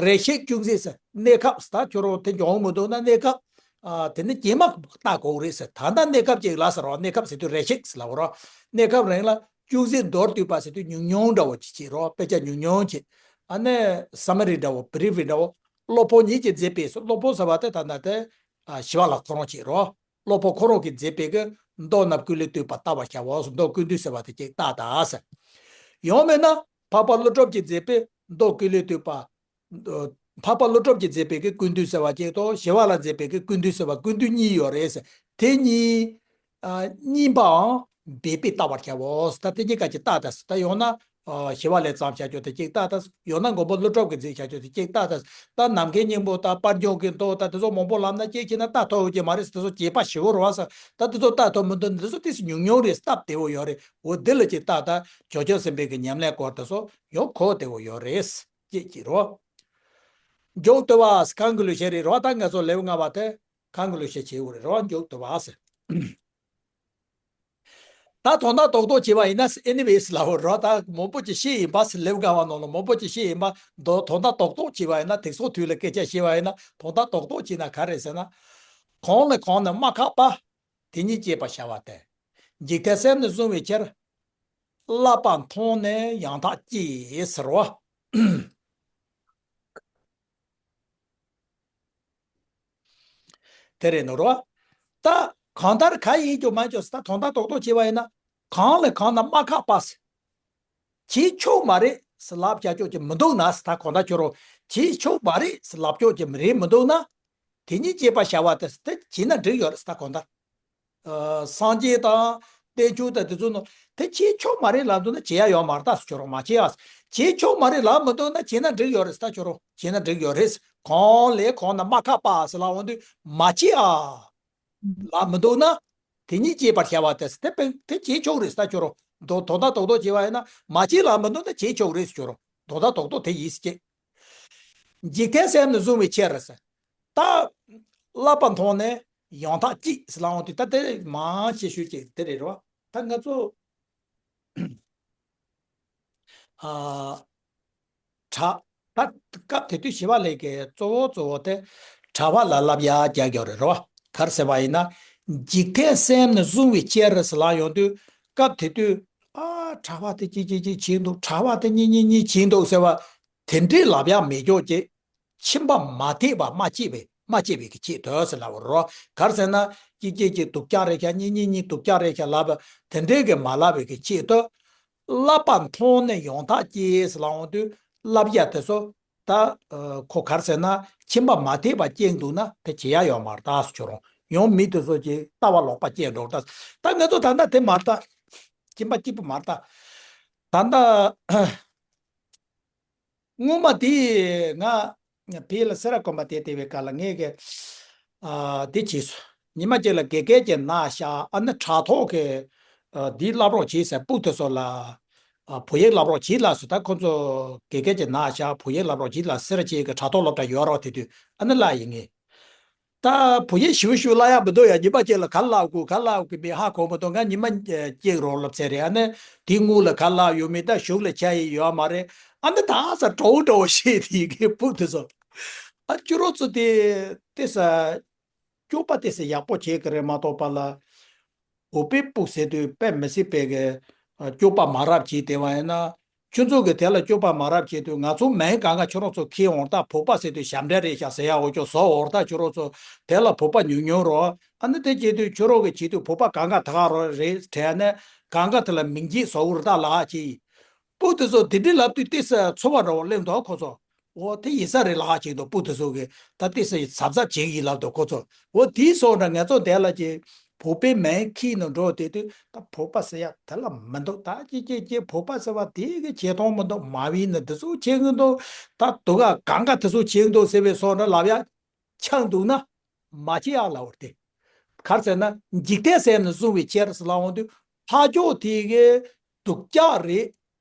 རེ་ཞིག་ཅུང་ཟད་ཟེར། གནས་སྐབས་ཟེར། ད་ཁྱོད་རང་དེ་འཇོན་གྱི་མི་འདུག་ན། གནས་སྐབས། ཨ། དེ་ནི་རྗེས་མ་ལྟ་དགོས་རེད་ཟེར། ད་ལྟ་གནས་སྐབས་ཅིག་ལ་ཟེར་རོ། གནས་སྐབས་ཟེར་དུས་རེ་ཞིག་ཟེར་ལབ་རོ། གནས་སྐབས་རིང་ལ་ཅུང་ཟད་མདོར་བསྡུས་པ་ཟེར་དུས་ཉུང་ཉུང་འདྲ་བོ་ཅིག་བྱེད་རོ། དཔེ་ཆ་ཉུང་ཉུང་བྱེད། ཨ་ནི་སམ་མ་རི་འདྲ་བོ། བྷི་རིཕ་འདྲ་བོ། སློབ་དཔོན་ཉིད་ཀྱིས་མཛད་པའི་ཟེར། སློབ་དཔོན་ཟེར་བ་དེ་ད་ལྟ་དེ། ཨ། ཞི་བ་ལྷ་ཁོ་རང་བྱེད་རོ། སློབ་དཔོན་ཁོ་རང་གིས་མཛད་པའི་གི་མདོ་རྣམས་ཀུན་ལས་བཏུས་པ་ལྟ་བར་བྱའོ་ཟེར། མདོ་ཀུན་བཏུས་ཟེར་བ་དེ་ཅིག་ལྟ་ད་ཟེར། ཡང་མིན་ན་འཕགས་པ་ཀླུ་སྒྲུབ་ཀྱིས་མཛད་པའི་མདོ་ཀུན་ལས་བཏུས་པ། འཕགས་པ་ཀླུ་སྒྲུབ་ཀྱིས་མཛད་པའི་གི་ཀུན་བཏུས་ཟེར་བ་གཅིག་དང་། ཞི་བ་ལྷས་མཛད་པའི་གི་ཀུན་བཏུས་ཟེར་བ། ཀུན་བཏུས་གཉིས་ཡོད་རེད་ཟེར། དེ་གཉིས། ཨ། གཉིས་པའང་འབད་པས་བལྟ་བར་བྱའོ། ད་དེ་གཉིས་ཀ་ཅིག་ལྟ་ད་ཟེར། ད་ཡང་ན། ཨ། ཞི་བ་ལྷས་བརྩམས་བཞག་ཅོག་དེ་གཅིག་ལྟ་ད་ཟེར། ཡང་ན་མགོན་པོ་ཀླུ་སྒྲུབ་ཀྱིས་མཛད་བཞག་ཅོག་དེ་གཅིག་ལྟ་ད་ཟེར། ད་ནམ་མཁའི་སྙིང་པོ་དང་དཔལ་འབྱོར་གྱི་མདོ་དང་དེ་ཚོ་མང་པོ་ལབ་ན་སྐད་ཅིག་ན་ལྟ་ཐུབ་ཡོད་ཀྱི་མ་རེད་ཟེར། དེ་ཚོ་བྱེད་པ་ཞེ་པོ་རེད་བ་ཟེར། ད་དེ་ཚོ་ལྟ་ཐུབ་མི་འདུག་ན། དེ་ཚོ་ཏོག་ཙམ་ཉུང་ཉུང་རེད། སྟབས་བདེ་བོ་ཡོད་རེད། འོ་དེ་ལ་ཅིག་ལྟ་ད། ཇོ་ཇོ་སེམས་དཔའི་གི་ཉམས་ལེན་སྐོར་དེ་ཚོ་ཡང་གོ་བདེ་བོ་ཡོད་རེད། ཅེས་བགྱི་རོ། མཇུག་བསྡུ་བ་ཟེར། གང་གི་ལུགས་བཤད་རེད་རོ། ད་ང་ཚོ་ལེའུ་ལྔ་པ་དེ་གང་གི་ལུགས་བཤད་བྱེད་དགོས་རེད་རོ། མཇུག་བསྡུ་བ་ཟེར། ད་དོན་དག་རྡོག་རྡོག་བྱས་པ་ཡིན་ན། ཨེ་ནི་ཝེ་ཟེར་ལབ་རོ། ད་མང་པོ་ཅིག་བཤད་ཡིན་པ་ཟེར། ལེའུ་ལྔ་པ་ནང་ལ་མང་པོ་ཅིག་བཤད་ཡིན་པ། དོ་དོན་དག་རྡོག་རྡོག་བྱས་པ་ཡིན་ན། དེང་སང་དུས་ལ་སྐད་ཆ་བཤད་པ་ཡིན་ན། དོན་དག་རྡོག་རྡོག་བྱས་ན་ག་རེ་ཟེར་ན། གང་ལས་གང་ན་མ་ཁག་པ། དེ་ཉིད་སྐྱེས་པར་བྱ་བ་སྟེ། འཇིག་རྟེན་སེམས་ནི་གཟུང་བའི་ཕྱིར། བསླབ་པ་མཐོང་ནས་ཡང་དག་སྐྱེ་ཟེར་བ། དེ་རེད་ནོ་རོ། ད་གང་ལྟར་ག་ཡིན་ཀྱང་མ་ཀྱང་ཟེར། ད་དོན་དག་རྡོག་རྡོག་བྱས་པ་ཡིན་ན། གང་ལས་གང་ན་མ་ཁག་པ་ཟེར། བྱེད་ཆོག་མ་རེད་ཟེར་ལབ་བྱ་ཆོག་ཀྱི་མི་འདུག་ན་ཟེར། ད་གང་ལྟར་ཁྱོད་རང་བྱེད་ཆོག་མ་རེད་ཟེར་ལབ་ཆོག་ཀྱི་མི་རེད་མི་འདུག་ན། དེ་ཉིད་སྐྱེས་པར་བྱ་བ་དེ་ཟེར། དེ་བྱས་ན་འགྲིག་ཡོད་རེད་ཟེར། ད་གང་ལྟར། ཨ། སངས་རྒྱས་དང་བསྟན་བཅོས་དང་དེ་ཚོ་ནང་དེ་བྱེད་ཆོག་མ་རེད་ལབ་འདུག་ན་བྱེད་ཡ་ཡོད་མ་རེད། ད་ཟེར། ཁྱོད་རང་མ་བྱེད་ཨ་ཟེར། བྱེད་ཆོག་མ་རེད་ལབ་མི་འདུག་ན་བྱེད་ན་འགྲིག་ཡོད་རེད་ཟེར། ད་ཁྱོད་རང་བྱེད་ན་འགྲིག་ཡོད་རེད་ཟེར། གང་ལས་གང་ན་མ་ཁག་པ་ཟེར་ལབ་འོང་དུས་མ་བྱེད་ཨ་ལབ་མི་འདུག་ན། དེ་ཉིད་སྐྱེས་པར་བྱ་བ་དེ་ཟེར། དེ་དཔེ་དེ་བྱེད་ཆོག་རེད་ཟེར། ད་ཁྱོད་རང་དོ་དོན་དག་རྡོག་རྡོག་བྱས་པ་ཡིན་ན། མ་བྱེད་ལབ་མི་འདུག་ན་བྱེད་ཆོག་རེད་ཟེར། ཁྱོད་རང་དོན་དག་རྡོག་རྡོག་དེ་ཡིན་ཟེར་གྱི། འཇིག་རྟེན་སེམས་ནི་གཟུང་བའི་ཕྱིར་ཟེར། ད་བསླབ་པ་མཐོང་ནས་ཡང་དག་སྐྱེ་ཟེར་ལབ་འོང་དུས། ད་དེ་མང་ཆེ་ཤོས་ཅིག་དེ་རེད་རོ། ད་ང་ཚོ། ཨ། གྲྭ། ད་སྐབས་དེ་དུས་ཞི་བ་ལྷས་ཀྱི་གཙོ་བོ་གཙོ་བོ་དེ་གྲྭ་པ་ལ་བསླབ་ཡ་རྒྱག་རྒྱུ་རེད་རོ། ག་རེ་ཟེར་བ་ཡིན་ན། འཇིག་རྟེན་སེམས་ནི་གཟུང་བའི་ཕྱིར་ཟེར་ལབ་ཡོང་དུས། སྐབས་དེ་དུས། ཨ། གྲྭ་པ་དེ་གཅིག་གཅིག་གཅིག་བྱེད་འདུག་གྲྭ་པ་དེ་གཉིས་གཉིས་གཉིས་བྱེད་འདུག་ཟེར་བ། དེ་འདྲའི་ལབ་ཡག་མེད་ཀྱོག་ཅིག་ཁྱིམ་པ་མ་དད་པ་མ་སྐྱེས་པའི་མ་སྐྱེས་པའི་གི་ཆེད་དུ་ཟེར་ལབ་རོ། གར་ཟེར་ན་གཅིག་གཅིག་གཅིག་སྡུག་ཅག་རེད་ཤག་གཉིས་གཉིས་གཉིས་སྡུག་ཅག་རེད་ཤག་ལབ་པ་དེ་འདྲའི་གི་མ་ལབ་པའི་གི་ཆེད་དུ། བསླབ་པ་མཐོང་ནས་ཡོང་ཐག་སྐྱེས་ཟེར་ལབ་འོང་དུས་བསླབ་ཡག་དེ་ཚོ། ད་ཁོ་གར་ཟེར་ན་ཁྱིམ་པ་མ་དད་པ་སྐྱེས་འདུག་ན་དེ་བྱེད་ཡག་ཡོད་མ་རེད་ད་ཟེར་ཁྱོད་རང་ཡང་མི་དེ་ཚོ་གི་ལྟ་བ་ལོག་པ་སྐྱེས་འགྲོ་ད། ད་ང་ཚོ་ད་ལྟ་དེ་མ་རེད་ད། ཁྱིམ་པ་སྐྱིད་པོ་མ་རེད་ད། ད་ལྟ་སྔོན་མ་དེ་ང་ཕ་གི་ལ་སེ་ར་དགོན་པ་དེ་བསྡད་པའི་སྐབས་ལ་ངས་གི་ཨ་དེ་བྱས་སོང་། ཉི་མ་གཅིག་ལ་དགེ་རྒན་གྱིས་ན་ཤག་ཨ་ནི་དྲ་ཐོག་གི་ཨ་འདི་བསླབ་རོགས་བྱེད་ཟེར་སྤུ་དེ་ཚོ་ལ་ཨ་བོད་ཡིག་བསླབ་རོགས་བྱེད་ལབ་སོང་། ད་ཁོ་ཚོ་དགེ་རྒན་གྱིས་ན་ཤག་བོད་ཡིག་བསླབ་རོགས་བྱེད་ལབ་སེ་ར་བྱེས་ཀྱི་དྲ་ཐོག་སློབ་གྲྭ་ཡོད་རོགས་དེ་དུས་ཨ་ནི་ལ་ཡིན་ངེས། ད་བུ་ཡིན་ཞིབ་ཞིབ་བསླབ་ཡག་མི་འདུག་ཡ། ཉི་མ་གཅིག་ལ་ག་བསླབ་དགོས་ག་བསླབ་དགོས་མིན་ཧ་གོ་མི་འདུག་ང་ཉི་མ་གཅིག་རོགས་སློབ་ཚན་རེད། ཨ་ནི་དེའི་སྔོན་ལ་ག་བསླབ་ཡོད་མེད་ད་གཞུག་ལ་ཆ་ཡི་ཡོད་མ་རེད། ཨ་ནི་ད་ས་འདྲ་བོ་འདྲ་བོ་བཤད་དེ་གི་སྤུ་དེ་ཚོ། ཨ་ཅོ་རོ་ཚོ་དེ་དེ་ས་སྐྱོ་པ་དེ་ས་ཡག་པོ་བྱེད་ཀྱི་རེད་མ་གཏོགས་པ་ལ། འོ་པའི་སྤུ་ཟེར་དུས་དཔེ་མི་སྲིད་པའི་གི་སྐྱོ་པ་མ་རབས་ཀྱིས་དེ་བ་ཡིན་ན། ཁྱོད་ཚོ་གི་དེ་ལ་སྐྱོ་པ་མ་རབས་ཀྱིས་དུས་ང་ཚོ་མིང་གང་ག་ཁྱོད་རང་ཚོ་ཁྱེར་འོང་ད་བོད་པ་ཟེར་དུས་ཞབས་འདྲེན་རེད་ཤག་ཟེར་ཡ་འོ་ཅོག་བཟོ་འོར་ད་ཁྱོད་རང་ཚོ་དེ་ལ་བོད་པ་ཉུང་ཉུང་རོ། ཨ་ནི་དེ་བྱེད་དུས་ཁྱོད་རང་གི་བྱེད་དུས་བོད་པ་གང་ག་ད་ག་རོ་རེད་དྲན་ནས་གང་ག་དེ་ལ་མིང་རྗེས་བཟོ་འོར་ད་ལགས་ཀྱིས། སྤུ་དེ་ཚོ་དེ་འདྲི་ལབ་དུས་ཏི་ས་ཚོར་བ་འདྲ་བོ་སླེབས་འདུག་ཁོ་ཚོ། འོ་དེ་ཡིན་ས་རེད་ལགས་ཅིག་འདུག་སྤུ་དེ་ཚོ་གིས་ད་ཏི་ས་ཡི་གཟབ་གཟབ་བྱེད་ཀྱི་ཡིན་ལབ་འདུག་ཁོ་ཚོ། འོ་དེའི་སོགས་འདྲ་ང་ཚོ་དེ་ལ་ཅིག་བོད་པའི་མིང་ཁྱེར་ནས་འགྲོ་དེ་དུས་ད་བོད་པ་ཟེར་ཡ་དེ་ལ་མི་འདུག་ད་ཅི་ཅི་ཅི་བོད་པ་ཟེར་བ་དེ་གི་བྱེད་སྟངས་མི་འདུག་མ་བི་ནི་འདི་ཚོ་བྱེད་གི་འདུག་ད་དུ་ག་གང་ག་དེ་ཚོ་བྱེད་གི་འདུག་ཟེར་བའི་སོགས་འདྲ་ལབ་ཡ། ཆགས་འདུག་ན་མ་བྱེད་ཡག་ལབ་པ་རེད། ག་རེ་ཟེར་ན་འཇིག་རྟེན་ཟེར་ནས་བཟུང་བའི་ཕྱིར་ཟེར་ལབ་འོང་དུས་ཕ་ཕྱོགས་དེ་གའི་སྡུག་ཅག་རེད་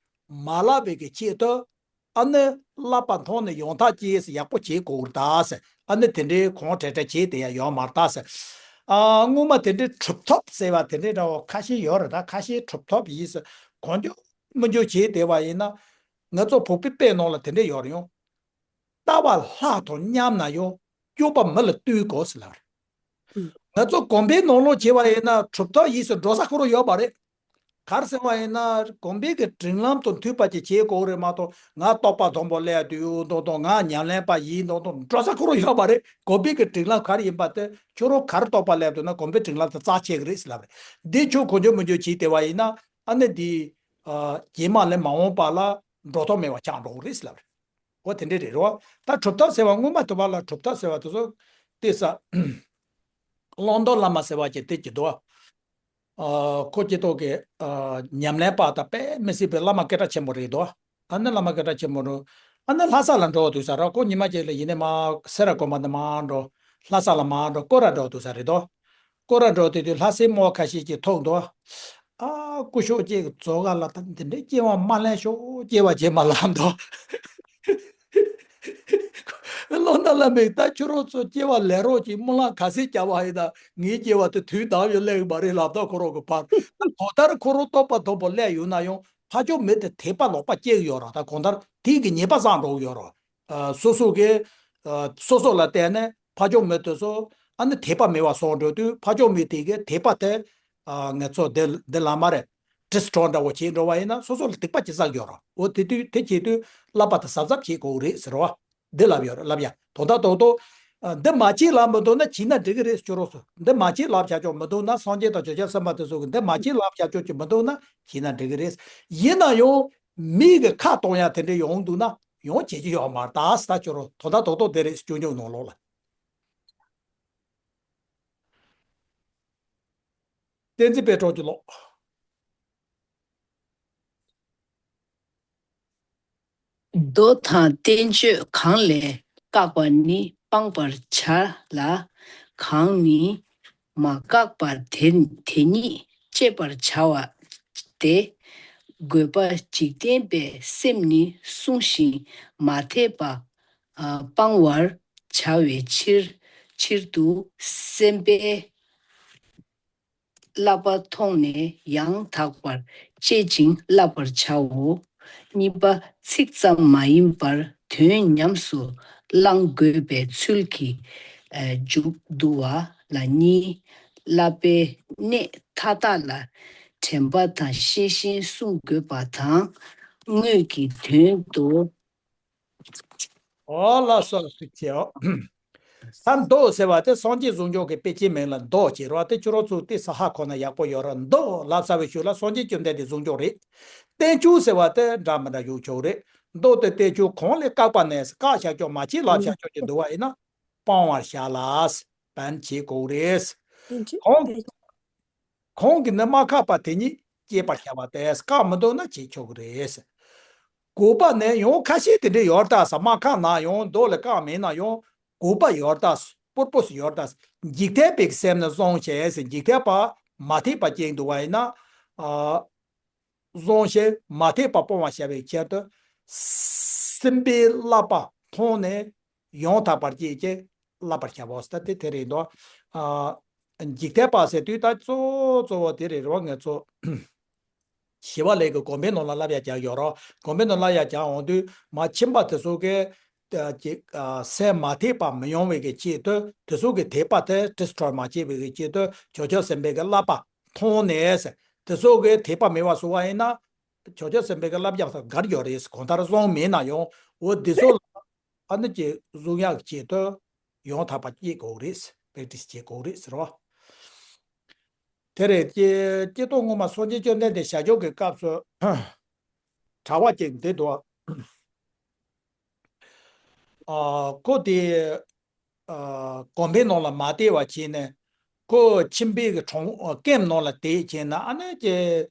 མ་ལབ་པའི་གི་ཆེད་དུ་ཨ་ནི་བསླབ་པ་མཐོང་ནས་ཡོང་ཐག་ཅེས་ཟེར་ཡག་པོ་བྱེད་དགོས་ཀྱི་རེད་ད་ཟེར། ཨ་ནི་དེ་འདྲའི་གོང་ཁྲལ་ཁྲལ་བྱེད་དེ་ཡ་ཡོད་མ་རེད་ད་ཟེར། ཨ་སྔོན་མ་དེ་འདྲའི་གྲུབ་ཐོབ་ཟེར་བ་དེ་འདྲའི་འདྲ་བོ་ཁ་ཤས་ཡོད་རེད་ད། ཁ་ཤས་གྲུབ་ཐོབ་ཡིན་ཟེར་གང་མགྱོགས་མི་མགྱོགས་བྱེད་བསྡད་པ་ཡིན་ན་ང་ཚོ་བོད་པའི་དཔེ་ནང་ལ་དེ་འདྲ་ཡོད་རེད་ཡོང་། ལྟ་བ་ལྷ་དང་མཉམ་ན་ཡང་སྐྱོ་པ་མི་ལ་ལྟོས་དགོས་ཟེར་ལབ་རེད། ང་ཚོ་དགོན་པའི་ནང་ལོགས་བྱས་པ་ཡིན་ན་གྲུབ་ཐོབ་ཡིན་ཟེར་འགྲོ་ས་ཁོ་རང་ཡོད་པ་རེད། ག་རེ་ཟེར་བ་ཡིན་ན་དགོན་པའི་གི་སྒྲིག་ལམ་དང་མཐུན་པ་ཅིག་བྱེད་དགོས་རེད་མ་གཏོགས་ང་རྟོགས་པ་དང་པོ་སླེབས་དུས་ཡོད་མདོག་མདོག་ང་ཉམས་ལེན་པ་ཡིན་མདོག་མདོག་འགྲོ་ས་ཁོ་རང་ཡོད་པ་རེད། དགོན་པའི་གི་སྒྲིག་ལམ་ག་རེ་ཡིན་པ་དེ་ཁྱོད་རང་ག་རེ་རྟོགས་པ་སླེབས་འདུག་ན་དགོན་པའི་སྒྲིག་ལམ་དེ་རྩ་ཆེ་གི་རེད་ཟེར་ལབ་རེད། འདི་ཁྱོད་གང་མགྱོགས་མི་མགྱོགས་བྱས་བསྡད་པ་ཡིན་ན་ཨ་ནི་འདི་རྗེས་མ་ལས་མ་འོངས་པ་ལ་འགྲོ་ཐབས་མེད་པ་ཆགས་འགྲོ་གི་རེད་ཟེར་ལབ་རེད། འོ་དེ་འདྲ་རེད་རོ། ད་གྲུབ་མཐའ་ཟེར་བ་སྔོན་མ་དུ་བ་ལ་གྲུབ་མཐའ་ཟེར་བ་དེ་ཚོ་ཏེ་ས་ཀློང་རྡོལ་བླ་མ་ཟེར་བ་ཅིག་དེ་ཅི་འདུག་ཨ་ཁོ་སྐྱེ་ཐོག་གི་ཨ་ཉམས་ལེན་པ་དང་དཔེ་མི་སྲིད་པའི་བླ་མ་སྐད་གྲགས་ཆེན་པོ་རེད་དོ། ཨ་ནི་བླ་མ་སྐད་གྲགས་ཆེན་པོ་འགྲོ། ཨ་ནི་ལྷ་ས་ལ་འགྲོ་དུས་ས་ར་ཁོ་ཉི་མ་གཅིག་ལ་ཡིན་ནས་མ་སེ་ར་དགོན་པ་ནས་མ་འགྲོ། ལྷ་ས་ལ་མ་འགྲོ་སྐོར་ར་འགྲོ་དུས་ས་རེད་དོ། སྐོར་ར་འགྲོ་དུས་དུས་ལྷ་སའི་རྨོ་ཁ་ཤས་ཀྱིས་ཐུག་འདུག་ཨ་སྐུ་ཞབས་ཅིག་གི་ཛོ་ག་ལ་ད་འདི་འདྲའི་སྐྱེ་བ་མ་ལེན་ཤོག་སྐྱེ་བ་རྗེས་མ་ལ་འདུག་ཀློང་རྡོལ་བླ་མས་ད་ཁྱོད་རང་ཚོ་སྐྱེ་བ་ལེན་རོགས་ཀྱིས་སྨོན་ལམ་ག་ཚད་བརྒྱབ་པ་ཡིན་ན་ངའི་སྐྱེ་བ་དེ་དུས་འདང་ཡང་སླེབས་ཀྱི་མ་རེད་ལབ་ད་ཁོ་རང་གི་བར་ད་དོ་ལྟར་ཁོ་རང་རྟོགས་པ་མཐོན་པོ་སླེབས་ཡོད་ན་ཡང་ཕ་ཕྱོགས་མི་དེ་དད་པ་ལོག་པ་སྐྱེ་གི་ཡོད་རེད། ད་གང་ལྟར་དེ་གི་ཉེས་པ་བསགས་འགྲོ་གི་ཡོད་རེད། ཨ་སོ་སོ་གི་ཨ་སོ་སོ་ལ་བརྟེན་ནས་ཕ་ཕྱོགས་མི་དེ་ཚོ་ཨ་ནི་དད་པ་མེད་པ་སོང་འགྲོ་དུས་ཕ་ཕྱོགས་མི་དེ་གི་དད་པ་དེ་ཨ་ང་ཚོ་འདི་འདི་ལ་མ་རེད། ཌི་སི་ཊོར་འདྲ་བོ་བྱེད་འགྲོ་བ་ཡིན་ན་སོ་སོ་ལ་སྡིག་པ་ཅི་བསགས་ཡོད་རེད། འོ་དེ་དུས་དེ་བྱེད་དུས་བསླབ་པ་དེ་གཟབ་གཟབ་བྱེད་དགོས་རེད་ཟེར་བ་འདི་ལབ་ཡོད་རེད། ལབ་ཡ་དོ་ད་དོ་དོ་ཨ་འདི་མ་བྱེད་ལབ་མི་འདུག་ན་བྱེད་ན་འགྲིག་གི་རེད་ཟེར་རོགས་སོ། འདི་མ་བྱེད་ལབ་བྱ་ཆོག་མི་འདུག་ན་སངས་རྒྱས་དང་བྱང་ཆུབ་སེམས་དཔའ་དེ་ཚོ་གི་འདི་མ་བྱེད་ལབ་བྱ་ཆོག་ཅིག་མི་འདུག་ན་བྱེད་ན་འགྲིག་གི་རེད། ཡིན་ན་ཡང་མི་གི་ཁ་གཏོང་ཡ་དེ་འདྲ་ཡོང་འདུག་ན་ཡང་བྱེད་ཀྱི་ཡོད་མ་རེད། ད་ཟེར་ད་ཁྱོད་རང་དོ་ད་དོ་དོ་དེ་རེད་ཟེར་སྐྱོན་བརྗོད་ནང་ལོགས་ལ། བསྟན་འཛིན་དཔལ་སྒྲོན་གྱི་ལོག་མདོ་དང་བསྟན་བཅོས་གང་ལས་བཀག་པ་ནི་སྤང་བར་བྱ་ལ། གང་ནི་མ་བཀག་པ་དེ་དེ་ཉིད་སྤྱད་པར་བྱ་བ་སྟེ། རྒོད་པ་འཇིག་རྟེན་པའི་སེམས་ནི་བསྲུང་ཞིང་མ་དད་པ་ཨ་སྤང་བར་བྱ་བའི་ཕྱིར། ཕྱིར་དུ་སེམས་དཔའི་བསླབ་པ་མཐོང་ནས་ཡང་དག་པར་དཔྱད་ཅིང་བསླབ་པར་བྱའོ། གཉིས་པ། ཚིག་ཙམ་མ་ཡིན་པར་དོན་ཉམས་སུ་བླང་དགོས་པའི་ཚུལ་གྱིས་ཨ་མཇུག་བསྡུ་བ་ལ་གཉིས། བསླབ་པའི་གནད་མཐའ་དག་ལ་ དྲན་པ་དང་ཤེས་བཞིན་བསྲུང་དགོས་པ་དང་། དངོས་ཀྱི་དོན་དུ། ཨོ་ལགས་སོ། ཐུགས་རྗེ་ཆེ། ད་མདོ་ཟེར་བ་དེ་སངས་རྒྱས་གཟུངས་སྐྱོང་གི་དཔེ་ཅན་མིང་ལ་མདོ་ཅེས་རེད་བ། དེ་ཁྱོད་རང་ཚོ་དེ་ས་ཧ་གོ་ན་ཡག་པོ་ཡོད་རེད། མདོ་ལབ་ཚར་བའི་ཤུལ་ལ་སངས་རྒྱས་བཅོམ་ལྡན་འདས་གཟུངས་སྐྱོང་རེད། བསྟན་བཅོས་ཟེར་བ་དེ་འདྲ་མི་འདྲ་ཡོད་ཆོག་རེད། མདོ་དེ་བསྟན་བཅོས་གང་ལས་བཀག་པ་ནས། བཀག་བཞག་ཆོག་མ་བྱེད་ལབ་བཞག་ཆོག་གི་འདུག་བ་ཡིན་ན། སྤང་བར་བྱ་ལ། བན་བྱེད་དགོས་རེད། གང་། གང་གིས་ནི་མ་བཀག་པ་དེ་ཉིད་བྱེད་པར་བྱ་བ་སྟེ། བཀག་མི་འདུག་ན་བྱེད་ཆོག་གི་རེད། དགོས་པ་ནི་ཡང་ཁ་ཤས་དེ་འདྲ་ཡོད་ད་ས། མ་བཀག་ན་ཡང་མདོ་ལ་བཀག་མེད་ན་ཡང་དགོས་པ་ཡོད་ད་ས། པུར་པོ་སུ་ཡོད་ད་ས། འཇིག་རྟེན་པའི་སེམས་ནི་བཟང་ཞེས་ཟེར། འཇིག་རྟེན་པ་མ་དད་པ་ཅན་འདུག་བ་ཡིན་ན། ཨ། བཟང་ཞེས་མ་དད་པ་སྤོང་བར་བྱ་བའི་ཕྱིར་དུ། སེམས་པའི་བསླབ་པ་མཐོང་ནས་ཡང་དག་པར་སྤྱད་ཅིང་བསླབ་པར་བྱའོ་ཟེར། ད་དེ་དེ་རེད་འདུག་ཨ། འཇིག་རྟེན་པ་ཟེར་དུས་ད་གཙོ་བོ་གཙོ་བོ་དེ་རེད་རོ། ང་ཚོ་ཞི་བ་ལྷས་ཀྱི་དགོན་པའི་ནང་ལ་བསླབ་ཡ་སྦྱངས་ཡོད་རོ། དགོན་པའི་ནང་བསླབ་ཡ་སྦྱངས་འོང་དུས་མ་ཁྱིམ་པ་དེ་ཚོ་གི་ཅིག་ཨ། སེམས་མ་དད་པ་མི་ཡོང་བའི་གི་ཆེད་དུ་དེ་ཚོ་གི་དད་པ་དེ་ཌི་སི་ཊོརོའི་མ་བྱེད་པའི་གི་ཆེད་དུ་བྱང་ཆུབ་སེམས་དཔའི་གི་བསླབ་པ་མཐོང་ནས་ཟེར། དེ་ཚོ་གི་དད་པ་མེད་པ་བཟོ་བ་ཡིན་ན། བྱང་ཆུབ་སེམས་དཔའི་གི་བསླབ་བྱ་དང་འགལ་ཡོད་རེད། གང་ལྟར་བཟང་མེད་ན་ཡང་འོ་འདི་ཚོ་ལ་ཨ་ནི་ཅིག་བཟུང་ཡག་གི་ཆེད་དུ་ཡང་དག་པ་སྐྱེ་དགོས་རེད། པེག་ཊི་སི་བྱེད་དགོས་རེད་ཟེར་བ། དེ་རེད། སྐྱེ་སྐྱེ་སྟོང་ངོ་མ་སངས་རྒྱས་བཅོམ་ལྡན་འདས་ཞལ་བྱུང་གི་སྐབས་སུ་གྲྭ་པ་ཅིག་འདི་འདུག་ཨ། ཁོ་དེ། ཨ། དགོན་པའི་ནང་ལ་མ་བསྡད་པ་བྱས་ནས། ཁོ་ཁྱིམ་པའི་གི་གྲོང་ཀེམ་ནང་ལ་བསྡད་བྱས་ན། ཨ་ནི་ཀྱེ།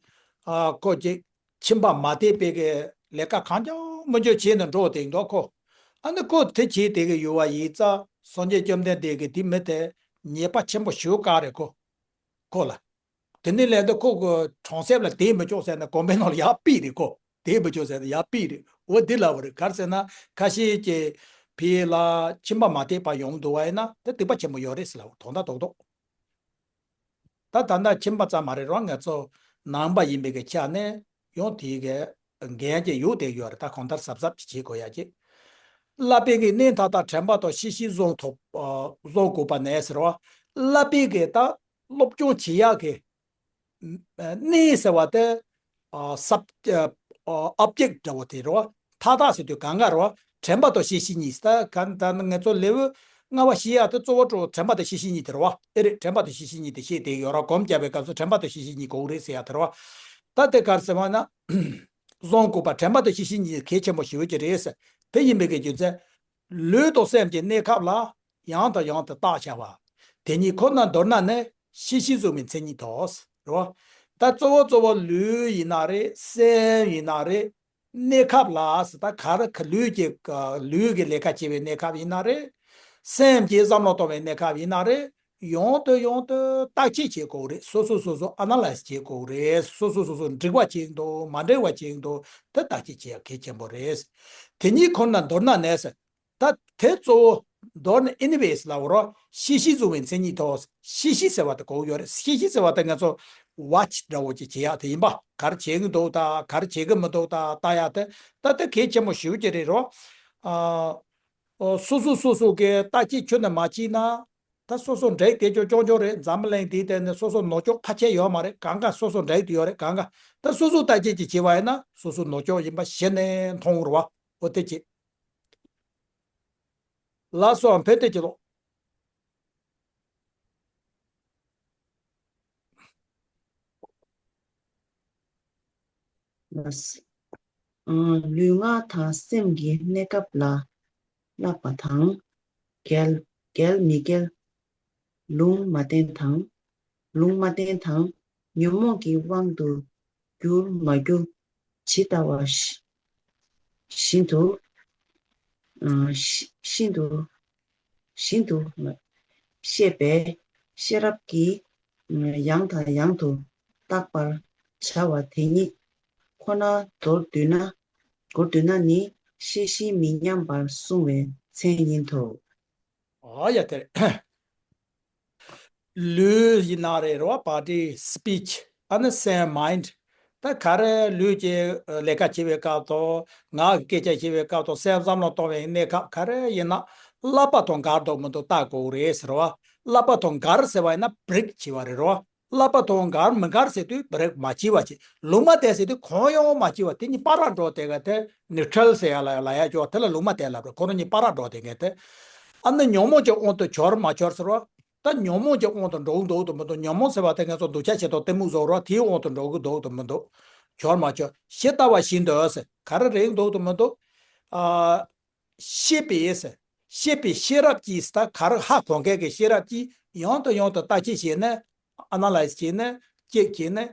ཨ། ཁོ་ཀྱེ་ཁྱིམ་པ་མ་བསྡད་པའི་གི་ལས་ཀ་གང་ཀྱང་མི་འཇོན་བྱས་ནས་འགྲོ་བསྡད་འདུག་ཁོ། ཨ་ནི་ཁོ་དེ་བྱས་བསྡད་གི་ཡོད་པ་ཡིན་ཙང་སངས་རྒྱས་བཅོམ་ལྡན་འདས་ཀྱིས་དེ་མི་དེ་ཉེས་པ་ཆེན་པོ་ཞེ་པོ་བཀག་རེད་ཁོ། ཁོ་ལ། དེ་ནས་ལས་དེ་ཁོ་གི་གྲོང་གསེབ་ལ་བསྡད་མི་ཆོག་ཟེར་ནས་དགོན་པའི་ནང་ལ་ཡར་ཕུད་རེད་ཁོ། བསྡད་མི་ཆོག་ཟེར་ནས་ཡར་ཕུད་རེད། འོ་འདི་ལབ་པ་རེད། ག་རེ་ཟེར་ན་ཁ་ཤས་ཀྱིས་ཕ་གི་ལ་ཁྱིམ་པ་མ་བསྡད་པ་ཡོང་འདུག་པ་ཡིན་ན་དེ་སྡིག་པ་ཆེན་པོ་ཡོད་རེད་ཟེར་ལབ་པ་དོན་དག་རྡོག་རྡོག་ད་ད་ལྟ་ཁྱིམ་པ་ཙམ་མ་རེད་རོ། ང་ཚོ་ནང་པ་ཡིན་པའི་གི་ཆ་ནས་ཡང་དེའི་གི་འགན་ཅིག་ཡོད་དེ་ཡོད་རེད། ད་གང་ལྟར་གཟབ་གཟབ་ཅིག་བྱེད་དགོས་ཡ་ཅིག་བསླབ་པའི་གི་གནས་མཐའ་དག་དྲན་པ་དང་ཤེས་བཞིན་བཟུང་ཐོབ། ཨ། བཟུང་དགོས་པ་ནས་ཟེར་བ། བསླབ་པའི་གི་ད་སློབ་སྦྱོང་བྱེད་ཡག་གི་གནས་ཟེར་བ་དེ། ཨ། སབ། ཨ། ཨོབ་ཇེག་འདྲ་བོ་དེ་རེད་བ། མཐའ་དག་ཟེར་དུས་གང་ག་རེད་བ། དྲན་པ་དང་ཤེས་བཞིན་གཉིས། ད་ག་ད་ང་ཚོ་ལེའུ་ལྔ་པ་བཤད་ཡག་དེ་གཙོ་བོ་གཙོ་བོ་དྲན་པ་དང་ཤེས་བཞིན་གཉིས་དེ་རེད་བ། ཨེ་རེད། དྲན་པ་དང་ཤེས་བཞིན་གཉིས་དེ་བཤད་བསྡད་ཡོད་ར། སྒོམ་རྒྱབ་པའི་སྐབས་སུ་དྲན་པ་དང་ཤེས་བཞིན་གཉིས་དགོས་རེད་ཟེར་ཡག་དེ་རེད་བ། ད་དེ་ག་རེ་ཟེར་བ་ན། བཟང་དགོས་པ་དྲན་པ་དང་ཤེས་བཞིན་གཉིས་གལ་ཆེན་པོ་ཞེ་པོ་ཅིག་རེད་ཟེར། དེ་ཡིན་པའི་གི་རྒྱུ་མཚན། ལུས་དང་སེམས་ཀྱི་གནས་སྐབས་ལ། ཡང་དང་ཡང་དུ་བརྟག་བྱ་བ། དེ་གཉིས་ཁོ་ནར་འདོར་ན་ནི་ཤེས་བཞིན་བཟུང་བའི་མཚན་ཉིད་དོ། རེད་བ། ད་གཙོ་བོ་གཙོ་བོ་ལུས་ཡིན་ན་རེད། སེམས་ཡིན་ན་རེད། གནས་སྐབས་ལ་ཟེར། ད་ག་རེ་ག་ལུས་ཀྱི་ལུས་ཀྱི་ལས་ཀ་བྱེད་པའི་གནས་སྐབས་ཡིན་ན་རེད། སེམས་ཀྱིས་བསམ་བློ་གཏོང་བའི་གནས་སྐབས་ཡིན་ན་རེད། ཡང་དུ་ཡང་དུ་བརྟག་དཔྱད་བྱེད་དགོས་རེད། སོ་སོ་སོ་སོ་ཨ་ན་ལའི་ཛི་བྱེད་དགོས་རེད། སོ་སོ་སོ་སོ་འགྲིག་པ་བྱེད་འདུག་མ་འགྲིག་པ་བྱེད་འདུག་དེ་བརྟག་དཔྱད་བྱེད་ཡག་གལ་ཆེན་པོ་རེད། དེ་གཉིས་ཁོ་ནར་འདོར་ན་ནས། ད་དེ་གཙོ་བོ་འདོར་ནས་ཨེ་ནི་ཝེ་སི་ལབ་རོ། ཤེས་བཞིན་བཟུང་བའི་མཚན་ཉིད་དོ། ཤེས་བཞིན་ཟེར་བ་དེ་གོ་གི་ཡོད་རེད། ཤེས་བཞིན་ཟེར་བ་དེ་ང་ཚོ་ཝ་ཆི་འདྲ་བོ་ཅིག་བྱེད་ཡག་དེ་ཡིན་པ། ག་རེ་བྱེད་ཀྱི་འདུག་ད་ག་རེ་བྱེད་ཀྱི་མི་འདུག་ད་ལྟ་ཡག་དེ། ད་དེ་གལ་ཆེན་པོ་ཞེ་པོ་ཅིག་རེད་རོ། ཨ། ཨོ། སོ་སོ་སོ་སོ་གི་བརྟག་དཔྱད་ཁྱོན་ནས་མ་བྱས་ན། ད་སོ་སོ་འདྲེ་དེ་ཅོ་ཅོ་ཅོ་རེད། འཛམ་བུ་གླིང་འདིའི་སྟེང་ནས་སོ་སོ་ནོར་ཅོག་ཕལ་ཆེར་ཡོད་མ་རེད། གང་ག་སོ་སོ་འདྲེ་དེ་ཡོད་རེད། གང་ག་ད་སོ་སོ་བརྟག་དཔྱད་ཅིག་བྱས་པ་ཡིན་ན་སོ་སོ་ནོར་ཅོག་ཡིན་པ་གཞི་ནས་མཐོང་རོ། འོ་དེ་ཅིག་ལགས་སོ། ཕན་བདེ་ཆེ་ལོ། ལགས། ཨ། ལུས་ངག་དང་སེམས་ཀྱི་གནས་སྐབས་ལ་བསླབ་པ་དང་། འགལ་འགལ་མི་འགལ། ལུང་མ་བསྟན་དང་། ལུང་མ་བསྟན་དང་། ཉོན་མོངས་ཀྱི་དབང་དུ་གྱུར་མ་གྱུར་ཇི་ལྟ་བ་བཞིན་དུ། ཨ། ཤི་ཤིན་ཏུ་ཤིན་ཏུ་ཤེས་པས་ཤེས་རབ་ཀྱིས་ཡང་དང་ཡང་དུ་བརྟག་པར་བྱ་བ་དེ་ཉིད་ཁོ་ནར་མདོར་བསྡུས་ན། མདོར་བསྡུས་ན་ནི་ཤེས་བཞིན་མི་མཉམ་པར་བསྲུང་བའི་མཚན་ཉིད་དོ། ཨ་ཡ་དེ་རེད། ལུས་ཡིན་ན་རེད་རོ། བ་ཌི། སི་པིཆ། ཨ་ནི་སེམས། མའིན་ཌི། ད་ག་རེ་ལུས་ཀྱི་ལས་ཀ་བྱེད་པའི་སྐབས་དང་། ངག་གི་སྐད་ཆ་བཤད་པའི་སྐབས་དང་། སེམས་བསམ་བློ་གཏོང་བའི་གནས་སྐབས་ག་རེ་ཡིན་ན་བསླབ་པ་དང་འགལ་འདུག་མི་འདུག་བལྟ་དགོས་རེད་ཟེར་བ། བསླབ་པ་དང་འགལ་ཟེར་བ་ཡིན་ན་བྷི་རེག་བྱས་པ་རེད་རོ། བསླབ་པ་དང་འགལ་མི་འགལ་ཟེར་དུས་བི་རེག་མ་བྱས་པ་བྱས། ལུང་མ་བསྟན་ཟེར་དུས་གང་ཡང་མ་བྱས་པ་དེ་གཉིས་བར་ལ་འགྲོ་དེ་ག་དེ་ནིའུ་ཊྲལ་ཟེར་ཡ་ལ་ལ་ཡ་ཅོག་དེ་ལ་ལུང་མ་བསྟན་ལབ་རེད། ཁོ་རང་གཉིས་བར་ལ་འགྲོ་དེ་ག་དེ། ཨ་ནི་ཉོན་མོངས་ཀྱི་དབང་དུ་འཆོལ་མ་འཆོལ་ཟེར་བ། ད་ཉོན་མོངས་ཀྱི་དབང་དུ་འགྲོ་གི་འདུག་དང་མི་འདུག་ཉོན་མོངས་ཟེར་བ་དེ་ང་ཚོ་འདུལ་བྱ་བྱེད་དང་གཏི་མུག་བཟོ་རོགས་དེའི་དབང་དུ་འགྲོ་གི་འདུག་དང་མི་འདུག་འཆོལ་མ་འཆོལ། ཇི་ལྟ་བ་བཞིན་དུ་ཟེར་ག་རེ་རེད་འདུག་དང་མི་འདུག་ཨ། ཤེས་པས་ཟེར། ཤེས་པའི་ཤེས་རབ་ཀྱིས་ཟེར་ད་ག་རེ་ཧ་གོ་མཁན་གྱི་ཤེས་རབ་ཀྱིས་ཡང་དང་ཡང་དུ་བརྟག་དཔྱད་བྱས་ནས་ཨ་ན་ལའི་ཛི་བྱས་ནས་དཔྱད་བྱས་ནས་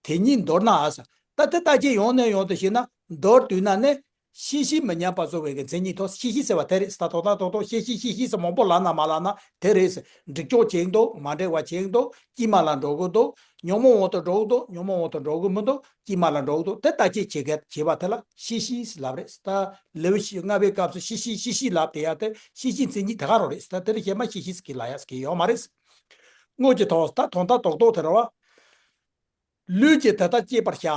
དེ་ཉིད་མདོར་ན་ཟེར། ད་དེ་བརྟག་དཔྱད་ཡང་ནས་ཡང་དུ་བྱས་ན་མདོར་བསྡུས་ན་ནི། ཤེས་བྱའི་མི་མཉམ་པ་གསོ་བའི་གི་མཚན་ཉིད་ཐོག་ཤེས་བྱ་ཟེར་བ་དེ་རེད། ད་ཐོག་ད་ཐོག་ཐོག་ཤེས་བྱ་ཤེས་བྱ་ཟེར་མང་པོ་ལབ་ན་མ་ལབ་ན་དེ་རེད་ཟེར། འགྲིག་ཕྱོགས་བྱེད་འདུག་མ་འགྲིག་པ་བྱེད་འདུག་དཀྱིལ་མ་ལ་འགྲོ་གི་འདུག་ཉོན་མོངས་དབང་དུ་འགྲོ་གི་འདུག་ཉོན་མོངས་དབང་དུ་འགྲོ་གི་མི་འདུག་དཀྱིལ་མ་ལ་འགྲོ་གི་འདུག་དེ་བརྟག་དཔྱད་བྱེད་མཁན་བྱེད་པ་དེ་ལ་ཤེས་བྱ་ཟེར་ལབ་རེད། ད་ལེའུ་བཞི་ལྔ་པའི་སྐབས་སུ་ཤེས་བྱ་ཤེས་བྱ་ལབ་དེ་ཡ་དེ་ཤེས་བྱའི་མཚན་ཉིད་དེ་ག་རང་རེད། ད་དེ་རེད། གཞན་མ་ཤེས་བྱ་ཟེར་གི་ལབ་ཡ་ཟེར་གི་ཡོད་མ་རེད། དངོས་ཀྱི་ཐོག་ད་དོན་དག་རྡོག་རྡོག་དེ་རེད་བ། ལུས་ཀྱིས་དེ་ལྟར་དཔྱད་པར་བྱ།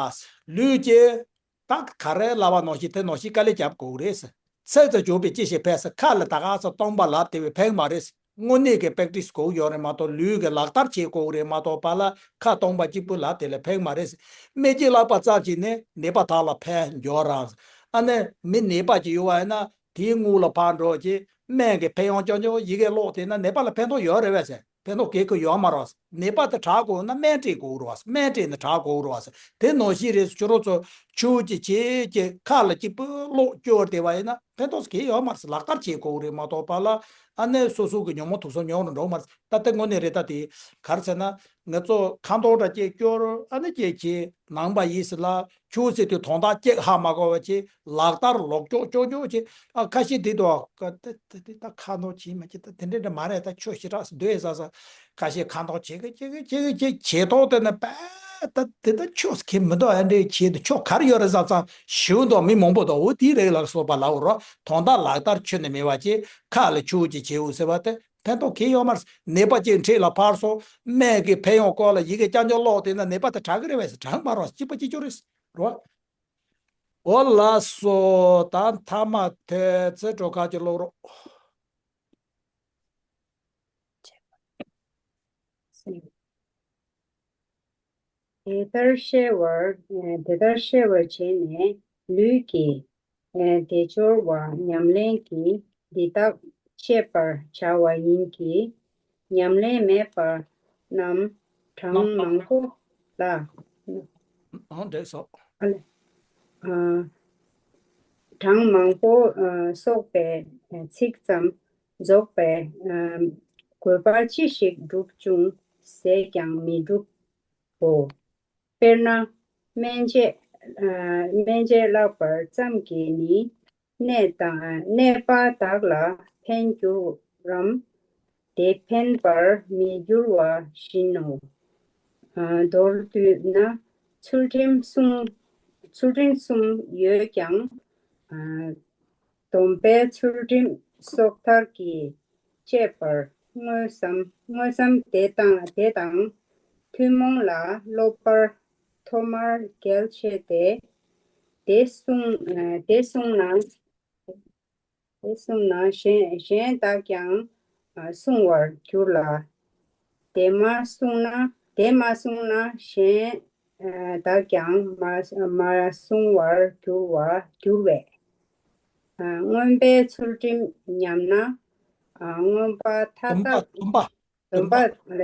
ལུས་ཀྱིས་ད་ག་རེ་ལབ་པ་ནང་བཞིན་དེ་ནང་བཞིན་དཀའ་ལས་རྒྱབ་དགོས་རེད། ཚིག་ཏུ་འཇུག་པའི་ཅི་ཞིག་ཕལ་ཟེར། ཁ་ལ་ད་ག་ཚོད་སྟོང་པ་ལབ་དེ་བས་ཕན་མ་རེད། དངོས་གནས་ཀྱི་པེག་ཊི་སི་དགོས་ཡོད་རེད་མ་གཏོགས་ལུས་ཀྱི་ལག་བསྟར་བྱེད་དགོས་རེད་མ་གཏོགས་པ་ལ་ཁ་སྟོང་པ་གཅིག་པུ་ལབ་དེ་ལ་ཕན་མ་རེད། སྨན་གྱིས་བརླགས་པ་ཙམ་གྱིས་ནི་ནད་པ་དག་ལ་ཕན་འབྱོར་རམ། ཨ་ནི་མི་ནད་པ་ཅིག་ཡོད་པ་ཡིན་ན་དེའི་སྔོན་ལ་ཕར་འགྲོ་ཅིག་སྨན་གྱི་ཕན་ཡོན་རྐྱང་རྐྱང་ཡི་གེ་ཀློག་དེ་ན་ནད་པ་ལ་ཕན་ཐོགས་ཡོད་རེད་པས་ཟེར། ཕན་ཐོགས་གེ་ཁོ་ཡོད་མ་རེད། ནད་པ་དེ་དྲག་དགོས་ན་སྨན་སྤྲད་དགོས་རེད་བ། སྨན་སྤྲད་ནས་དྲག་དགོས་རེད་བ། དེ་ནང་བཞིན་རེད། ཁྱོད་རང་ཚོ་ཆུ་གཅིག་བྱས་ཀྱི་ཁ་ལ་གཅིག་པུ་ཀློག་སྐྱོར་བསྡད་པ་ཡིན་ན་ཕན་ཐོགས་གེ་ཡོད་མ་རེད། ལག་བསྟར་བྱེད་དགོས་རེད་མ་གཏོགས་པ་ལ་ཨ་ནི་སོ་སོ་གི་ཉོན་མོངས་ཐུག་སོང་ཉོག་རུ་འགྲོ་མ་རེད། ད་དེ་དངོས་གནས་རེད། ད་དེ་ག་རེ་ཟེར་ན་ང་ཚོ་ཁ་མདོག་འདྲ་སྐྱེ་སྐྱོར་ཨ་ནི་སྐྱེ་ཁྱེད་ནང་པ་ཡིན་ཟེར་ལ། ཁྱོད་ཟེར་དུས་དོན་དག་གཅིག་ཧ་མ་གོ་བ་བྱས། ལག་བསྟར་ལོག་ཅོག་ཅོག་ཅོག་བྱས། ཨ་ཁ་ཤས་དེ་དུ་ཨ་ད་ད་ད་ད་ཁ་མདོག་བྱེད་མ་བྱེད་ད་དེ་འདྲ་འདྲ་མ་རེད། ད་ཆོས་ཞེ་དྲག་སྡོད་ས་ས་ཁ་ཤས་ཁ་མདོག་བྱེད་གི་བྱེད་གི་བྱེད་གི་བྱེད་བྱེད་ཐོག་དེ་ནི་པ་ད་དེ་ད་ཆོས་ཁེ་མི་འདུག་ཨ་འདྲའི་ཁྱེད་དུ་ཆོས་ག་རེ་ཡོད་རེད་བསམ་ཙང་ཞིའུ་འདུག་མི་མང་པོ་འདུག་འོ་དེའི་རིགས་ལ་སོགས་པ་ལབ་རོགས། དོན་དག་ལག་བསྟར་ཁྱོན་ནས་མེད་པ་བྱས། ཁ་ལ་ཆུ་གཅིག་བྱེའུ་ཟེར་བ་དེ་ཕན་ཐོགས་གང་ཡང་ཡོད་མ་རེད། ནད་པ་ཅིག་འཁྲིས་ལ་ཕར་སོང་སྨན་གྱི་ཕན་ཡོན་སྐོར་ལ་ཡི་གེ་རྐྱང་རྐྱང་ཀློག་དེ་ན་ནད་པ་དེ་དྲག་གི་རེད་པས། དྲག་མ་རེད། གཅིག་པ་གཅིག་རྐྱང་རེད་རོ། འོ་ལགས་སོ། ད་མཐའ་མ་དེ་ཚེ་སྒྲོལ་དཀར་གྱི་ཀློག་རོགས། དེ་ལྟར་ཤེས་པར་དེ་ལྟར་ཤེས་པར་བྱས་ནས་ལུས་ཀྱི་དལ་འབྱོར་བ་ཉམས་ལེན་གྱིས་འདི་དག་བཤད་པར་བྱ་བ་ཡིན་གྱི། ཉམས་ལེན་མེད་པ་རྣམས་གྲངས་མང་པོ་ལ། ཨང་འདྲེས་སོ། ཨ་ལེ། ཨ། གྲངས་མང་པོ་ཨ་སོགས་པའི་ཚིག་ཙམ་རྫོགས་པའི་ཨ་དགོས་པ་ཅི་ཞིག་སྒྲུབ་བྱུང་ཟེར་ཀྱང་མི་འགྲུབ་བོ། དཔེར་ན། སྨན་དཔྱད་ཨ་སྨན་དཔྱད་བཀླགས་པ་ཙམ་གྱིས་ནི་ནད་དང་ནད་པ་དག་ལ་ཕན་འགྱུར་རམ། དེ་ཕན་པར་མི་འགྱུར་བ་བཞིན་ནོ། ཨ་མདོར་བསྡུས་ན་ཚུལ་ཁྲིམས་གསུམ་ཚུལ་ཁྲིམས་གསུམ་ཡོད་ཀྱང་ཨ་སྡོམ་པའི་ཚུལ་ཁྲིམས་སོ་ཐར་གྱིས་བཅད་པར་དངོས་སམ་དངོས་སམ་དེ་དང་དེ་དང་ཐུན་མོང་ལ་སློབ་པར་ཐོག་མར་གལ་ཆེ་སྟེ། དེ་གསུངས་དེ་གསུངས་ན། དེ་གསུངས་ན་གཞན་གཞན་དག་ཀྱང་གསུང་བར་འགྱུར་ལ། དེ་མ་གསུངས་ན་དེ་མ་གསུངས་ན་གཞན་དག་ཀྱང་མ་མ་གསུང་བར་འགྱུར་བ་འགྱུར་བས། མངོན་པའི་ཚུལ་ཁྲིམས་ཉམས་ན། མངོན་པ་མཐའ་དག་སྡོམ་པ་སྡོམ་པ་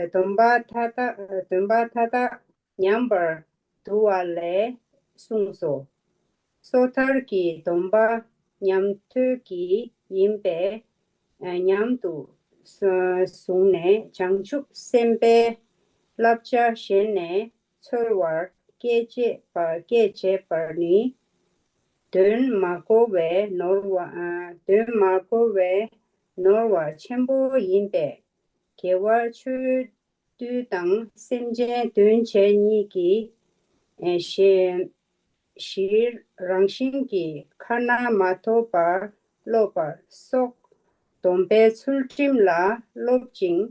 སྡོམ་པ་མཐའ་དག་སྡོམ་པ་མཐའ་དག་ཉམས་པར་འདུ་བ་ལས་གསུངས་སོ། སོ་ཐར་གྱི་སྡོམ་པ་ཉམས་ཐོས་ཀྱི་ཡིན་པས། ཉམས་དུ་བཟུང་ནས་བྱང་ཆུབ་སེམས་དཔའི་བསླབ་བྱ་གཞན་ནས་འཚོལ་བར་བཀས་བཅད་པ་བཀས་བཅད་པར་ནི། དོན་མ་གོ་བས་ནོར་བ་དོན་མ་གོ་བས་ནོར་བ་ཆེན་པོ་ཡིན་པས། དགེ་བ་ཆོས་སྡུད་དང་སེམས་ཅན་དོན་བྱེད་གཉིས་ཀྱི་ཨེ་གཞི་གཞིར་རང་བཞིན་གྱིས་ཁ་ན་མ་ཐོ་བ་སློབ་པ་སོགས་སྡོམ་པའི་ཚུལ་ཁྲིམས་ལ་སློབ་ཅིང་།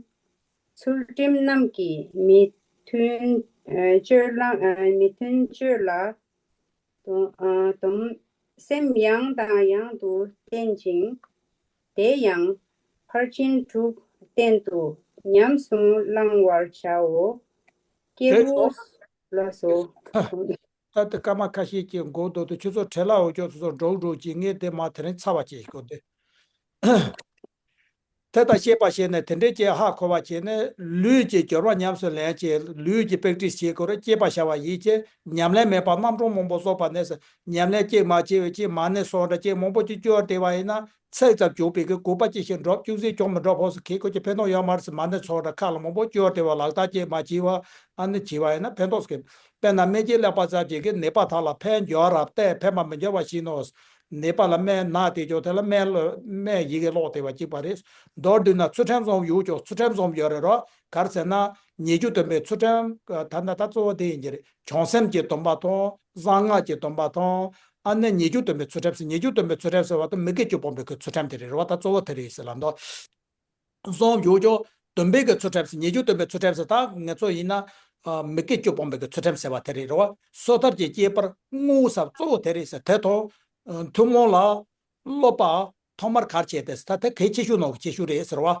ཚུལ་ཁྲིམས་རྣམས་ཀྱི་མི་མཐུན་ཨེ་སྤྱོད་ལ་ཨེ་མི་མཐུན་སྤྱོད་ལ་སྡོམ་ཨ་སྡོམ་སེམས་ཡང་དང་ཡང་དུ་བསྟེན་ཅིང་། དེ་ཡང་ཕར་ཕྱིན་དྲུག་སྟེང་དུ་ཉམས་སུ་བླང་བར་བྱའོ། སྐྱེས་བུ་ལ་སོགས། ད་ལྟ་སྐར་མ་ཁ་ཤས་ཀྱི་འགོར་འདུག་དུས་ཁྱོད་ཚོ་བྲེལ་བ་འོ་ཅོག་ཚོ་ཚོ་འགྲོག་འགྲོག་ཅིག་ངས་དེ་མ་དེ་རིང་ཚར་བ་བྱེད་དགོས་ཏེ། དེ་ལྟར་ཤེས་པ་བྱས་ནས་དེ་འདྲའི་ཅིག་ཧ་གོ་བ་བྱས་ནས་ལུས་ཀྱི་སྦྱོར་བ་ཉམས་སུ་ལེན་བྱས། ལུས་ཀྱི་པེག་ཏྲིས་བྱེད་དགོས་རེད། སྐྱེས་པ་བྱ་བ་ཡིན་ཅེས་ཉམས་ལེན་མེད་པར་རྣམ་གྲངས་མང་པོ་བཟོས་པ་ནས་ཉམས་ལེན་གཅིག་མ་བྱས་པའི་ཅིག་མ་ཎི་སོགས་འདྲ་ཅིག་མང་པོ་ཅིག་བཅོལ་བསྡད་པ་ཡིན་ན། ཚིག་ཙམ་བྱུང་བའི་གི་དགོས་པ་ཅི་ཞིག་འགྲོ་ཅུང་ཟད་ཅུང་མི་འགྲོ་ཕོགས་སུ་ཁེ་ཁོ་ཅི་ཕན་ཐོགས་ཡོད་མ་རེད་ཟེར། མ་ཎི་ཚོགས་འདྲ་ཁག་ལ་མང་པོ་བཅོལ་བསྡད་པ་ལག་བསྟར་ཅིག་མ་བྱས་པ་ཨ་ནི་བྱས་པ་ཡིན་ན་ཕན་ཐོགས་སྐྱེ། དཔེར་ན་སྨན་གྱི་ཀླད་པ་ཙམ་ཅིག་གིས་ནད་པ་དག་ལ་ཕན་འབྱོར་རབ་སྟེ་ཕན་པ་མི་འབྱོར་བ་ཞིག་ནོ། ནད་པ་ལ་སྨན་ན་དེ་ཅོག་དེ་ལ་སྨན་ལ་སྨན་ཡི་གེ་ཀློག་བསྡད་པ་གཅིག་པ་རེད། མདོར་བསྡུས་ན་ཚུལ་ཁྲིམས་བཟང་ཡོད་ཅོག་ཚུལ་ཁྲིམས་བཟང་ཡོད་རེད་རོ། ག་རེ་ཟེར་ན་ཉེས་སྤྱོད་སྡོམ་པའི་ཚུལ་ཁྲིམས་ད་ལྟ་ད་གཙོ་བོ་དེ་ཡིན་གྱི་རེད། བྱང་སེམས་ཀྱི་སྡོམ་པ་དང་གསང་སྔགས་ཀྱི་སྡོམ་པ་དང་། ཨ་ནི་ཉེས་སྤྱོད་སྡོམ་པའི་ཚུལ་ཁྲིམས་ཟེར། ཉེས་སྤྱོད་སྡོམ་པའི་ཚུལ་ཁྲིམས་ཟེར་བ་དང་མི་དགེ་བཅུ་སྤོང་བའི་གི་ཚུལ་ཁྲིམས་དེ་རེད་རེད་བ། ད་གཙོ་བོ་དེ་རེད་ཟེར་ལབ་འདུག་བཟང་ཡོད་ཅོག་སྡོམ་པའི་གི་ཚུལ་ཁྲིམས་ཟེར། ཉེས་སྤྱོད་སྡོམ་པའི་ཚུལ་ཁྲིམས་ཟེར། ད་ང་ཚོ་ཡིན་ན་མི་དགེ་བཅུ་སྤོང་བའི་གི་ཚུལ་ཁྲིམས་ཟེར་བ་དེ་རེད་རེད་བ། སོ་ཐར་གྱི་སྐྱེས་པར་བསྔོ་ཟེར་གཙོ་བོ་དེ་རེད་ཟེར། དེ་དང་ཐུན་མོང་ལ་སློབ་པ་ཐོག་མར་ག་རེ་བྱས་ཏེ་ཟེར། ད་དེ་གལ་ཆེ་ཤོས་ནང་གི་ཆེ་ཤོས་རེད་ཟེར་བ།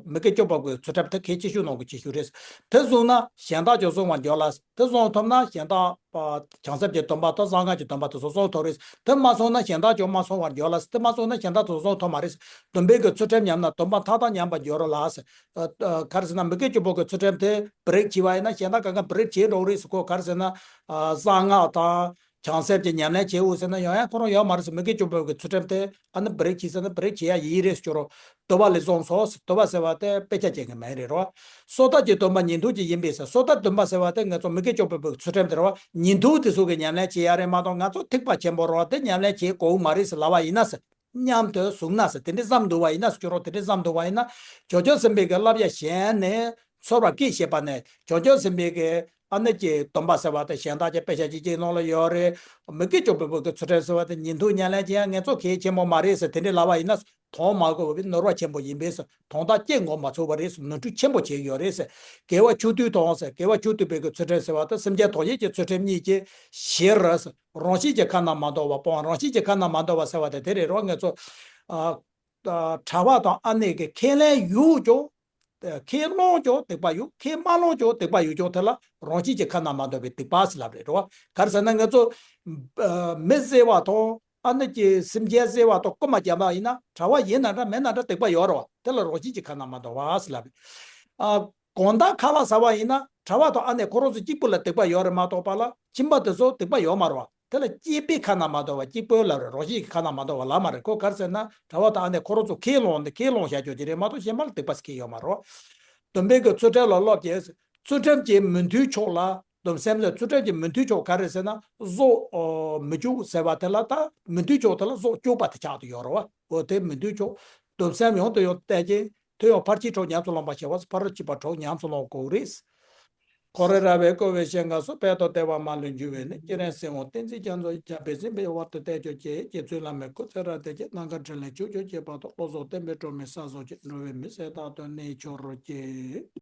མི་དགེ་བཅུ་སྤོང་བའི་ཚུལ་ཁྲིམས་དེ་གལ་ཆེ་ཤོས་ནང་གི་ཆེ་ཤོས་རེད། དེ་བཟུང་ན་གཞན་དག་ཀྱང་བཟུང་བར་འགྱུར་ལ། དེ་བཟུང་ཐུབ་ན་གཞན་དག་བྱང་སེམས་ཀྱི་སྡོམ་པ་དང་གསང་སྔགས་ཀྱི་སྡོམ་པ་དེ་ཚོ་བཟུང་ཐུབ་རེད། དེ་མ་བཟུང་ན་གཞན་དག་ཀྱང་མ་བཟུང་བར་འགྱུར་ལ། དེ་མ་བཟུང་ན་གཞན་དག་དེ་ཚོ་བཟུང་ཐུབ་མ་རེད། སྡོམ་པའི་གི་ཚུལ་ཁྲིམས་ཉམས་ན་སྡོམ་པ་མཐའ་དག་ཉམས་པར་འགྱུར་རོ་ལ། ག་རེ་ཟེར་ན་མི་དགེ་བཅུ་སྤོང་གི་ཚུལ་ཁྲིམས་དེ་བྷི་རེག་བྱས་པ་ཡིན་ན་གཞན་དག་གང་ག་བྷི་རེག་བྱེད་འགྲོ་གི་རེད་ཟེར། ཁོ་ག་རེ་ཟེར་ན་གསང་སྔགས་དང་། བྱང་སེམས་ཀྱི་ཉམས་ལེན་བྱེད་འོས་ཟེར་ན་ཡང་ཡང་ཁོ་རང་ཡོད་མ་རེད་ཟེར། མི་དགེ་བཅུ་སྤོང་གི་ཚུལ་ཁྲིམས་དེ་ཨ་ནི་བྷི་རེག་བྱེད་ཟེར་ན་བྷི་རེག་བྱེད་ཡ་ཡིན་རེད་ཟེར་རོ། དུ་བ་ལས་བཟུང་སོ་ཟེར། དུ་བ་ཟེར་བ་དེ་དཔེ་ཆ་ཅན་གྱི་མིང་རེད་རོ། སོ་ཐར་གྱི་སྡོམ་པ་ཉིན་ཐོ་གཅིག་ཡིན་པས་ཟེར། སོ་ཐར་སྡོམ་པ་ཟེར་བ་དེ་ང་ཚོ་མི་དགེ་བཅུ་སྤོང་གི་ཚུལ་ཁྲིམས་དེ་རེད་བ། ཉིན་ཐོ་དེ་ཚོ་གི་ཉམས་ལེན་བྱེད་ཡ་རེད་མ་གཏོགས་ང་ཚོ་ཐེག་པ་ཆེན་པོ་རོ་དེ་ཉམས་ལེན་བྱེད་དགོས་མ་རེད་ཟེར་ལབ་པ་ཡིན་ན་ཟེར། སྙམ་དུ་གཟུགས་ན་ཟེར། དེ་འདྲའི་བསམ་འདུག་པ་ཡིན་ན་ཟེར། ཁྱོད་རང་དེ་འདྲའི་བསམ་འདུག་པ་ཡིན་ན། བྱང་ཆུབ་སེམས་དཔའི་གི་བསླབ་བྱ་གཞན་ནས་ཚོར་བ་སྐྱེས་ཞེས་པ་ནས་བྱང་ཆུབ་སེམས་དཔའི་གི་ཨ་ནི་ཀྱི་སྡོམ་པ་ཟེར་བ་དེ་གཞན་དག་གི་དཔེ་ཆ་ཅིག་ཅིག་ནང་ལ་ཡོད་རེད། མི་དགེ་བཅུ་སྤོང་གི་ཚུལ་ཁྲིམས་ཟེར་བ་དེ་ཉིན་ཐོ་ཉམས་ལེན་བྱེད་ཡ་ངས་ཚོ་གལ་ཆེན་པོ་མ་རེད་ཟེར་དེ་འདྲའི་ལབ་པ་ཡིན་ན་དོན་མ་གོ་བའི་ནོར་བ་ཆེན་པོ་ཡིན་པས་ཟེར། དོན་དག་ཅི་མགོ་མ་ཚོས་པ་རེད་ཟེར། ནོར་འཁྲུལ་ཆེན་པོ་བྱེད་ཀྱི་ཡོད་རེད་ཟེར། དགེ་བ་བཅུ་བསྡུས་དང་ཟེར། དགེ་བ་བཅུ་བསྡུས་པའི་གི་ཚུལ་ཁྲིམས་ཟེར་བ་དེ་སེམས་ཅན་དོན་བྱེད་ཀྱི་ཚུལ་ཁྲིམས་གཉིས་ཀྱི་བཞི་རེད་ཟེར། རང་བཞིན་གྱིས་ཁ་ན་མ་འདོགས་པ་སྤོང་། རང་བཞིན་གྱིས་ཁ་ན་མ་འདོགས་པ་ཟེར་བ་དེ་དེ་རེད་རོ། ང་ཚོ་ཨ་ཨ་གྲྭ་པ་དང་ཨ་ནེ་གི་ཁས་ལེན་ཡོད་ཀྱང་། ཁས་བླངས་ཀྱང་སྡིག་པ་ཡོད། ཁས་མ་བླངས་ཀྱང་སྡིག་པ་ཡོད་ཀྱང་དེ་ལ་རང་བཞིན་གྱིས་ཁ་ན་མ་འདོགས་པའི་སྡིག་པ་ཟེར་ལབ་རེད་རོ། ག་རེ་ཟེར་ན་ང་ཚོ་ཨ་མི་བསད་པ་དང་ཨ་ནེ་གི་སེམས་ཅན་བསད་པ་དང་རྐུ་མ་བརྒྱབ་པ་ཡིན་ན་གྲྭ་པ་ཡིན་ན་འདྲ་མིན་ན་འདྲ་སྡིག་པ་ཡོད་རེད་བ། དེ་ལ་རང་བཞིན་གྱིས་ཁ་ན་མ་འདོགས་པ་ཟེར་ལབ་རེད། ཨ། དགོང་དག་ཁ་ལག་ཟ་བ་ཡིན་ན་གྲྭ་པ་དང་ཨ་ནེ་ཁོ་རང་ཚོ་གཅིག་པུ་ལ་སྡིག་པ་ཡོད་རེད་མ་གཏོགས་པ་ལ་ཁྱིམ་པ་དེ་ཚོ་སྡིག་པ་ཡོད་མ་རེད་བ། དེ་ལ་སྐྱེས་པས་ཁ་ན་མ་འདོགས་པ། གཅིག་པོའི་ལ་རེད། རང་བཞིན་གྱིས་ཁ་ན་མ་འདོགས་པ་ལབ་མ་རེད། ཁོ་ག་རེ་ཟེར་ན་གྲྭ་པ་དང་ཨ་ནེ་ཁོ་རང་ཚོ་ཁས་བླངས་ནས་ཁས་བླངས་བཞག་རྒྱུ་དེ་རེད་མ་གཏོགས་གཞན་པ་ལ་སྡིག་པ་ཟེར་མཁན་ཡོད་མ་རེད། སྡོམ་པའི་གི་ཚུལ་ཁྲིམས་ལ་སློབ་ཀྱི་ཚུལ་ཁྲིམས་ཀྱི་མི་མཐུན་ཕྱོགས་ལ། སྡོམ་སེམས་ལ་ཚུལ་ཁྲིམས་ཀྱི་མི་མཐུན་ཕྱོགས་ག་རེ་ཟེར་ན་བཟོ་མི་བཅུག་ཟེར་བ་དེ་ལ་ད་མི་མཐུན་ཕྱོགས་དེ་ལ་བཟོ་བཅུག་པ་དེ་ཆགས་ཏེ་ཡོད་རེད་བ། འོ་དེ་མི་མཐུན་ཕྱོགས་སྡོམ་སེམས་ཡང་དུ་ཡང་བསྟེན་ཅིང་དེ་ཡང་ཕར་ཕྱིན་དྲུག་ཉམས་སུ་བླངས་པ་ཞེས་པ་ཕར་ཕྱིན་པ་དྲུག་ཉམས་སུ་བླང་དགོས་རེད། འཁོར་བའི་ར་བས་བསྐོར་བའི་ཞིང་ཁམས་སུ། ཕན་དང་བདེ་བ་མ་ལུས་འབྱུང་བའི་གནས། སྤྱན་རས་གཟིགས་དབང་བསྟན་འཛིན་རྒྱ་མཚོ་ཡི། ཕྱག་འབེབས་སྲིད་པའི་དབང་དུ་གཏད་གྱུར་ཅིག་རྗེ་བཙུན་བླ་མའི་སྐུ་ཚེ་རབ་བརྟན་ཅིང་། ནམ་མཁའ་འཕྲིན་ལས་ཕྱོགས་བཅུར་ཁྱབ་པ་དང་། བློ་བཟང་བསྟན་པའི་སྒྲོན་མེ་ས་གསུམ་གྱི། འགྲོ་བའི་མི་སེར་རྟག་ཏུ་གནས་གྱུར་ཅིག